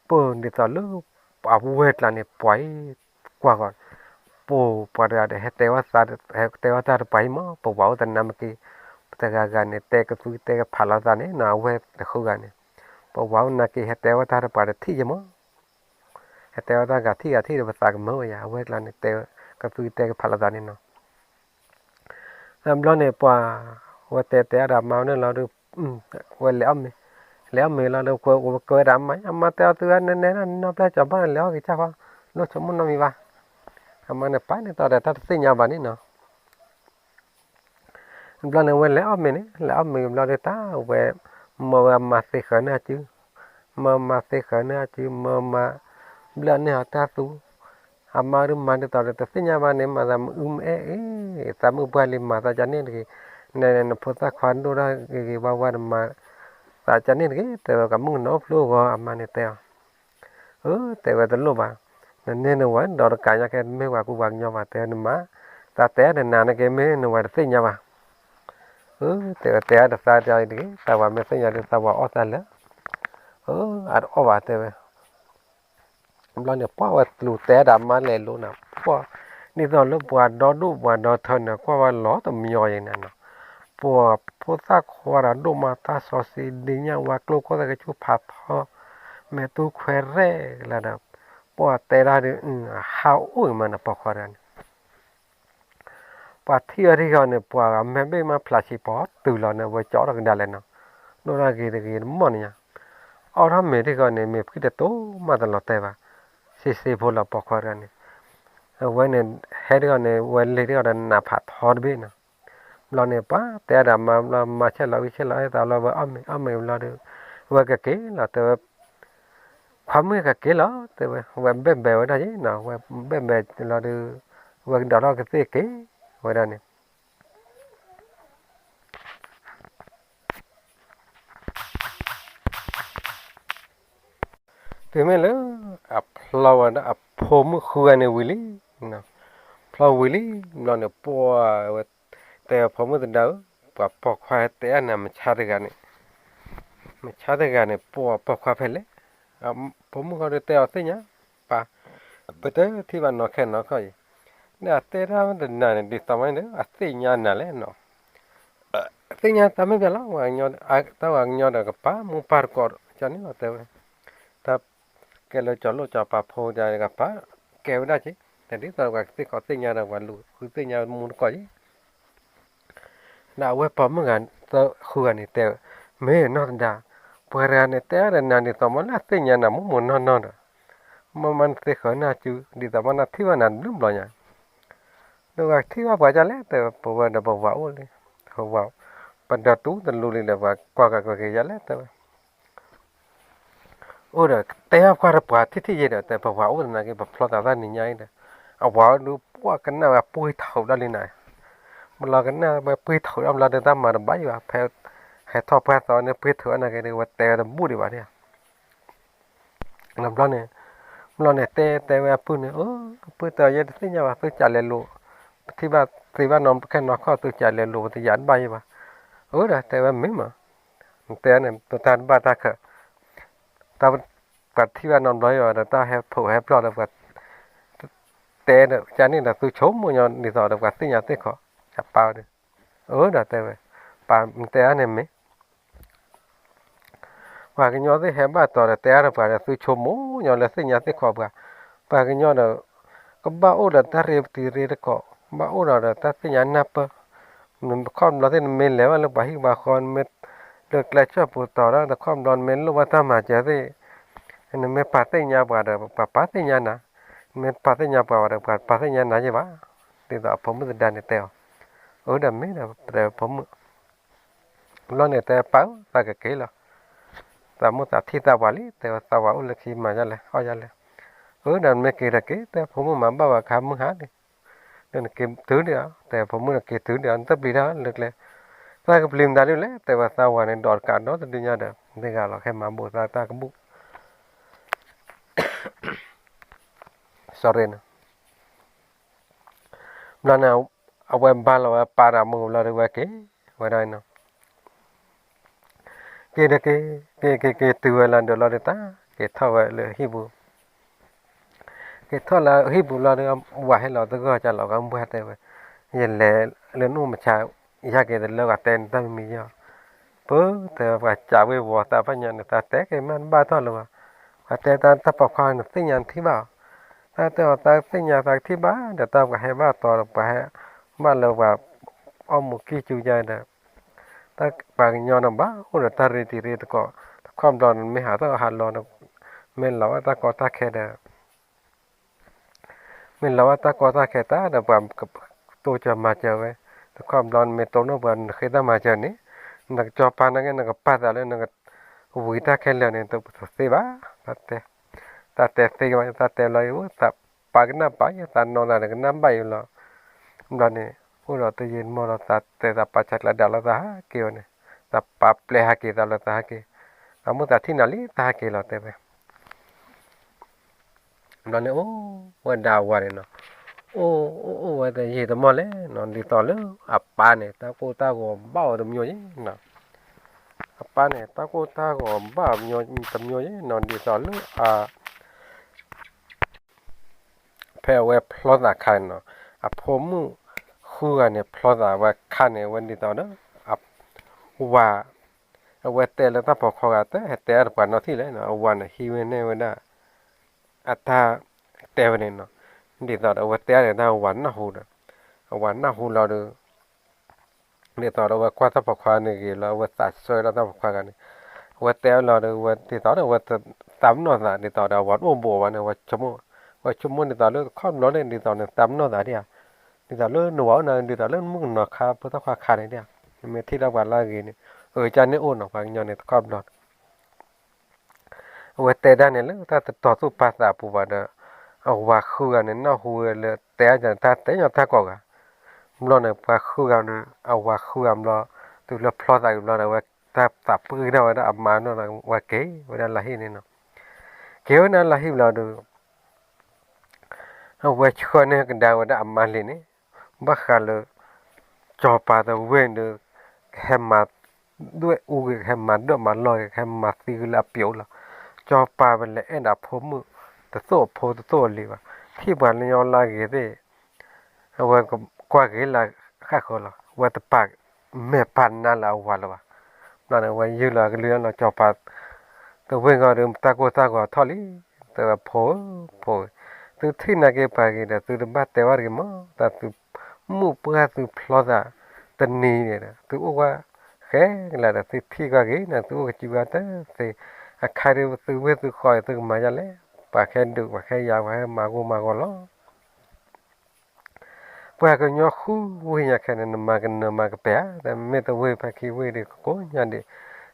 ပဒ်သိးလၢ, အဝဲကျါန့ၣ် ပှၤအံၤ, ကွၢ်ဃီၤ, ပပှၤတဂၤဒီး ဟဲတဲဝဲသး, ဟဲတဲဝဲတၢ်တပှၤအံၤမး ပဝၤအိၣ်တနါမက့ၤ, တဂၤဂၤန့ၣ် တဲကသူတဲကဖးလီၤသးန့ၣ်နီၤ အဝဲတဃုဂၤန့ၣ်, ပဝၤအိၣ်နါက့ၤ ဟဲတဲဝဲတၢ်တပှၤတထံၣ်ယမး ဟဲတဲဝဲတၢ်ဂၤထံၣ်ဂၤထံၣ်ဒီး ပသးကမၢဝဲယၤ အဝဲကျါန့ၣ် တဲ, ကသူတဲကဖးလီၤသးန့ၣ်နီၤ, တဘျီန့ၣ်ပှၤ, ဝဲတဲတဲအါဒီးအမါန့ၣ်လီၤဒီး, ဝဲလဲၤအီၣ်မ့ၤ, လဲၤအီၣ်မ့ၤလီၤဒီး ကဝဲဒၣ်အမါ အမါတဲအီၤသုဝဲ နနဲဒၣ်နနီၢ်ပျဲၢ်ကၠီၤဘၣ်န့ၣ် လဲၤအီၣ်က့ၤကၢ်ဃီ, လိၣ်ဆိကမိၣ်နီတမံၤဘၣ်, အမါန့ၣ်ပာ်န့ၢ်တၢ်ဒီးတၢ်တသ့ၣ်ညါဘၣ်န့ၣ်နီၤ တဘျီန့ၣ် ဝဲလဲၤအီၣ်မ့ၤန့ၣ် လဲၤအီၣ်မ့ၤဘျီဒီး တၢ်ဝဲ, မၢဝဲအမါသ့ဃၢၤန့ၢ်အစု, မၢမါသ့ဃၢၤန့ၢ်အစု မၢမါ, ဘျၢၣ်န့ၢ်အီၤတၢ်သူ, အမါဒုးမၤဒ်သိးဒီးတသ့ၣ်ညါဘၣ်န့ၣ် မၤသးမအုမအဲၣ်အ့ၣ်, သးမုၣ်ပှၢ်လံမၤသးကန့ၣ်တဂ့ၤ, နနဖိသၣ်ခွါဒိၣ်ဒၣ်ဂ့ၤဂ့ၤဝါဝါဒီးမၤ, သးကန့ၣ်တဂ့ၤ တဲဝဲ ကမုၣ်ကနီၤအိၣ်ဖျိအဂီၢ် အမါန့ၣ်တဲအီၤ အၢ တဲဝဲတလိၣ်ဘၣ်, နန့ၢ်နဝၤဒီးတကးညါခဲ တမ့ၢ်ပှၤကူပှၤကညီဘၣ် တဲဝဲနမၤ, သးတဲအါဒီးနၤန့ၣ်က့ မ့ၢ်နဝၤတသ့ၣ်ညါဘၣ်, အၢ တဲဝဲတဲအါဒီးသးတဂ့ၤ သးဝၤမ့ၢ်သ့ၣ်ညါဒီးသးဝၤအီၣ်သးလၢာ်, အၢ အတအီၣ်ဘၣ်တဲဝဲ ဘျီန့ၣ် ပှၤဝဲလူၤတဲဒၣ်မါလဲၤလိၤနၤ ပှၤ, ဒ်သိးလၢပှၤဒီဒူၣ်ပှၤဒီထၢန့ၣ် ကွၢ်ဝဲလီၤတမညီယဲန့ၣ်နီၤ, ပှၤဖိသၣ်ခွါဒီးဒိၣ်မးတၢ်စီဆှံ ဒ့ညၣ်ဝါကျိခိၣ်သကဆူၣ်ဖးထီ, မဲာ်တူၢ်ခွဲးရဲၣ်ကလၢာ်ဒီး, ပှၤတဲဒၣ်ဒီး ဟးအိၣ်အံၤမးနီၤ ပိာ်ခွါတဂၤန့ၣ် ပှၤထံၣ်အီၤထံၣ်ဃီန့ၣ် ပှၤဂၤမဲာ်ဘ့ၣ်မးဖျါဆံးပီၤတုၤလီၤန့ၣ် အဝဲကၠီထီၣ်ကဒါလဲၣ်နီၤ, ဒိၣ်ဒၣ်ဂ့ၤတဂ့ၤတမီၢ်န့ၣ်ညါ, အီၣ်ထီၣ်မ့ၤထံၣ်ဃီန့ၣ် မ့ၤဖှံတတိၤမးတလီၤတဲာ်ဘၣ်, ဆ့ဆ့ဖိလီၤပိာ်ခွါတဂၤန့ၣ်, အဝဲန့ၣ် ဟဲတဂီၤန့ၣ် ဝဲလဲၤတဂီၤဒီးနးဖးထီတဘ့ၣ်နီၤ. ဘျီန့ၣ် ပှၤတဲဒၣ်မၤဘျီ မၤဆဲးလီၤဝံၤဆဲးလီၤ ဟဲသးဘျီဝဲအီၣ်မ့ၤအီၣ်မ့ၤဘျီဒီး ဝဲကက့ၤလီၤတဲဝဲ, ခွါမုၣ်ကက့ၤလီၤတဲဝဲ, ဝဲဘဲၣ်ဘဲၣ်ဝဲဒၣ်ယဲနီၤ, ဝဲဘဲၣ်ဘဲၣ်လီၤဒီး ဝဲကဒီးထီၣ်ကသ့ၣ်က့ၤဝဲဒၣ်န့ၣ် တုၤမ့ၢ်လၢ အဖျီဝဲဒၣ်အဖိမုၣ်ဃုဂၤန့ၣ် ဝံၤလံ, ဖျီဝံၤလံ, ဘျီန့ၣ် ပှၤဝဲ တဲအဖိမုၣ်သဒါဧၢ, ပှၤပိာ်ခွါတဲအါနၤ မဆါတဂၤန့ၣ်, မဆါတဂၤန့ၣ် ပှၤပိာ်ခွါဖဲလဲၣ်, ဖိမုၣ်ဃီဒီးတဲအီၤသ့ၣ်ညါ, ပၢ်, ပတထံၣ်ဘၣ်နီၢ်ခဲနီၢ်ခီအံၤ, ဒီးအတဲတၢ်တနၤန့ၣ် ဒ်သိးမ့ၢ်ဒီး အသ့ၣ်ညါနၤလဲၣ်နီၤ သ့ၣ်ညါတၢ်မ့ၢ်ပျဲလီၤ, တၢ်ဝဲကညီဒီးကပၤ မိၢ်ပၢ်တကိးကန့ၣ်လီၤတဲဝဲ, တၢ်ကဲလၢကၠီၤလိၣ်ကၠီၤပၤဖိဒီးကပၤ ကဲဝဲဒၣ်က့ၤ, တဒ်သိးပှၤကသ့ၣ်ကိးသ့ၣ်ညါဒီး ပှၤလူၤဃုသ့ၣ်ညါမူတကိးက့ၤ, ဒီးအဝဲပိာ်မုၣ်ဂၤသၢဃုဂၤန့ၣ်တဲဝဲ, မ့ၢ်နီၢ်သဒါ, ပှၤတဂၤန့ၣ် တဲအါဒီးနၤဒ်သိးမ့ၢ်လၢအသ့ၣ်ညါနၤမူးမူးနီၢ်နီၢ်ဒီး, မ့ၢ်မ့ၢ်နသ့ဃၢၤနၤစု ဒ်သိးမ့ၢ်နထံၣ်ဘၣ်နၤတဘျုးဘျီညါ ဒီးပှၤထံၣ်ဘၣ်ပှၤဒ်လဲၣ်တဲဝဲ, ပဝဲဒီးပဝၤအိၣ်လံ, ပဝၤ, ပဒီတူၢ်တလူလံဒီး ပှၤကွၢ်ကကွဲၤက့ၤယၤလဲၣ်တဲဝဲ, အိၣ်ဒီးတဲအီၣ်ပှၤဒီးပှၤထံၣ်ထံၣ်ယဲဒီး တဲပဝၤအိၣ်သနာ်က့ ပဖျီသးတၢ်နံၤညါအံၤဒီး, အဝၤအိၣ်ဒုးပှၤကနၣ်ဝဲပှ့ၤထီၣ်ဒၣ်လံနၤ, ဘျီကနၣ်ဝဲပှ့ၤထီၣ်ဒၣ်ဘျီဒီး တၢ်မၤတဘၣ်ယံၤဘၣ်, ဖဲဟဲထီၣ်ပှၢ်သီန့ၣ် ပှ့ၤထီၣ်အနၢ်က့ၤဒီး ဝဲတဲဝဲတဘူၣ်ဒံးဘၣ်ဒၣ် ဘျီန့ၣ်, ဘျီန့ၣ် တဲတဲဝဲအပုၢ်န့ၣ်, အပုၢ်တဲအီၤ ယဲတသ့ၣ်ညါဘၣ် သုကးလဲၤလိာ်, ပထံၣ်ဘၣ်သ့ဘၣ်နီၢ်ခဲနီၢ်ခီၣ် သုကးလဲၤလိာ် ပတယၤတဘၣ်ယံၤဘၣ်, အၢဒီးတဲဝဲမ့ၢ်မး, နတဲန့ၣ် ပတၢ်တဘၣ်တၢ်ခၢး, တၢ်ပှၤထံၣ်ဘၣ်နီတဘျီယံၤဘၣ်ဒီး တၢ်ဟဲဖိးဟဲပျီၢ်ဒီးပှၤ တဲဒီး ကန့ၣ်ဒီး သုဆိကမိၣ်ညီဒ်သိးဒီး ပှၤသ့ၣ်ညါသ့ၣ်ခီ, အပၢ်ဒီး, အၢဒီးတဲဝဲ, ပၢ်တဲအါန့ၣ်မ့ၢ် ပှၤကညီသ့ၣ်ဟဲဘၣ်တီၤဒီး တဲအါဒီးပှၤဒီး သုဆိကမိၣ်ညီလၢသ့ၣ်ညါသ့ၣ်ခီပှၤ, ပှၤကညီဒီး ကဘၣ်အိၣ်ဒီးတၢ်ရ့တံၤရ့တကိး, ဘၣ်အိၣ်ဒီးတၢ်သ့ၣ်ညါနၢ်ပၢၢ်, နခီဘျီသ့ၣ် နမ့ၢ်လဲၤဘၣ်လၢပှၤဟံၣ်ပှၤဃီ နမ့ၢ်လၢကျဲဆၢၣ်ပူၤတီၤဒီး နခီဘျီနမ့ၢ်လိၣ်ဘၣ်တၢ်မၤစၢၤသ့ၣ်, နမ့ၢ်ပာ်သ့ၣ်ညါပှၤဒီး ပှၤပာ်သ့ၣ်ညါနၤ, နမ့ၢ်ပာ်သ့ၣ်ညါပှၤဝဲဒီး ပှၤပာ်သ့ၣ်ညါနၤယဲဘၣ်, ဒ်သိးအဖိမုၣ်သဒါန့ၣ်တဲအီၤ, အၢဒီးမ့ၢ်ဒီး တဲဖိမုၣ် ဘျီန့ၣ်တဲပၢ်ဧၢ သးကက့ၤလီၤ, သးမိၢ်သးထံၣ်သးပှၢ်လံ, တဲဝဲသးဝၤအိၣ်လၢခံမၤယါလဲၣ် အီၣ်ယါလဲၣ်, အၢဒီးနမ့ၢ်က့ၤဒီးက့ၤ တဲဖိမုၣ်မၤဘၣ်ဝဲခါမုၢ်ဟါလံ, ဒီးနက့ၤတုၤဒံးဧါ, တဲဖိမုၣ်နက့ၤတုၤဒံးဧါ နတပျံၤတၢ်လၢကျဲ, သးကပျံၤမတၤဒ်လဲၣ်, တဲဝဲသးဝၤန့ၣ် ဒိးတကးဒီတဒုညါဒီး တဂၤလီၤ ခဲမၤဘိးသးတၢ်ကဘူၣ် sorry နီၤ ဘျီန့ၣ် အဝဲဘါလီၤဝဲပၢ်ဒီးမိၢ်ဘျီဒီး ဝဲက့ၤဝဲဒၣ်နီၤ, က့ၤဒီးက့ၤ က့ၤက့ၤက့ၤ တုၤဝဲလၢဒိးလီၤဒီးတၢ် က့ၤထီၣ်ဝဲလၢဟံၣ်ပူၤ, က့ၤထီၣ်လၢဟံၣ်ပူၤလီၤဒီး ဝၤဟဲလီၤသဂၢၢ်ကလီၤ ကဘှၢ်တဲဝဲ, ယလဲၤလၢနအိၣ်မဆါ ယဟဲက့ၤတလၢ ပှၤတဲနတၢ်မံၤမံၤယီၤ, ပၢ်တဲဝဲ ပှၤကးဝ့ၤဝီၤသးဖးညါန့ၣ် သးတဲက့ၤမးတဘၣ်ထီၣ်လၢၤဘၣ်, ပှၤတဲတၢ်တၢ်ပိာ်ခွါန့ၣ် သ့ၣ်ညါနထံၣ်ဘၣ်, တၢ်တဲအီၤ တၢ်သ့ၣ်ညါသးကထံၣ်ဘၣ်ဒီး တၢ်ပှၤဟဲဘၣ်တီၤဒီး ပှၤဟဲဘၣ်လၢပှၤအီၣ်မူးကံၢ်ကၠူယါဒီး တၢ်ပှၤကညီန့ၣ်ဘၣ်အိၣ်ဒီးတၢ်ရ့တံၤရ့တကိး, တခီဘျီန့ၣ် မ့ၢ်ဟးထီၣ်ဟးလီၤဒီး မ့ၢ်လီၤဘၣ်တၢ်ကီတၢ်ခဲဒီး မ့ၢ်လီၤဘၣ်တၢ်ကီတၢ်ခဲတၢ်ဒီး ပှၤကတိစၢၤမၤစၢၤဝဲ, တခီဘျီန့ၣ် မ့ၢ်တိၢ်နီၣ်ပှၤ နဃ့တၢ်မၤစၢၤန့ၣ်, နကစီၤပၤနာ်က့ နကပာ်သးလၢနကဝံၤတၢ်ခဲလၢာ်န့ၣ် တသ့ဘၣ်, တၢ်တဲ, တၢ်တဲသ့ကမး တၢ်တဲလီၤအံၤ သးပာ်ကနၣ်ပာ် သးနီၢ်သးဒီးကနၣ်ဘၣ်အံၤလီၤ, ဘျီန့ၣ် အိၣ်ဒီးတယံာ်တမီၢ်လီၤ သးတဲသးပာ်ဆးကျးဒၣ်လီၤ သးဟးက့ၤဝဲန့ၣ်, သးပာ်ပျဲဟးက့ၤသးလီၤ သးဟးက့ၤ, သးမိၢ်သးထံၣ်နၤလံ သးဟးက့ၤလီၤတဲဝဲ ဘျီန့ၣ်အိၣ်ဝဲဒၣ်အဝၤန့ၣ်နီၤ, အိၣ်အိၣ်အိၣ်ဝဲတယံာ်တမီၢ်လဲၣ်နီၤ ဒ်သိးလၢအပၢ်န့ၣ် တၢ်ကိၢ်တၢ်ဂီၤဘၣ်အီၤတမျိုးယဲနီၤ, အပၢ်န့ၣ် တၢ်ကိၢ်တၢ်ဂီၤဘၣ်အီၤတမျိုးယဲနီၤ ဒ်သိးလၢအ ဖဲအဝဲဖျီသးခါန့ၣ်နီၤ, အဖိမုၣ်ဃုဂၤန့ၣ် ဖျီသးဝဲခါန့ၣ် အဝဲဒ်သိးဒီး ဝၤ အဝဲတဲလၢတၢ်ပိာ်ခွါဂၤတဟဲတဲအါတပှၤနီတထံၣ်လဲၣ်နီၤ, အဝၤန့ၣ်ဟံးဝဲန့ၢ်ဝဲဒၣ် အတၢ်တဲဝဲန့ၣ်နီၤ, ဒ်သိးဒီးအဝဲတဲအါန့ၣ်တၢ်ဝၤနၢ်ဟူဒီး အဝၤနၢ်ဟူလီၤဒီး ဒ်သိးဒီးအဝဲကွၢ်တၢ်ပိာ်ခွါန့ၣ်ဂ့ၤလီၤ အဝဲသးဆၢဒီးတၢ်ပိာ်ခွါဂၤန့ၣ်, အဝဲတဲအလီၤဒီး အဝဲဒ်သိးဒီးအဝဲသးပ့ၤနီၣ်သး ဒ်သိးဒီးအဝၤတအိၣ်ဘူးအီၤဘၣ်န့ၣ် အဝဲဆိကမိၣ်, ဝဲဆိကမိၣ်ဒ်သိးလၢတခီဘျီန့ၣ် ဒ်သိးန့ၣ် သးပနီၣ်သးဒ်ဧါ, ဒ်သိးလၢနဝၤအိၣ်နၤ ဒ်သိးလၢနမုၣ်ကနီၤခါ ဖိသၣ်ခွါခါန့ၣ်ဒ်ဧါ, နမ့ၢ်ထံၣ်ဒီးပှၤလၢအဂ့ၤန့ၣ် အကစၢ်န့ၣ်အိၣ်နီၤ ပှၤကညီန့ၣ်တခီဘျီ အဝဲတဲဒၣ်န့ၣ်လၢတၢ်တတီၤသူၣ်ပာ်သးအပူၤဘၣ်ဒီး အဝၤဃုဂၤန့ၣ် နၢ်ဟူဝဲလၢတဲအါန့ၣ် တၢ်တဲညီတၢ်ကိးဂၤ, ဘျီန့ၣ် ပှၤဃုဂၤန့ၣ် အဝၤဃုဂၤဘျီ တုၤလၢဖျီသးက့ၤဘျီဒီး အဝဲတၢ်သးပှ့ၤဒၣ်ဝဲဒၣ်အမါနီၤ ဝဲက့ၤဝဲဒၣ်လၢဟံၣ်န့ၣ်နီၤ, က့ၤဝဲဒၣ်လၢဟံၣ်ဘျီဒီး အဝဲဆှၢန့ၢ်ကဒါဝဲဒၣ်အမါလံန့ၣ်, ဘၣ်ဃးလၢ စီၤပၤသဝ့ၣ်ဒီး ကဟဲမၤဒွဲၣ်အူဂ့ၤ ကဟဲမၤဒွဲၣ်မၤလီၢ်ဂ့ၤ ကဟဲမၤသံဂ့ၤလၢအပျိာ်လီၤ. စီၤပၤဝဲလဲၤအဲၣ်ဒၣ်ဖိမုၣ် တသိၣ်အဖိတသိၣ်အလံၤဘၣ်, ထံၣ်ပှၤလၢညီလၢအဂ့ၤသ့ၣ် အဝဲကွၢ်က့ၤလၢဃၣ်ဃၢၤလီၤ. အဝဲတပာ်မဲာ်ပာ်နါလၢအဝၤလၢၤဘၣ်. ဘျီန့ၣ် အဝဲယုၢ်လီၤကလုၢ်လီၤ စီၤပၤသဝ့ၣ်ဂီၢ်ဒီး တၢ်ကိၢ်တၢ်ဂီၤထီၣ်လံ, တဲဝဲ ဖိဧၢ, ဖိဧၢ, သုထံၣ်နာ်က့ၤပှၤဂ့ၤဒီး သုတဘၣ်တဲဘၣ်တဂ့ၤမး, တၢ်သုမုၣ်ပှၢ်သုဖျီသးတနံၤန့ၣ်ဒီး သုအိၣ်ဝဲဃဲကလၤဒီး သုထံၣ်ကွၢ်က့ၤန့ၣ် သုအိၣ်ကစံးဝဲတသ့, အခါဒုးသုဝ့ၢ်သုဃီ သုကမၤဒ်လဲၣ်, ပှၤခဲဒုး ပှၤခဲယၤ ပှၤဟဲမၤဂိၢ်မၤဂီၤလီၤ. ပှၤကညီဃုဝ့ၢ်ညါခဲန့ၣ် နမၤကနၢၤမၤကပှဲၤဧါ, တမ့ၢ်တဝ့ၢ်ဖဲခံဝ့ၢ်ဒီး ကကိးညါဒံး,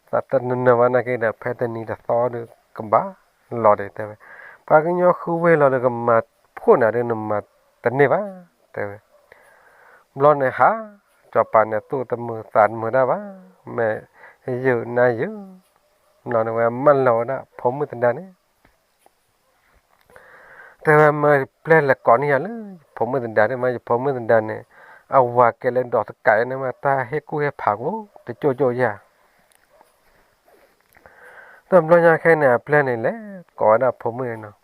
သးတနၢၤနၢၤဘၣ်နာ်က့ဒီး ဖဲတနံၤတသီဒီးကဘၣ်လီၤဒီး တဲဝဲ, ပှၤကညီဃုဝ့ၢ်လီၤဒီး ကမၤဖှိၣ်နၤဒီး နမၤတန့ၢ်ဘၣ် တဲဝဲ. ဘျီန့ၣ်ဟး စီၤပၤန့ၣ် သူၣ်တမုာ်သးတမုာ်တၢ်ဘၣ်, မဲာ်ယုာ်နါယုာ်, ဘျီန့ၣ်ဝဲမၢလီၤဝဲဒၣ်ဖိမုၣ်သဒါန့ၣ် တဲဝဲ မ့ၢ်ပျဲၢ်လဲၤကိးန့ၢ်ယၤလၢ ယဖိမုၣ်သဒါဒ်မး, ယဖိမုၣ်သဒါန့ၣ် အဝၤကဲလၢဒိးတကးန့ၣ်မး တၢ်ဟ့ၣ်ကူၣ်ဟ့ၣ်ဖးကိးတကၠိၢ်ကၠိၢ်ယၤ. တဘျီညါခဲန့ၣ် အပျဲၢ်န့ၣ်လဲၤကိးဝဲဒၣ်ဖိမုၣ်န့ၣ်နီၤ,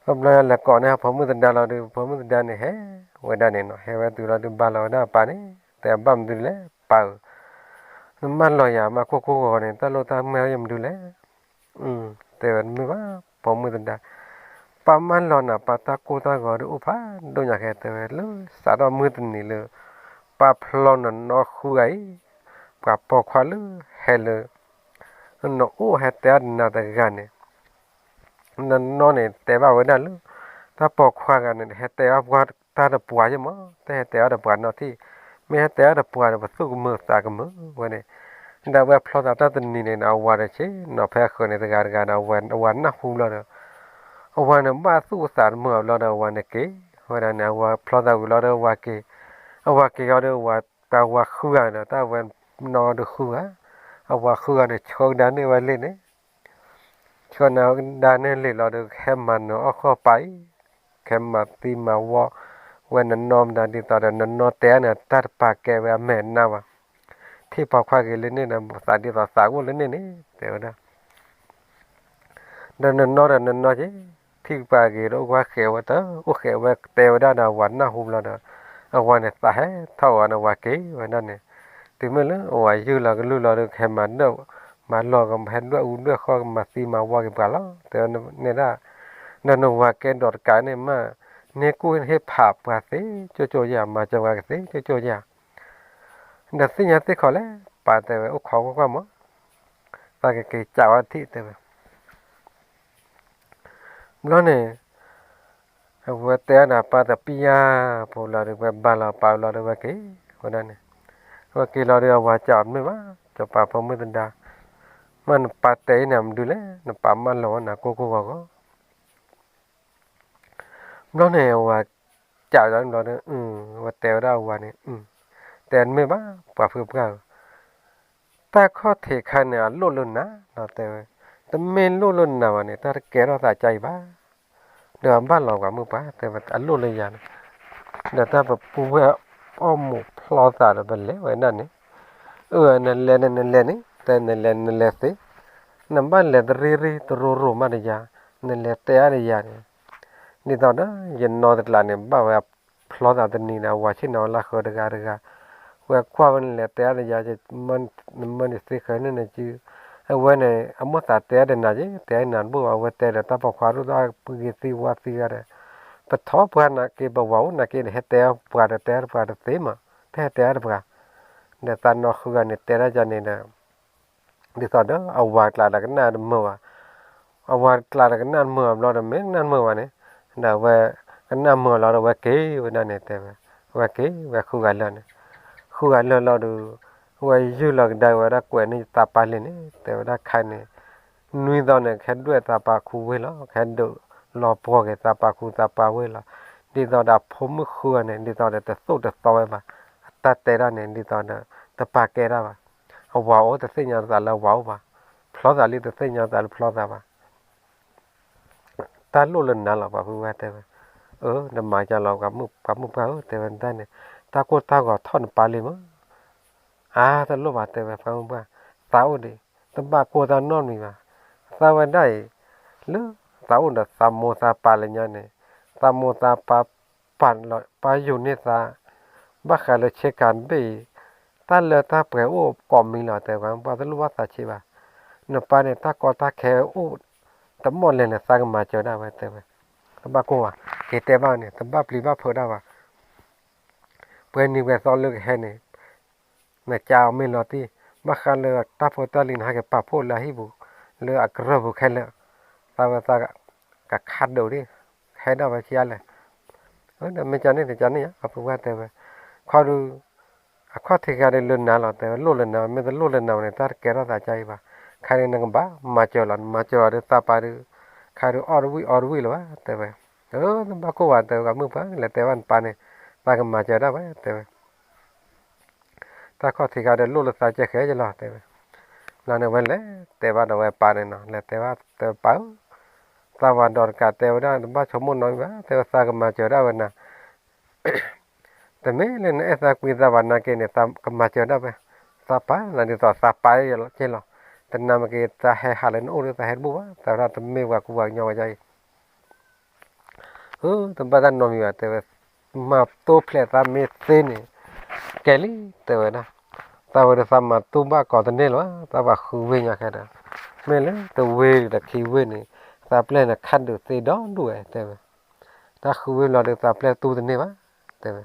တဘျီညါလဲၤကိးန့ၢ်ဖိမုၣ်သဒါလီၤဒီး ဖိမုၣ်သဒါန့ၣ်ဟဲဝဲဒၣ်န့ၣ်နီၤ, ဟဲဝဲတုၤလီၤဒီးဘါလီၤဝဲဒၣ်အပၢ်န့ၣ်, တဲဘၣ်မနုၤလဲၣ်ပၢ်ဧၢ, နမၢလီၤယၤမးကိၢ်ကိၢ်ဂီၤဂီၤန့ၣ် တၢ်လိၣ်တၢ်မၢယမနုၤလဲၣ် တဲဝဲတမ့ၢ်ဘၣ် ဖိမုၣ်သဒါ, ပၢ်မၢလီၤနၤ ပၢ်တၢ်ကိၢ်တၢ်ဂီၤဒီးအိၣ်ဖးဒိၣ်ညါခဲ တဲဝဲလၢစးထီၣ်မုၢ်တနံၤလၢ ပၢ်ဖျီနနီဃုဂၤအံၤ, ပှၤပိာ်ခွါလၢဟဲလၢ နအိၣ်ဟဲတဲအါတနၤတဂၤန့ၣ်, နနီန့ၣ်တဲဘၣ်ဝဲဒၣ်လၢ တၢ်ပိာ်ခွါဂၤန့ၣ် ဟဲတဲအါပှၤတၢ်တပှၤယဲၢ်မး, တဟဲတဲအါတပှၤနီတထံၣ်, မ့ၢ်ဟဲတဲအါတပှၤဒီး ပသူၣ်ကမုာ်သးကမုာ်ဝဲန့ၣ်, ဒီးအဝဲဖျီသးတၢ်တနံၤန့ၣ် အဝၤဒီးဆ့ၣ်နီၤဖဲအဃၢၤန့ၣ် တဂၤတဂၤဒီး အဝၤနၢ်ဟူဘျီဒီး အဝၤန့ၣ်ဘၣ်သူၣ်သးတမုာ်အဘျီဒီး အဝၤန့ၣ်က့ၤဝဲဒၣ်န့ၣ် အဝၤဖျီသးဝံၤလီၤဒီး အဝၤက့ၤ, အဝၤက့ၤအီၤဒီး အဝၤဃုဂၤဒီး တၢ်ဝဲနီဒီးဃုဂၤ, အဝၤဃုဂၤန့ၣ် ဆှၢကဒါန့ၢ်ဝဲလံာ်န့ၣ် ဆှၢနၤကဒါန့ၢ်လံာ်လီၤဒီး ကဟဲမၤနၢၤအီၣ်ဃီပၤအံၤ, ကဟဲမၤသံမၤဝီဝဲနနီမတၤဒ်သိးဒီး နနီတဲအါန့ၣ် တၢ်တပာ်ကဲဝဲအမဲာ်နါဘၣ်, ထံၣ်ပိာ်ခွါဂ့ၤလၢန့ၣ်ဒီး သးဒ်သိးသးအိၣ်လၢန့ၣ်န့ၣ် တဲဝဲဒၣ် ဒီးနနီဒီးနနီက့ၤ, ထံၣ်ပှၤဂ့ၤဒီးအိၣ်ဝဲဃဲးဝဲတၢ် အိၣ်ဃဲးဝဲတဲဝဲဒၣ်ဒီး အဝၤနၢ်ဟူဘျီဒီး အဝၤန့ၣ်သးဟဲထီၣ်ဝဲန့ၣ် အဝၤက့ၤဝဲဒၣ်န့ၣ်, တုၤမ့ၢ်လၢအဝၤယုၢ်လီၤကလုၢ်လီၤဒီး ကဟဲမၤဒၢၣ်မၤလီၢ် ကဟဲဒွဲၣ်အူဒွဲၣ်ဃီ ကမၤသံမၤဝီက့ၤပှၤလီၤ တဲဝဲန့ၣ်ဒၣ်, ဒီးနဝၤကဲဒိးတကးန့ၣ်မး န့ၢ်ကူၣ်ဟ့ၣ်ဖးပှၤသ့ကၠိၢ်ကၠိၢ်ယဲၢ် မၤစၢၤပှၤကသ့ကၠိၢ်ကၠိၢ်ယဲၢ် ဒီးသ့ၣ်ညါသ့ၣ်ခီလဲၣ် ပၢ်တဲဝဲ အိၣ်ခိးကွၢ်ကွၢ်မး, သးကက့ၤကးဝဲထံၣ်တဲဝဲ ဘျီန့ၣ် အဝဲတဲအါဒီးပၢ်တပျၢ်ဖိလီၤဒီး ဝဲဘါလီၤပာ်လီၤဒီးဝဲက့ၤဝဲဒၣ်န့ၣ်, ဝဲက့ၤလီၤဒီးအဝၤကးအီၤတမ့ၢ်ဘၣ်, စီၤပၤဖိမုၣ်သဒါ, မ့ၢ်နပၢ်တဲအံၤန့ၣ်မနုၤလဲၣ်, နပၢ်မၢလီၤဝဲနၤကိၢ်ကိၢ်ဂီၤဂီၤ ဘျီန့ၣ် အဝၤကးအီၤတဘျီဒီး အဝဲတဲဝဲဒၣ်အဝၤန့ၣ်, တဲတမ့ၢ်ဘၣ် ပှၤဖုပှၢ်ဧၢ, တၢ်ခီၣ်ထံးခါန့ၣ် အလိၣ်လၢနၤနီၤ တဲဝဲ, တမ့ၢ်လိၣ်လၢနၤဘၣ်န့ၣ် တၢ်တကဲထီၣ်သးကါအံၤဘၣ်, ဒီးအဘၣ်လီၤပှၤမုၣ်ပှၢ် တဲဝဲ အလိၣ်လၢယၤန့ၣ်, ဒီးတၢ်ပပူၤဝဲအီၣ်မိာ်ဖျီသးဒီးပလဲၤဝဲဒၣ်န့ၣ်, အၢ နလဲၤန့ၣ်နလဲၤန့ၣ် တဲနလဲၤနလဲၤသ့, နဘၣ်လဲၤတရံရံတရိရိမးဒီးယၤ, နလဲၤတဲအါဒီးယၤန့ၣ်, ဒ်သိးဒီး ယနီတကျးန့ၣ် ဘၣ်ဝဲဖျီသးတနံၤန့ၣ် အဝၤဆ့ၣ်နီၤဝဲလၢဃၢၤတဂၤတဂၤ, ဝဲကွၢ်ဝဲနလဲၤတဲအါဒီးယၤ နမၢန့ၣ်သ့ဃၢၤန့ၣ်နစု, အဝဲန့ၣ် အမိၢ်သးတဲအါဒီးနၤက့ၤ တဲအါနၤတဘၣ်ဘၣ် အဝဲတဲဒီးတၢ်ပိာ်ခွါဒိၣ်တၢ်ပှ့ၤဂ့ၤသံဝါသံဂၤဒီး, ပထီၣ်ပှၤနာ်က့ ပဝၤအိၣ်နာ်က့ဒီး ဟဲတဲအါပှၤဒီးတဲအါပှၤတသ့မး, တဟဲတဲအါတပှၤ, ဒီးသးနီၢ်ဃုဂၤန့ၣ် တဲဒၣ်ယၤန့ၣ်ဒီး ဒ်သိးဒီး အဝၤကျးဒီးကနၣ်တမုာ်ဘၣ်, အဝၤကျးဒီးကနၣ်တမုာ်ဘၣ်ဘျီဒီး မ့ၢ်ကနၣ်တမုာ်ဘၣ်န့ၣ်, ဒီးအဝဲကနၣ်မုာ်လီၤဒီး အဝဲက့ၤဝဲဒၣ်န့ၣ် တဲဝဲ, အဝဲက့ၤဝဲဃုဂၤလၢာ်န့ၣ်, ဃုဂၤလၢာ်လီၤဒီး အဝဲယုၢ်လီၤကဒါဝဲဒၣ်ကွဲးန့ၢ်သးပၢ်လံန့ၣ် တဲဝဲဒၣ်ခဲအံၤန့ၣ် နွံသီန့ၣ် ကဟဲဒွဲၣ်သးပၢ်ခူဝ့ၢ်လီၤ, ကဟဲဒုးလီၤပှီၢ်က့ၤသးပၢ်ခူသးပၢ်ဝ့ၢ်လီၤ. ဒ်သိးဒီးအဖိမုၣ်ဃုဂၤန့ၣ် ဒ်သိးဒီးတသိၣ်တသီဝဲဘၣ်, အတၢ်တဲဒၣ်န့ၣ် ဒ်သိးဒီးတပာ်ကဲဒၣ်ဘၣ်. အဝၤအိၣ်တသ့ၣ်ညါသးလၢအဝၤအိၣ်ဘၣ်, ဖျီသးလံတသ့ၣ်ညါသးလၢဖျီသးဘၣ်. တၢ်လိၣ်လၢနၤလီၤ ပှၤဖုဝဲတဲဝဲ. အၢ နမၤကလီၤ ပှၤမုၣ်ပှၢ်ဧၢ တဲဝဲဒၣ်န့ၣ်, တၢ်ကိၢ်တၢ်ဂီၤထီၣ်နပၢ်လံမး. အါ တလိၣ်ဘၣ် တဲဝဲ ပှၤမုၣ်ပှၢ်, သးအိၣ်ဒံး, တဘၣ်ကိၢ်တၢ်နီတမံၤဘၣ်. သးဝဲဒၣ်အံၤ လၢသးအိၣ်ဒီးသးမိၢ်သးပၢ်လၢညါန့ၣ်, သးမိၢ်သးပၢ်ပာ်လီၤ ပၢ်ယိာ်န့ၢ်သး, ဘၣ်ဃးလၢဆ့ကၤတဘ့ၣ်အံၤ တၢ်လၢတၢ်ပှဲၤအိၣ်ကိးမံၤလီၤ တဲဝဲ, ပှၤတလိၣ်ဘၣ်သးဆံးဘၣ်. နပၢ်န့ၣ် တၢ်ကီတၢ်ခဲအိၣ်တမီၢ်လဲၣ်န့ၣ် သးကမၤစၢၤဒၣ်ဝဲ တဲဝဲ. တဘၣ်ကိၢ်ဘၣ်, က့ၤတဲဘၣ်န့ၣ် တဘၣ်ပျံၤဘၣ်ဖုးဒၣ်ဘၣ်. ပှဲၤနံၤပှဲၤသီလၢကဟဲန့ၣ် နကးအီၤမ့ၢ်လီၤတံၢ်, ဘၣ်ဃးလၢတၢ်ဖိတၢ်လံၤန့ၣ် ဟဲက့ၤပာ်ဖှိၣ်လၢအဟံၣ်ပူၤ လၢအကရၢၢ်ပူၤခဲလၢာ်, သးဝဲသးကခးဒုးဒံး, ဟဲဒၣ်ဝဲဆံးအါလဲၣ်. ဒီးမ့ၢ်ကန့ၣ်တကန့ၣ် အပှၤတဲဝဲ, ခီဒုး အခီၣ်ထံးဂၤဒုးလၢနၤလီၤ တဲဝဲ, လိၣ်လၢနၤ, မ့ၢ်တလိၣ်လၢနၤဝဲန့ၣ် တၢ်တကဲထီၣ်သးကါအံၤဘၣ်. ခဲအံၤန့ၣ် နကဘၣ်မၤစၢၤလီၤ, နမၤစၢၤအီၤဒီးသးပၢ်ဒုး, ခဲဒုးအီၣ်တဝံၣ်အီတဝံၣ်လၢၤဘၣ် တဲဝဲ. အၢ တဘၣ်ကိၢ်ဘၣ် တဲဝဲ, ပှၤမုၣ်ပှၢ် လဲၤတဲဘၣ်နပၢ်န့ၣ် သးကမၤစၢၤဒၣ်ဝဲ တဲဝဲ. တၢ်ခီၣ်ထံးဂၤဒီးလိၣ်လၢသးကဲဃဲယလီၤ တဲဝဲ. ဘျီန့ၣ်ဝဲလဲၤတဲဘၣ်ဒီးဝဲပၢ်န့ၣ်နီၤ, လဲၤတဲဘၣ်တဲပၢ်ဧၢ, သးဝၤဒီးတကးတဲဝဲဒၣ် တဘၣ်ဆိကမိၣ်နီတမံၤဘၣ် တဲဝဲ, သးကမၤစၢၤဒၣ်ဝဲနၤ တမ့ၢ်လၢနအဲၣ်သးကွံသးဘၣ်နာ်က့န့ၣ် သးကမၤစၢၤဒၣ်ဝဲ, သးပၢ်လီၤဒ်သိးသးပၢ်ယလီၤက့လီၤ, တနာ်မ့ၢ်က့ၤ သးဟဲဟးလၢနအိၣ်ဒီး သးဟဲတဘူၣ်ဘၣ် သးဝဲဒၣ်တမ့ၢ်ပှၤကူပှၤကညီဝဲဒ်အံၤ အၢ တဘၣ်တၢ်နီတမံၤဘၣ် တဲဝဲ, မၤတိဖျဲးသးမ့ၢ်သ့န့ၣ် ကဲလံ တဲဝဲဒၣ်, သးဝဲဒီးသးမၤတိဘၣ်ကိးတန့ၢ်လၢၤဘၣ် သးပှၤဃုဝ့ၢ်ညါခဲဒီး, မ့ၢ်လၢတဝ့ၢ်ဒီးခံဝ့ၢ်န့ၣ် သးပျဲၢ်န့ၣ်ခးဒုးသ့ဒီဒူၣ်ဝဲ တဲဝဲ, တၢ်ဃုဝ့ၢ်ဘျီဒီးသးပျဲၢ်တိတန့ၢ်ဘၣ် တဲဝဲ,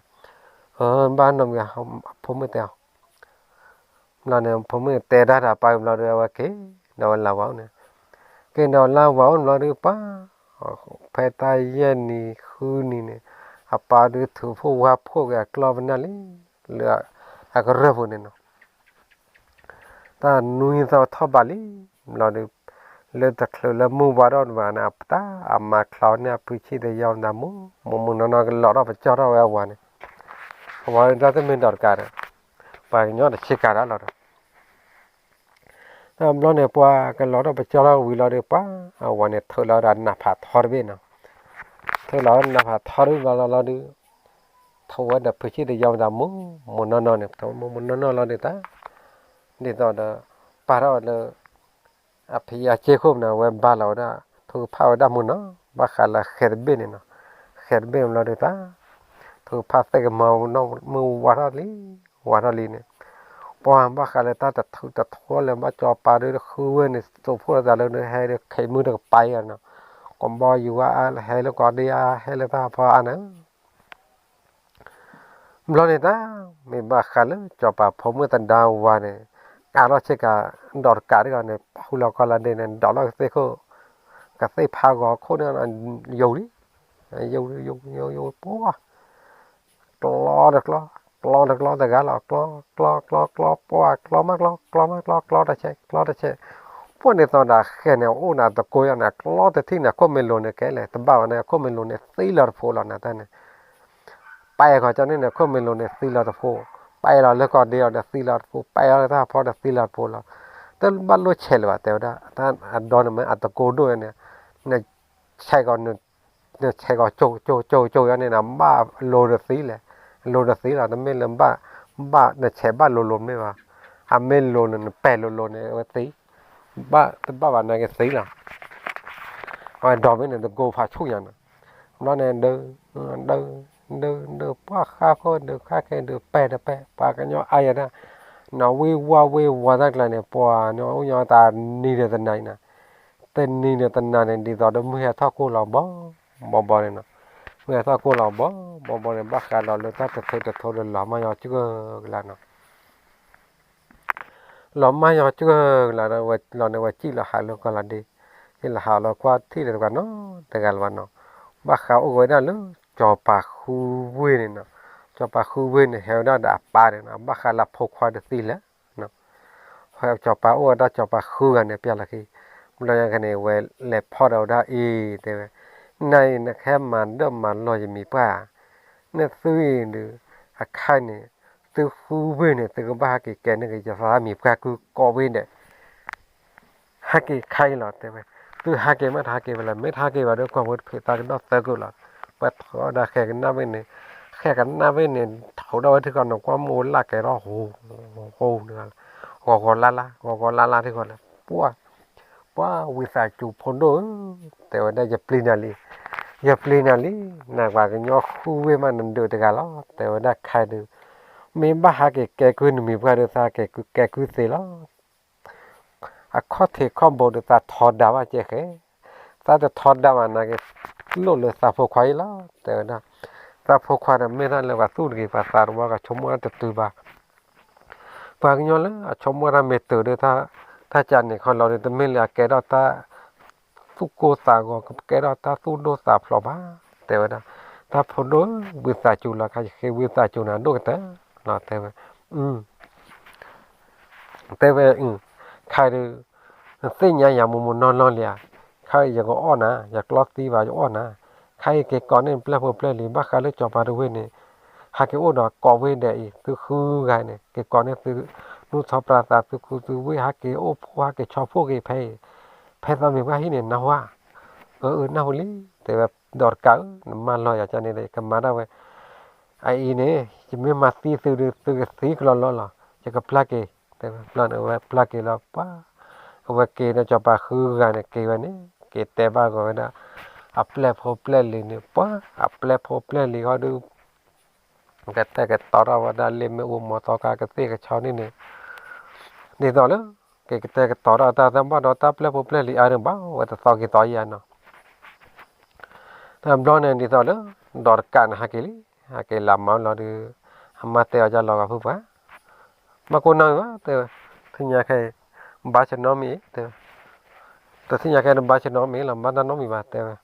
အၢ ဘၣ်နီတမံၤ ဖိမုၣ်တဲအီၤ ဘျီန့ၣ် ဖိမုၣ်တဲတၢ်တၢ်ပၢ်ဘျီဒီး အဝဲက့ၤဒီးဝဲလၢဝၤအိၣ်န့ၣ်, က့ၤဒီးလၢဝၤအိၣ်ဘျီဒီး ပှၤ ဖဲတၢ်ယဲၢ်နံၤဃုနံၤန့ၣ် အပၢ်ဒုးထုးဖှိၣ်ဝါဖှိၣ်က့ၤအကျီပနၢ်လံ လၢအကရၢၢ်ပူၤန့ၣ်နီၤ, တၢ်နွံသီထီၣ်ဘးလံ ဘျီဒီး လၢတချုးလၢမုၢ်ဝါထီၣ်တဘၣ်န့ၣ် အတၢ်အမါချီန့ၢ်အဖုဆံၣ်တယီမတၤ မိၢ်မိၢ်နီၢ်နီၢ်ကလီၤထီၣ်ပကၠီထီၣ်ဝဲအဝၤန့ၣ်, အဝၤဒၣ်တမ့ၢ်ဒီးတကးဒီး ပှၤကညီတဆ့ကၤဒၣ်လီၤဒီး တဘျီန့ၣ် ပှၤကလီၤထီၣ်ပကၠီထီၣ်ဝံၤလီၤဒီး ပှၤအဝၤန့ၣ် ထုးလီၤဝဲဒၣ်နးဖးထီတဘ့ၣ်နီၤ, ထုးလီၤဝဲနးဖးထီတဘ့ၣ်ဘျီလီၤလီၤဒီး ထိးဝဲဒီးဖုဆံၣ်တယီမတၤ မိၢ်မိၢ်နီၢ်နီၢ်န့ၣ် မိၢ်မိၢ်နီၢ်နီၢ်လီၤဒီးတၢ် ဒ်သိးဒီး ပာ်ထီၣ်ဝဲလၢ အဖံအစ့ခိၣ်မနုၤ အဝဲဘါလီၤဝဲဒၣ် ထုကဖၣ်ဝဲဒၣ်မုၢ်နီၤ ဘၣ်ဃးလၢဃဲၤတဘ့ၣ်န့ၣ်နီၤ, ဃဲၤတဘ့ၣ်ဘျီဒီးတၢ် ထုကဖၣ်သ့ၣ်ကမၤ မုၢ်ဝါထီၣ်လံ ဝါထီၣ်လံန့ၣ်, ပှၤဘၣ်ဃးလၢတၢ်တထုးတထီလၢၤ ဘၣ်စီၤပၤဒုးတဃုဝဲန့ၣ် သိးဖိလၢသးလၢဒုးဟဲဒီး ခဲမုၢ်တကပၤအံၤနီၤ, ကဘီယူၤဝဲအါ ဟဲလၢကီၢ်ဒ့အါ ဟဲလၢတၢ်ဖီအါန့ၣ် ဘျီန့ၣ်တၢ် မ့ၢ်ဘၣ်ဃးလၢစီၤပၤဖိမုၣ်သဒါဝၤန့ၣ် ကးထီၣ်ဆ့ကၤ ဒီးတကးတဂီၤန့ၣ် ဖုလီၤကီၢ်လီၤဒ့န့ၣ် ဒိးလီၤကသ့ၣ်ခိၣ် ကသ့ၣ်ဖးဂီၤခိၣ်န့ၣ် ယိာ်လံ ယိာ်ယိာ်ယိာ်ယိာ်ပှၤ ကျီတကျီ ကျီတကျီတဂၤလီၤ ကျီ ကျီ ကျီ ကျီ ပှၤ ကျီမးကျီ ကျီမးကျီ ကျီတဆဲး ကျီတဆဲး ပှၤန့ၣ်သီဒၣ်ဃဲန့ၣ် အိၣ်နၤတကိးယၤန့ၣ် ကျီတထံၣ်န့ၣ် အခိၣ်မ့ၢ်လိၤန့ၣ်ကဲလဲၣ် တဘၣ်ဝဲန့ၣ် အခိၣ်မ့ၢ်လိၤန့ၣ် သံလီၤတဖိလီၤနၤတၢ်န့ၣ် ပာ်ဃီၤကၠီန့ၣ်န့ၣ် ခိၣ်မ့ၢ်လိၤန့ၣ် သံလီၤတဖိ, ပာ်လီၤလၢကီၢ်ဒ့အီၤဒီးသံလီၤတဖိ, ပာ်လီၤလၢတၢ်ဖီဒီးသံလီၤတဖိလီၤ. တဘၣ်လိၣ်ဆဲးလၢၤဘၣ် တဲဝဲဒၣ်, တၢ်အဒိန့ၣ်မ့ၢ်အတကိးဒိၣ်န့ၣ်, နဆဲးကီး, နဆဲးကီးကၠိကၠိကၠိကၠိယါန့ၣ် နဘၣ်လိၤဒီးသံလဲၣ်, လိၤဒီးသံလီၤ. တမ့ၢ်လၢဘၣ်, ဘၣ်နဆဲးဘၣ်လိၤလိၤမ့ၢ်ဘၣ်, အမ့ၢ်လိၤန့ၣ် နပဲာ်လိၤလိၤန့ၣ် အဝဲသံ, ဘၣ်တဘၣ်ဘၣ်နာ်က့သံလီၤ. အဝဲဒီးမ့ၢ်န့ၣ် တကိးဖးဆူၣ်ယါန့ၣ် ဘျီန့ၣ် ဒုး, ဒုး, ဒုး, ဒုး, ပှၤဃါခိၣ်ဒုး ဃါခဲဒုး ပဲာ်တပဲာ် ပှၤကညီအါယၤဒၣ်, နီၢ်ဝ့ၢ်ဝါဝ့ၢ်ဝါတၢ်ကျါန့ၣ် ပှၤညီအိၣ်ညီတၢ်နံၤဒီးတနၤအံၤနၤ, တနံၤဒီးတနၤန့ၣ် ဒ်သိးဒီးမုၢ်ဟဲထီၣ်ကိၢ်လီၤဘီဘီန့ၣ်နီၤ, မုၢ်ဟဲထီၣ်ကိၢ်လီၤဘီဘီဘီန့ၣ် ဘၣ်ဃးဒီးလၢတၢ်တထုးတထိးလၢလီၤမၢ်ယီၤကၢၢ်ကလါနီၤ လီၤမၢ်ယီၤကၢၢ်ကလါဒီး ဝဲလီၤန့ၣ် ဝဲစံၣ်လီၤဟးလၢကီၢ်လီၤဒ့, စံၣ်လီၤဟးလီၤကွၢ်ထံၣ်ဒီးတဂၤနီတဂၤလၢၤဘၣ်နီၤ, ဘၣ်ဃးအိၣ်ဝဲဒၣ်လၢ စီၤပၤဃုဝ့ၢ်န့ၣ်နီၤ, စီၤပၤဃုဝ့ၢ်န့ၣ် ဟဲဝဲဒၣ်ဒီးအပၢ်န့ၣ်နီၤ, ဘၣ်ဃးလၢအဖိခွါတသံလၢ စီၤပၤအိၣ်ဝဲဒၣ်စီၤပၤဃုဂၤန့ၣ် ပျဲလီၤခံ, ဘျီညါကန့ၣ် ဝဲလဲၤဖီၣ်ဒီးဝဲဒၣ်အံၤတဲဝဲ, နၤအံၤနကဟဲမၤဒၢၣ်မၤလီၢ်ယမံၤပှၢ်, နသုအံၤဒုး အခါန့ၣ် သုဃုဝ့ၢ်န့ၣ် သုကဘၣ်ဟဲက့ၤကဲန့ၢ်က့ၤယသးမံၤပှၢ်ကုကိးဝ့ၢ်ဒီး ဟဲက့ၤခါအံၤလီၤတဲဝဲ, သုဟဲက့ၤမ့ၢ်တဟဲက့ၤဝဲလဲၣ်, မ့ၢ်တဟဲက့ၤဘၣ်ဒီး ကွၢ်ဖိတဖံးသးကဒီၣ်သၢကုလီၤ, ပှၤထီၣ်ဒၣ်ဃဲကနၣ်ဝ့ၢ်န့ၣ်, ဃဲကနၣ်ဝ့ၢ်န့ၣ် ထီၣ်ဒၣ်ဝဲထံဃီနီၤ ကွၢ်မိၢ်လၢ်ကဲထီၣ်ဟိ ဟိ ဂီၤဂီၤလါလါ ဂီၤဂီၤလါလါထံဃီလၢ ပှၢ် ပှၢ်ဝံသးစူၤဖိဒိၣ်ဧၢ, တဲဝဲဒၣ်ယပျံၤနၤလံ, ယပျံၤနၤလံ, နပှၤကညီဃုဝ့ၢ်မးနဒုးတဂၤလီၤ, တဲဝဲဒၣ်ခဲဒုး, မ့ၢ်ဘၣ်ဟဲက့ၤကဲကုနမံၤပှၢ်ဒီး သးက့ၤကဲကုသ့လီၤ, အခီၣ်ထံးခီၣ်ဘိဒီးသးထီဒါဘၣ်ကဲဃဲ, သးတထီဒါဘၣ်နာ်က့ၤ လိၣ်လၢသးဖိခွါအံၤလီၤ, တဲဝဲဒၣ်, သးဖိခွါဒီးမ့ၢ်တၢ်လၢပှၤသူၣ်တဂ့ၤ ပှၤသးတဝါကဆိကမိၣ်တတုၤဘၣ် ပှၤကညီလၢအဆိကမိၣ်တၢ်မ့ၢ်တုၤဒီး တၢ်ကၢန့ၣ်ခီလီၤဒီး တမ့ၢ်လၢအကဲထီၣ်တၢ်သူၣ်ကိၢ်သးဂီၤ ကကဲထီၣ်တၢ်သူၣ်ဒိၣ်သးဖျိးဘၣ်, တဲဝဲဒၣ်, တၢ်ဖိဒိၣ်ဝံသးစူၤလီၤ ခါယဃ့ဝံသးစူၤနၤဒိၣ်ကတၢၢ်လီၤ တဲဝဲ, တဲဝဲ, ခဲဒုး နသ့ၣ်ညါယၤမိၢ်မိၢ်နီၢ်နီၢ်လံဧါ, ခဲအံၤယကအီၣ်နၤ ယကျီသံဘၣ်ယအီၣ်နၤ, ခဲအံၤက့ၤကိးန့ၢ်ပျဲၢ်ဖိပျဲၢ်လံၤ ဘၣ်ဃးလၢစီၤပၤတဝ့ၢ်န့ၣ်, ဟဲက့ၤအိၣ်ဒီးကိးဝ့ၢ်ဒဲးအံၤ သုဃုဂၤန့ၣ် က့ၤကိးန့ၢ်သု နူၢ်ထီၣ်ပြးသးသုခူသုဝ့ၢ် ဟဲက့ၤအိၣ်ဖှိၣ်ဟဲက့ၤဆီဖှိၣ်က့ၤဖဲအံၤ, ဖဲသးမံၤပှၢ်ဟံၣ်န့ၣ် နၢ်ဟူဧါ, အၢ အၢ နၢ်ဟူလံ, တဲဝဲ, ဒီးတကးဧၢ နမၤလီၤယၤကန့ၣ်ဒီး ယကမၤဒၣ်ဝဲ အအံၤန့ၣ် ယမ့ၢ်မၤသံသုဒီး သုကသံကလီလီလီၤ, ယကပျၢ်က့ၤ, တဲဝဲ, ဘျီန့ၣ် အဝဲပျၢ်က့ၤလီၤ ပှၤ, အဝဲက့ၤဒီးစီၤပၤဃုဂၤန့ၣ် က့ၤဝဲန့ၣ် က့ၤတဲဘၣ်ဂီၤဝဲဒၣ် အပျဲၢ်ဖိပျဲၢ်လံၤန့ၣ် ပှၤ, အပျဲၢ်ဖိပျဲၢ်လံၤဃီဒုး ကတဲာ်ကတီၤထီၣ်ဝဲဒၣ်လၢမ့ၣ်အူမီၤသီခါကသ့ၣ်ကဆီန့ၣ်န့ၣ်, ဒ်သိးလၢ ကကတဲာ်ကတီၤထီၣ်တၢ်သးဘၣ်ဒီးတၢ်ပျဲၢ်ဖိပျဲၢ်လံၤအါန့ၣ်ဘၣ် ဝဲတသီက့ၤသီယၤနီၤ တဘျီန့ၣ်ဒ်သိးလၢ ဒီးတကးန့ၣ်ဟဲက့ၤလံ, ဟဲက့ၤလၢမါလီၤဒီး အမါတဲအီၤကလီၤဂာ်ဖုပှၤ, မၤကိးနီတမံၤဘၣ် တဲဝဲ, သ့ၣ်ညါခဲအံၤ ဘါဆနီမ့ၢ်အံၤ တဲဝဲ, တသ့ၣ်ညါခဲအံၤတဘါဆနီမ့ၢ်လီၤ မၤတၢ်နီတမံၤဘၣ် တဲဝဲ,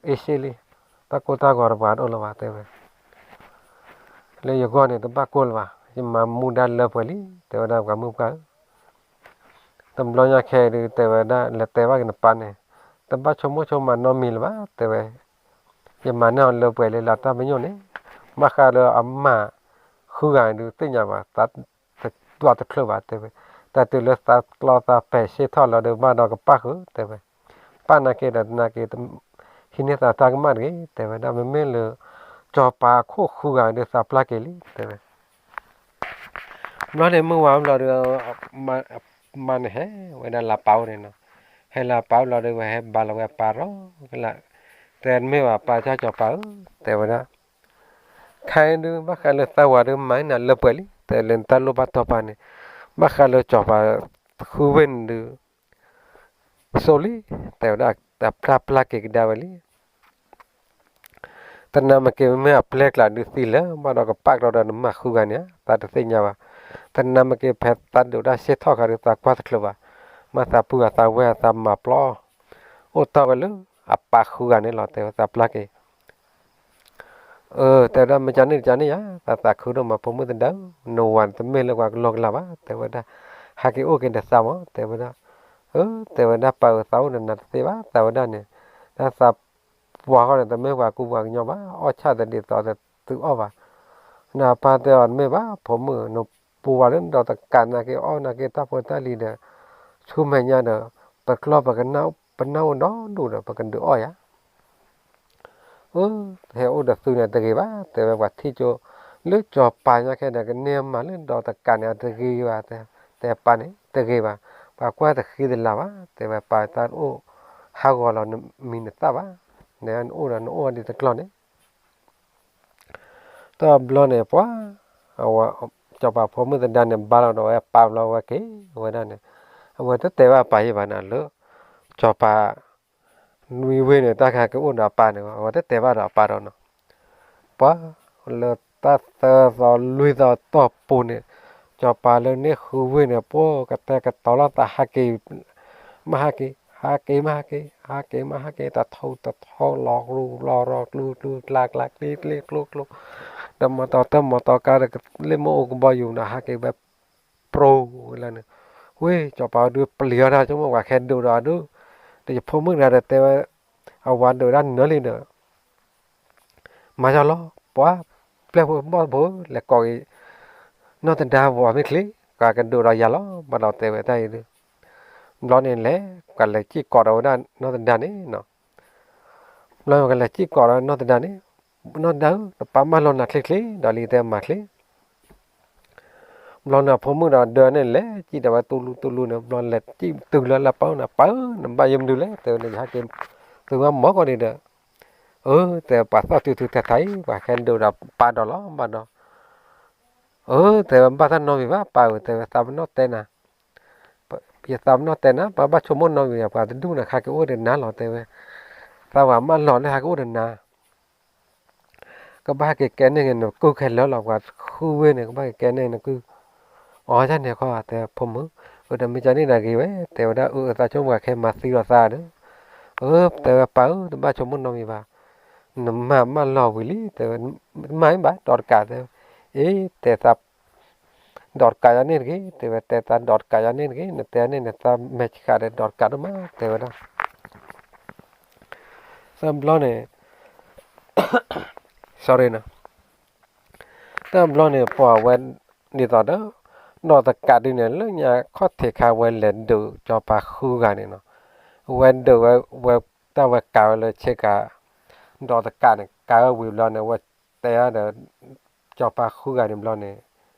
အ့ၣ်စ့လံ, တၢ်ကိၢ်တၢ်ဂီၤတပှၤတအိၣ်လၢၤဘၣ် တဲဝဲ, လၢယဂီၢ်န့ၣ် တဘၣ်ကိၢ်လၢၤဘၣ်, ယမၤမူဒါလၢပှဲၤလံ တဲဝဲဒၣ်ပှၤမုၣ်ပှၢ်ဧၢ တဘျီညါခဲအံၤဒုး တဲဝဲဒၣ် လဲၤတဲဘၣ်က့ၤနပၢ်န့ၣ်, တဘၣ်ဆိကမိၣ်ဆိကမးနီတမံၤလၢၤဘၣ် တဲဝဲ, ယမၤန့ၢ်အီၤလၢပှဲၤလၢလၢတၢ်ပညိၣ်န့ၣ်, ဘၣ်ဃးလၢအမၤဃုဂၤဒုးသ့ၣ်ညါဘၣ်, သးတဒွးတချုးဘၣ် တဲဝဲ, တၢ်တုၤလၢသးကျီသးပဲာ်ဆ့ၣ်ထီၣ်လီၤဒီးဘၣ်ဒီးကပၣ်ဃုာ် တဲဝဲ, ပၣ်နာ်က့ဒီးနာ်က့ ဟံးန့ၢ်သးတၢ်ကမၣ်တဂ့ၤ တဲဝဲဒၣ် မ့မ့ၢ်လၢ စီၤပၤအခိၣ်ဃုဂၤဒုးသးပျၢ်က့ၤလံ တဲဝဲ ဘျီန့ၣ်မုၢ်ဝါဘျီဒီး မါန့ၣ်ဟဲဝဲဒၣ်လၢပၢ်အိၣ်န့ၣ်နီၤ, ဟဲလၢပၢ်အိၣ်လီၤဒီး ဝဲဟဲဘါလီၤဝဲအပၢ်ရီကလၢ်, တဲမ့ၢ်ဘၣ်ပၢ်ကၢ်စီၤပၤဧၢ, တဲဝဲဒၣ်, ခဲအံၤဒုးဘၣ်ဃးလၢသးဝၤဒုးမၤနၤလၢပှဲၤလံ, တဲလၢနတၢ်လိၣ်ဘၣ်တီပာ်န့ၣ်, ဘၣ်ဃးလၢစီၤပၤဃုဝ့ၢ်န့ၣ်ဒုး သိလံ, တဲဝဲဒၣ် တၢ်ပျၢ်ပျၢ်က့ၤကဒါဝဲလံ တနၤမ့ၢ်က့ၤမ့မ့ၢ်အပျဲၢ်ကျါဒုးသံလၢၤ ဘၣ်ဒီးကပၣ်ကဒီးဒီးနမၤဃုဂၤန့ၣ် သးတသ့ၣ်ညါဘၣ်, တနၤမ့ၢ်က့ၤဖဲသးဒိးတၢ်ဆ့ၣ်ထီၣ်ခါဒုးသးကွၢ်တချုးဘၣ်, မ့ၢ်သးပုၢ်အသးဝဲၢ်အသးမၤပျီ, အိၣ်တ့ၢ်ဝဲလၢအပၢ်ဃုဂၤန့ၣ်လီၤ တဲဝဲသးပျၢ်က့ၤ အၢ တဲဝဲဒၣ် မ့ၢ်ကန့ၣ်တကန့ၣ်ယါ, သးသးခုဒိၣ်မးဖိမုၣ်သဒါဧၢ, နဝၤန့ၣ်တမ့ၢ်လၢပှၤကလီကလီဘၣ်, တဲဝဲဒၣ်, ဟဲက့ၤအိၣ်က့ၤဒီးသးမး, တဲဝဲဒၣ်, အၢ တဲဝဲဒၣ် ပၢ်ဧၢ သးအိၣ်ဒီးနၤတသ့ဘၣ်, သးဝဲဒၣ်န့ၣ်, တၢ်သးပှၢ်ဃီန့ၣ် တမ့ၢ်ပှၤကူပှၤကညီဘၣ်, အီၣ်ဆၣ်သဒ်သိးသုအီၣ်ဘၣ်, နပၢ်တဲအီၤတမ့ၢ်ဘၣ်, ဖိမုၣ် နပူၤဝဲလၢဒီးတကးနာ်က့ၤအီၣ်နာ်က့ၤတၢ်ဖိတၢ်လံၤဒီး, ဆူမဲာ်ညါဒီး, ပကျီၢ်ပကနၣ် ပနၢ်အိၣ်ဒီဒူၣ်ဒီး ပကဒုးအီၣ်ယါ အၢ ဟဲအိၣ်ဒီးသုန့ၣ်တဂ့ၤဘၣ်, တဲဝဲပှၤထံၣ်ကၠိ, လၢစီၤပၤညါခဲဒီးကန့ၢ်မၤလၢဒီးတကးန့ၣ် တဂ့ၤဘၣ်, တဲပၢ်န့ၣ် တဂ့ၤဘၣ်, ပှၤကွၢ်တဃံတလၤဘၣ်, တဲဝဲပၢ်တၢ်အိၣ်ဟးဂီၤလီၤနမံၤနသၣ်ဘၣ်, နအိၣ်ဒီးနအိၣ်ဒ်တကျီၢ်န့ၣ် တဘျီန့ၣ် ပှၤ, စီၤပၤဖိမုၣ်သဒါန့ၣ် ဘါလီၤဒီးဝဲပၢ်ဘျီဝဲက့ၤဝဲဒၣ်န့ၣ်, အဝဲတတဲဘၣ်ပၢ်ယံၢ်ဘၣ်န့ၣ်လၢ, စီၤပၤ, နွံဝ့ၢ်န့ၣ် တၢ်ခါကအိၣ်ဒီးအပၢ်န့ၣ် အဝဲတတဲဘၣ်ဒီးအပၢ်ဒီးနီၤ, ပှၤ, လၢတၢ်သၢသီလွံၢ်သီတီၢ်ပူၤန့ၣ်, စီၤပၤလၢန့ၣ်ဃုဝ့ၢ်န့ၣ် ပှၤကတဲာ်ကတီၤလီၤသးဟးက့ၤ, မ့ၢ်ဟးက့ၤ, ဟးက့ၤမးဟးက့ၤ, ဟးက့ၤမးဟးက့ၤ, တၢ်ထီၣ်တၢ်ထီၣ် လီၤရူလီၤရီၤ ကျူကျူကျါကျါ ကျ့ကျ့ကျိကျိ, ဒီးမီတီၤတၢ်မီတီၤကါဒီး လ့ၣ်မိၢ်အိၣ်ကဘီယူၤဒီး ဟးက့ၤဝဲပြူၤဝဲလၢန့ၣ်, ဝ့ၢ် စီၤပၤဒုးပျံၤအီၤတၢ်ဆိကမိၣ် ပှၤခဲဒုးဒီးဒုး, ဒီးယဖိမုၣ်တဂၤဒီးတဲဝဲ, အဝၤဒုးဒၣ်နၢၤလံဒီး မၤယီၤလီၤ ပှၤပျဲၢ်ဖိဘီၣ်ဖိ လဲၤကိးက့ၤ နီၢ်သဒါဝၤမ့ၢ်ချ့, ပှၤကဒုးဒီးယၤလီၤ ဘၣ်ဒီးတဲဝဲတၢ်အံၤဒုး, ဘျီန့ၣ်လဲၤ ပှၤလဲၤစံၣ်ကိးဒီးဝဲဒၣ်နီၢ်သဒါန့ၣ်နီၤ, ဘျီပှၤလဲၤစံၣ်ကိးဒီးနီၢ်သဒါန့ၣ်, နီၢ်သဒါဧၢ နပၢ်မၢလီၤနၤချ့ချ့ ဒီးလံတဲမၤချ့ ဘျီန့ၣ်အဖိမုၣ်ဒီးဒၢန့ၣ်လဲၤစံၣ်ဒီးဝဲတူလူတူလူန့ၣ် ဘျီလဲၤစံၣ်တုၤလၢလၢပၢ်န့ၣ် ပၢ်ဧၢ နဘၣ်ယဲမနုၤလဲၣ် တဲဝဲန့ၣ် ယဟဲက့ၤ သုမၤမီၢ်ကီၢ်န့ၣ်ဒီး, အၢ တဲပှၤသီၣ်တုၤတုၤထးထးအံၤ ပှၤဟဲဒုးဒီးပၢ်ဒီးလီၤဘၣ်ဒီး, အၢ တဲဝဲဘၣ်တၢ်နီတမံၤဘၣ် ပၢ်ဧၢ တဲဝဲသးပနီၣ်တဲနၤ ယသးပနီၣ်တဲနၤ ပှၤဘၣ်ဆိကမိၣ်နီတမံၤ ပှၤတဒူၣ်န့ၣ် ဟးက့ၤအိၣ်ဒီးနၤလီၤ တဲဝဲ, သးဝၤမၢလီၤလၢဟးက့ၤအိၣ်ဒီးနၤ ကဘၣ်ဟဲက့ၤကဲန့ၢ်က့ၤနကုၢ်ခဲလၢာ်လီၤ ပှၤဃုဝဲန့ၣ် ကဘၣ်ဟဲက့ၤကဲန့ၢ်နကုၢ်, အီ ယန့ၣ်ခီ တဲဖိမုၣ်, အၢ ဒီးမ့ၢ်ကန့ၣ်ဒီးဂ့ၤဝဲ တဲဝဲဒၣ် အၢ အသးဆိကမိၣ်ပှၤခဲမၤသံဒီးသးဒီး, အၢ တဲဝဲပၢ်ဧၢ တဘၣ်ဆိကမိၣ်နီတမံၤဘၣ်, နမၤမၢလီၤဝံၤလံ တဲဝဲ, မၤမ့ၢ်ဘၣ် ဒီးတကး တဲဝဲ, အ့ တဲသး ဒီးတကးယၤန့ၣ်တဂ့ၤ တဲဝဲ တဲသးဒီးတကးယၤန့ၣ်တဂ့ၤ နတဲန့ၣ်နသးမဲာ်ဆှးဒီးဒီးတကးဒိၣ်မး တဲဝဲဒၣ်, တဘျီန့ၣ် sorry နီၤ, တဘျီန့ၣ် ပှၤဝဲ ဒ်သိးဒီး ဒီးတကးဒုးန့ၣ် လၢညါခီၣ်ထံးခါဝဲလဲၤဒုးစီၤပၤဃုဂၤန့ၣ်နီၤ, ဝဲဒုးဝဲ ဝဲတၢ်ဝဲကးဝဲလၢဆ့ကၤ, ဒီးတကးန့ၣ် ကးဝဲဝံၤဘျီန့ၣ် ဝဲတဲဒီး စီၤပၤဃုဂၤန့ၣ်ဘျီန့ၣ်,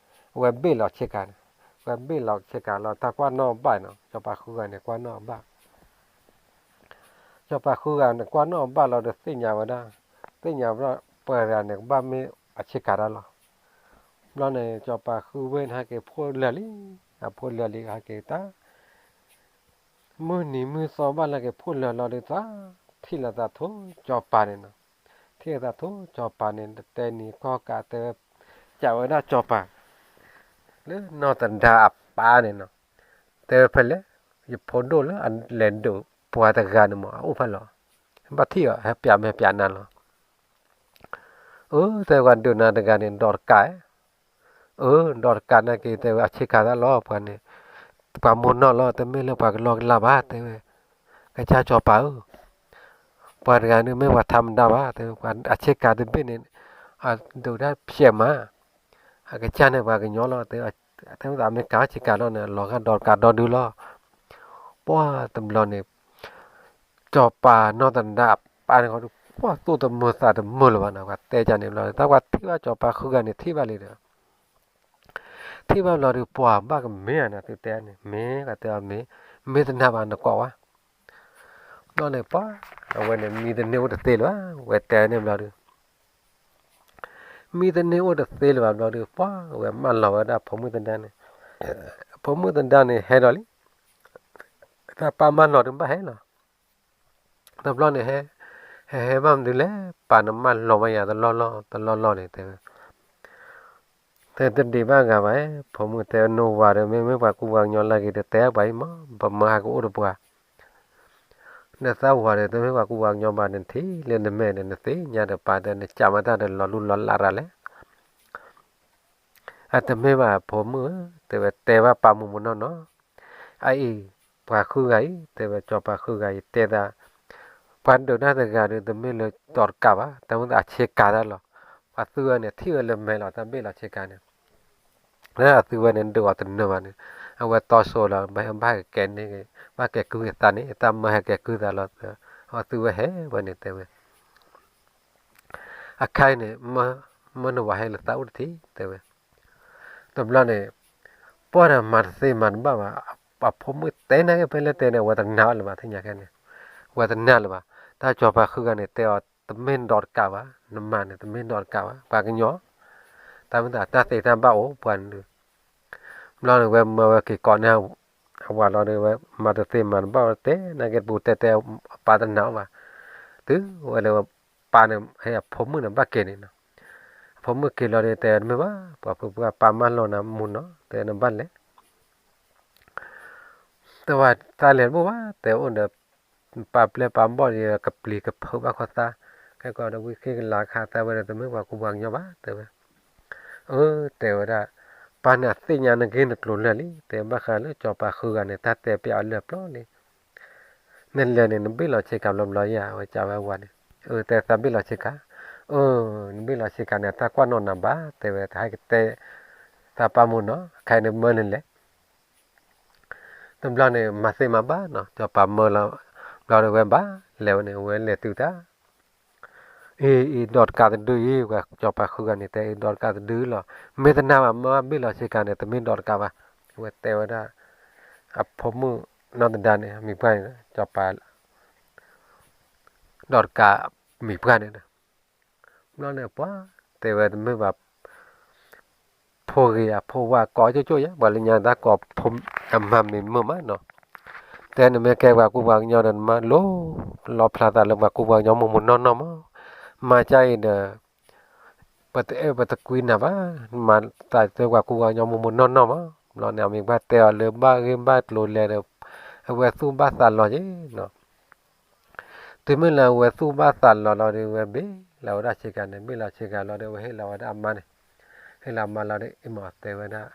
ဝဲဘ့ၣ်လီၤဆ့ကၤန့ၣ်, ဝဲဘ့ၣ်လီၤဆ့ကၤလီၤ တၢ်ကွၢ်နီၣ်ဘၣ်နီၤ စီၤပၤဃုဂၤန့ၣ် ကွၢ်နီၣ်ဘၣ် စီၤပၤဃုဂၤန့ၣ် ကွၢ်နီၣ်ဘၣ်လီၤဒီးသ့ၣ်ညါဝဲဒၣ်, သ့ၣ်ညါဘၣ် ပှၤတဂၤန့ၣ် ကဘၣ်မ့ၢ်အဆ့ကၤတၢ်လီၤ. ဘျီန့ၣ် စီၤပၤဃုဝဲန့ၣ် ဟဲက့ၤဖှိၣ်လၢာ်လံ, အဖှိၣ်လၢာ်လံ ဟဲက့ၤတၢ် မုၢ်နံၤမုၢ်သီဘၣ်လၢက့ၤဖှိၣ်လၢာ်လီၤဒီးသး, ထံၣ်လိာ်သးထိၣ်စီၤပၤန့ၣ်နီၤ, ထံၣ်လိာ်သးထိၣ်စီၤပၤန့ၣ် တဲနံၤကီၢ်ကးတဲဝဲ, ကးဝဲဒၣ်စီၤပၤ လၢနီၢ်သဒါအပၢ်န့ၣ်နီၤ, တဲဝဲဖဲလဲၣ်, ယဖိဒိၣ်လၢအလဲၤဒုးပှၤတဂၤန့ၣ်မ့ၢ် အအိၣ်ဖဲလဲၣ်, ဘၣ်ထံၣ်အီၤ ဟဲပျးမဲာ်ပျးနါလီၤ. အၢ တဲဝဲဒုးနၤတဂၤန့ၣ် ဒီးတကး, အၢ ဒီးတကးနာ်က့ၤ တဲဝဲအဆ့ကၤတၢ်လီၤ ပှၤန့ၣ်, ပှၤမိၢ်နီၢ်လီၤ တမ့ၢ်လၢပှၤကလီကလီဘၣ် တဲဝဲ, ကစၢ်စီၤပၤဧၢ, ပှၤတဂၤန့ၣ်မ့ၢ်ပှၤထါမတၤဘၣ် တဲဝဲ, ပှၤအဆ့ကၤတဘ့ၣ်န့ၣ်, အဒုးတၢ်ဖျဲးမး, အကစၢ်န့ၣ်ပှၤကညီလီၤ တဲဝဲ, တဲဝဲသးမ့ၢ်ကးဆ့ကၤလီၤန့ၣ် လီၤဂာ်ဒီးတကးဒီဒုလီၤ. ပှၤတဘျီန့ၣ် စီၤပၤနီၢ်သဒါအပၢ်န့ၣ်ဃီဒီး ပှၤသူၣ်တမုာ်သးတမုာ်လၢၤဘၣ်နီၤ, ပှၤတဲကန့ၣ်ဘျီ တၢ်ပှၤထံၣ်ဘၣ်စီၤပၤဃုဂၤန့ၣ်ထံၣ်ဘၣ်လံဒီး ထံၣ်ဘၣ်ဘျီဒီး ပှၤဘၣ်ကမ့ၢ်ဧါန့ၣ် သုတဲန့ၣ် မ့ၢ်ကတဲအီၤမ့ၢ်, မ့ၢ်တနာ်ဘၣ်နကိးဝဲ, ဘျီန့ၣ်ပှၤ, အဝဲန့ၣ် မံတန့ၢ်အိၣ်တသ့လၢၤဘၣ်, ဝဲတဲန့ၣ်ဘျီဒီး မံတန့ၢ်အိၣ်တသ့လၢၤဘၣ်ဘျီဒီး ပှၤဝဲမၢလီၤဝဲဒၣ်ဖိမုၣ်သဒါန့ၣ်, ဖိမုၣ်သဒါန့ၣ်ဟဲဒီးလံ, တၢ်ပၢ်မၢလီၤဒုးဘၣ်ဟဲလီၤ. တဘျီန့ၣ်ဟဲ, ဟဲဟဲဘၣ်မနုၤလဲၣ်, ပၢ်နမၢလီၤဝဲယၤတလီၢ်လီၢ်တလီၢ်လီၢ်န့ၣ် တဲဝဲ တဲတဒံးဘၣ်ဂၤဘၣ်, ဖိမုၣ်တဲနဝၤဒီး မ့မ့ၢ်ပှၤကူပှၤကညီလၢက့ၤဒီး တဲပှၤအံၤမး ပမၢဟးကအိၣ်ဒီးပှၤ နသးဝၤဒီး တမ့ၢ်ပှၤကူပှၤကညီဘၣ် နထံၣ်လၢနမဲာ်ဒီး နသ့ၣ်ညါဒီးပၢ်ဒီး နစံးမၤတၢ်ဒီး လီၤလူလီၤလးရၤလဲၣ်. အတမ့ၢ်ဘၣ်ဖိမုၣ်ဧၢ, တဲဝဲတဲဘၣ်ပၢ်မုၢ်မုၢ်နီၢ်နီၢ်, အအံၤ ပှၤဃုဂၤအံၤ တဲဝဲ စီၤပၤဃုဂၤအံၤ တဲသး, ပှၤဒုးတၢ်တဂၤဒီး တမ့ၢ်လၢဒီးတကးဘၣ်, တမ့ၢ်အဆ့ကၤတၢ်လီၤ. ပှၤသုဝဲန့ၣ် ထံၣ်ဝဲလၢမဲာ်လီၤ တၢ်ဘ့ၣ်လီၤဆ့ကၤန့ၣ် လၢအသုဝဲန့ၣ်ဒုးအီၤတနၢၤဘၣ်န့ၣ်, အဝဲတီဆိလီၤ ဘၣ်ဟဲကဲန့ၢ်, ဘၣ်ကဲကုၢ်ကသးန့ၣ် တၢ်မၢဟဲကဲကုၢ်သးလီၤ. အဝဲသုဝဲဟဲဝဲန့ၣ်တဲဝဲ, အခါအံၤန့ၣ် မၢနဝၤဟဲလၢသးအိၣ်တထံၣ် တဲဝဲ. တဘျီန့ၣ် ပှၤဒီးမၤတသ့မၤတဘၣ်ဘၣ်, အဖိမုၣ်တဲနာ်က့ၤဖဲလဲၣ်တဲန့ၣ် အဝဲတနာ်အီၤလၢၤဘၣ် သ့ၣ်ညါခဲန့ၣ်, အဝဲတနာ်လၢၤဘၣ်. တၢ်စီၤပၤဃုဂၤန့ၣ် တဲအီၤ တမ့ၢ်ဒီးတကးဘၣ်, နမၤန့ၣ် တမ့ၢ်ဒီးတကးဘၣ်, ပှၤကညီ တၢ်မ့ၢ်သးတၢ်သ့တၢ်ဘၣ်အိၣ်ပှၤန့ၣ်ဒုး, ဘျီန့ၣ်ဝဲမၢဝဲက့ၤကိးန့ၢ် အဝၤလီၤဒီး ဝဲမၤတသ့မၤတဘၣ်ဝဲတဲ နာ်က့ၤတပူၤတဲတဲ အပၢ်တနာ်အီၤဘၣ်, တုၤဝဲလၢပၢ်န့ၣ် ဟဲအဖိမုၣ်န့ၣ်ဘၣ်က့ၤန့ၣ်နီၤ, အဖိမုၣ်က့ၤလီၤဒီး တဲတမ့ၢ်ဘၣ် ပှၤဖုပှၢ်ပၢ်မၢလီၤနၤမူနီၤ တဲနဘၣ်လဲၤ တဝဲသးလဲၤတဘၣ်ဘၣ် တဲအိၣ်ဒီး ပာ်ပျဲပာ်ဘီၣ်ဒီး ကပျံၤကဖုးဘၣ်ခီသး, ခဲကီးဒီးဝံၤဃ့ကလၤခးသးဝဲဒီး တမ့ၢ်ပှၤကူပှၤကညီဘၣ် တဲဝဲ. အၢ တဲဝဲဒၣ်, ပၢ်န့ၣ်အသ့ၣ်ညါနဂ့ၢ်နကျိၤလၢာ်လံ, တဲဘၣ်ဃးလၢစီၤပၤဃုဂၤန့ၣ် တၢ်တဲပျးအီၤလၢာ်ပျီလံ. နလဲၤန့ၣ် နဘ့ၣ်လီၤဆ့ကၤဘျီဘျီယါ, အဝဲကးဝဲအဝၤန့ၣ်, အၢ တဲသးဘ့ၣ်လီၤဆ့ကၤ, အၢ နဘ့ၣ်လီၤဆ့ကၤန့ၣ် တၢ်ကွၢ်နီၣ်နၤဘၣ် တဲဝဲ, တဟဲကတဲသးပၢ်မုၢ်နီၤ, ခဲအံၤန့ၣ်မၢနလဲၤ တဘျီန့ၣ် မၤသ့မၤဘၣ်နီၤ, စီၤပၤမၢလီၤ, ဘျီဒီးဝဲဘၣ်လဲၤဝဲန့ၣ် ဝဲလဲၤတုၤတၢ်, အံၤ အံၤဒီးတကးတဒုအံၤ, စီၤပၤဃုဂၤန့ၣ် တဲအံၤဒီးတကးတဒုလီၤ, မ့ၢ်တနာ်ဘၣ် မၢဘ့ၣ်လီၤဆ့ကၤန့ၣ် တမ့ၢ်ဒီးတကးဘၣ်, ဝဲတဲဝဲဒၣ် အဖိမုၣ်နီၢ်သဒါန့ၣ် အမံၤပှၢ်န့ၣ် စီၤပၤ ဒီးတကးမံၤပှၢ်န့ၣ်ဒီး, ဘျီန့ၣ်ပှၤတဲဝဲတမ့ၢ်ဘၣ် ဖိဂ့ၤဧါ ဖိဝါကိးကၠိကၠိယါ, ပှၤလၢညါတၢ်ကိးဖိအမၤမ့ၢ်မုာ်မးနီၤ, တဲနမ့ၢ်ကဲပှၤကူပှၤကညီဒီး နမၤလိလီၤဖျါသးလၢပှၤကူပှၤကညီမိၢ်မိၢ်နီၢ်နီၢ်မး, မၤကါအံၤဒီး ပတအဲၣ်ပတကွံနၤဘၣ်, မၤသးတဲပှၤကူပှၤကညီမိၢ်မိၢ်နီၢ်နီၢ်မး, ဘျီန့ၣ် အမံၤပှၢ်တဲအီၤလၢဘၣ်ဂ့ၢ်ဘၣ်ကျိၤလဲၤဒီး အဝဲသူၣ်ဘၣ်သးလီၤက့ၤနီၤ တုၤမ့ၢ်လၢအဝဲသူၣ်ဘၣ်သးလီၤလီၤဒီး ဝဲဘ့ၣ်လီၤဝဲဒၣ်ဆ့ကၤန့ၣ် ဘ့ၣ်လီၤဆ့ကၤလီၤဒီး ဝဲဟ့ၣ်လီၤဝဲဒၣ်အမါန့ၣ်, ဟ့ၣ်လီၤအမါလီၤဒီး အံၤမးတဲဝဲဒၣ်,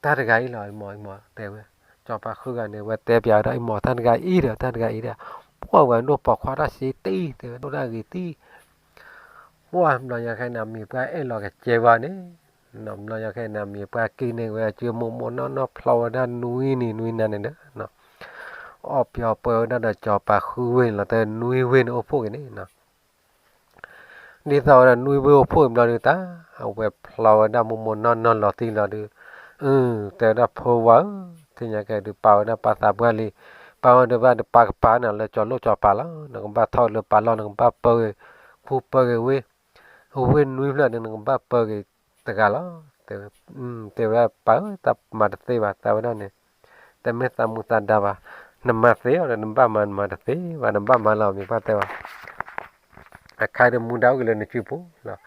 တၢ်တဂၤအံၤလီၤ အံၤမး အံၤမးတဲဝဲ, စီၤပၤဃုဂၤန့ၣ် ဝဲတဲပျးဝဲဒၣ် အံၤမးတၢ်တဂၤအံၤဒီး တၢ်တဂၤအံၤဒီး, ပှၢ်ဝဲဒိၣ်ပိာ်ခွါတၢ်စ့တံၢ် တဲဝဲဒိၣ်တၢ်ဂ့ၤတံၢ် ပှၢ်ဘျီညါခဲအံၤန့ၣ် အမံၤပှၢ်အဲၣ်လီၤကစဲဘၣ်န့ၣ်, ဘျီညါခဲအံၤန့ၣ် အမံၤပှၢ်က့ၤန့ၢ်ဝဲအစုမိၢ်မိၢ်နီၢ်နီၢ်ဖျီဝဲဒၣ်နွံနံၤနွံနၤန့ၣ်ဒီး, အီၣ်ပျီပှဲၤဝဲဒၣ်ဒီးစီၤပၤဃုဝ့ၢ်န့ၣ်လီၤ တဲနွံဝ့ၢ်န့ၣ်အိၣ်ဖှိၣ်က့ၤန့ၣ်နီၤ, ဒ်သိးဝဲဒၣ်နွံဝ့ၢ်အိၣ်ဖှိၣ်ဘျီဒီးတၢ်, အဝဲဖျီဝဲဒၣ်မိၢ်မိၢ်နီၢ်နီၢ်လီၤတံၢ်လီၤဒီး, အၢ တဲဝဲဒၣ်ဖိဝါဧၢ, သ့ၣ်ညါကဲဒုးပာ်ဝဲဒၣ်ပာ်သးပှၢ်လံ, ပာ်ဝဲဒၣ်ပာ်ကပၤန့ၣ်လၢစီၤလိၣ်စီၤပၤလီၤ, နကဘၣ်ထီၣ်လၢပာ်လီၢ် နကဘၣ်ပၢဂ့ၤ, ခူပၢဂ့ၤဝ့ၢ်, ဝ့ၢ်နွံဖျၢၣ်န့ၣ် နကဘၣ်ပၢဂ့ၤတဂၤလီၤ, တဲဝဲ, တဲဝဲဒၣ်ပၢ်ဧၢ တၢ်မၤတသ့ဘၣ် တဲဝဲဒၣ်န့ၣ်, တမ့ၢ်သးမူသးဒါဘၣ်, နမၤသ့အီၤဒီး နဘၣ်မၤ နမၤတသ့ဘၣ် နဘၣ်မၤလီၤ မံၤပှၢ်တဲဝဲ အခါဒီးမူဒါအိၣ်က့ၤလၢနစုပူၤလီၤ,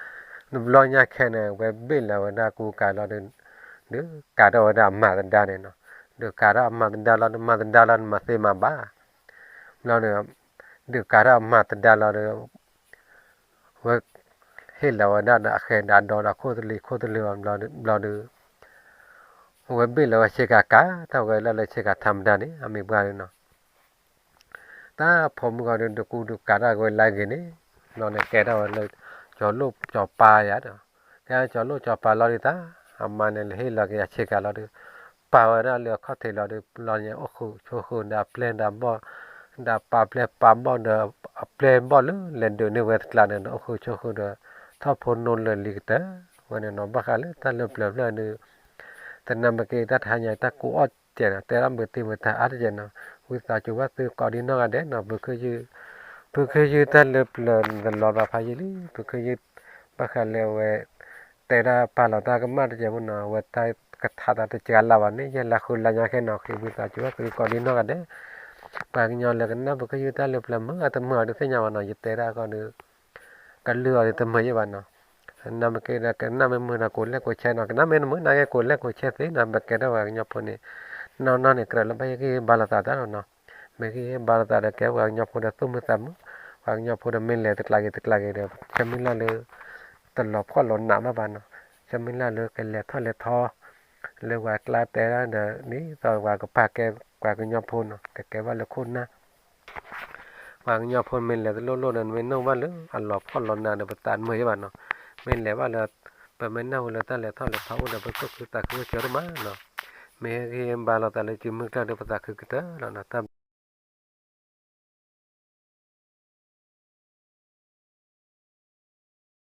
နဘျီညါခဲန့ၣ် ဝဲဘ့ၣ်လီၤဝဲဒၣ်ကူကၤလီၤဒီး, ဒုးကၤထီၣ်ဝဲဒၣ်အမၤသဒါန့ၣ်နီၤ, ဒုးကၤထီၣ်အမၤသဒါလီၤ နမၤသဒါလီၤ နမၤသ့မၤဘၣ်, ဘျီဒီး, ဒုးကၤထီၣ်အမၤသဒါလီၤဒီး ဝဲဟ့ၣ်လီၤဝဲဒၣ်ဒီးအဃဲၤဒီးအဒီဒီးခိၣ်သလုးခိၣ်သလုးဘၣ်ဘျီဒီး, ဝဲဘ့ၣ်လီၤဝဲဆ့ကၤကၤထီၣ်ဝဲလၢလၢဆ့ကၤထါမတၤန့ၣ် အမံၤပှၢ်ဒီးနီၤ တၢ်ဖိမုၣ်ဂီၤဒီး ဒကူဒုးကၤထီၣ်က့ၤဝဲလၢအဂ့ၤန့ၣ်, ဘျီန့ၣ်ကဲထီၣ်ဝဲလၢ ကၠီၤလိၣ်ကၠီၤပၤယၤဒီး, ကဲထီၣ်ကၠီၤလိၣ်ကၠီၤပၤလီၤဒီးတၢ်, အမါန့ၣ်လဲၤဟ့ၣ်လီၤက့ၤယၤဆ့ကၤလီၤဒီး, ပာ်ဝဲဒၣ်လၢအခီၣ်ထံးလီၤဒီး ဘျီန့ၣ်အိၣ်ဃုာ်ဆိးဃုာ်ဒီးအပျဲၢ်ဒီးဘီၣ်, ဒီးပာ်ပျဲၢ်ပာ်ဘီၣ်ဒီး အပျဲၢ်ဘီၣ်လၢလဲၤဒုးန့ၢ်ဝဲတကျးန့ၣ်ဒီး အိၣ်ဃုာ်ဆိးဃုာ်ဒီး ထီၣ်ဖိနိလၢာ်လံၤကတၢၢ်, ဝဲန့ၣ်နီၤ ဘၣ်ဃးလၢတၢ်လၢပျၢၤဖျၢၣ်ဒီး သနာ်က့တၢ်တဟါညါတၢ်ကူအီၣ်စဲးနီၤ တဲဒၣ်မုာ်တ့ၢ်မုာ်တၢ်အါတကဲးနီၤ ဝံသးစူၤဘၣ်သုကိးဒံနီၢ်ဂၤဒဲးနီၤ ဖုခ့ယုၢ်တၢ်လၢပျၢၤတလီၤဘၣ်ဖးယံာ်လံ ဖုခ့ယုၢ် ဘၣ်ဃးလၢအဝဲ တဲဒၣ်ပာ်လီၤတၢ်ကမၣ်တကဲးမ့ၢ်နီၤ အဝဲတၢ်ကထးသးတစှၤလၢ်ဘၣ်န့ၣ် ယဲၢ်လါဃုလါညါခဲနီၤ ဃ့ဝံသးစူၤဘၣ်သုကိးဒံနီၢ်ဂၤဒဲး ပှၤကညီလၢကနၣ်ဖုခ့ယုၢ်တၢ်လၢပျၢၤမုာ်အတမုာ်အီၤဒုးသ့ၣ်ညါဘၣ်နီၤ ယတဲဒၣ်အဂီၢ်ဒီး ကလုၢ်အီၤဒုးတမုာ်ယဲၢ်ဘၣ်နီၤ နာ်မ့ၢ်က့ဒီး ကနၣ်မ့ၢ်မုာ်ဒီး ကိးလဲၣ်ကိးဆဲးနီၤ ကနၣ်မ့ၢ်တမုာ်နာ်က့ ကိးလဲၣ်ကိးဆဲးသ့နီၤ ပကဲထီၣ်ပှၤကညီဖိန့ၣ် နီၢ်နီၢ်န့ၣ် ကြၢးလၢဘၣ်ဟ့ၣ်ဂံၢ်ဟ့ၣ်ဘါလိာ်သးတၢ်လီၤနီၤ မ့ၢ်ဟ့ၣ်ဂံၢ်ဟ့ၣ်ဘါလိာ်သးဒီး ကဲပှၤကညီဖိဒီးသူၣ်မုာ်သးမုာ် ပှၤကညီဖိဒီးမ့ၢ်လဲၤတကျးဂ့ၤတကျးဂ့ၤဒီး ဆၢမုၢ်လၢ်လၢ တလီၤဖှီၣ်လီၤနးဘၣ်ဘၣ်နီၤ ဆၢမုၢ်လၢ်လၢကလဲၤထီၣ်လဲၤထီ လၢပှၤကျါတဲဒၣ်ဒီး ဒ်သိးပှၤကပာ်ကဲပှၤကညီဖိနီၤ ကကဲဘၣ်လၢခိၣ်နၢ် ပှၤကညီဖိမ့ၢ်လဲၤတလိၣ်လိၣ်ဒီး မ့ၢ်နုာ်ဘၣ်လၢအလီၤဖှီၣ်လီၤနးဒီး ပသးတမုာ်ယဲၢ်ဘၣ်နီၤ မ့ၢ်လဲၤဘၣ်လၢ ပမ့ၢ်နၢ်ဟူလၢတၢ်လဲၤထီၣ်လဲၤထီအိၣ်ဒီး ပသူၣ်ခုသးခုကတၢၢ်မးနီၤ မ့ၢ်ဟ့ၣ်ဂံၢ်ဟ့ၣ်ဘါလိာ်သးလၢစုမုၢ်ကျၢၢ်ဒီး ပသးခုကတၢၢ်လီၤနီၤ တၢ်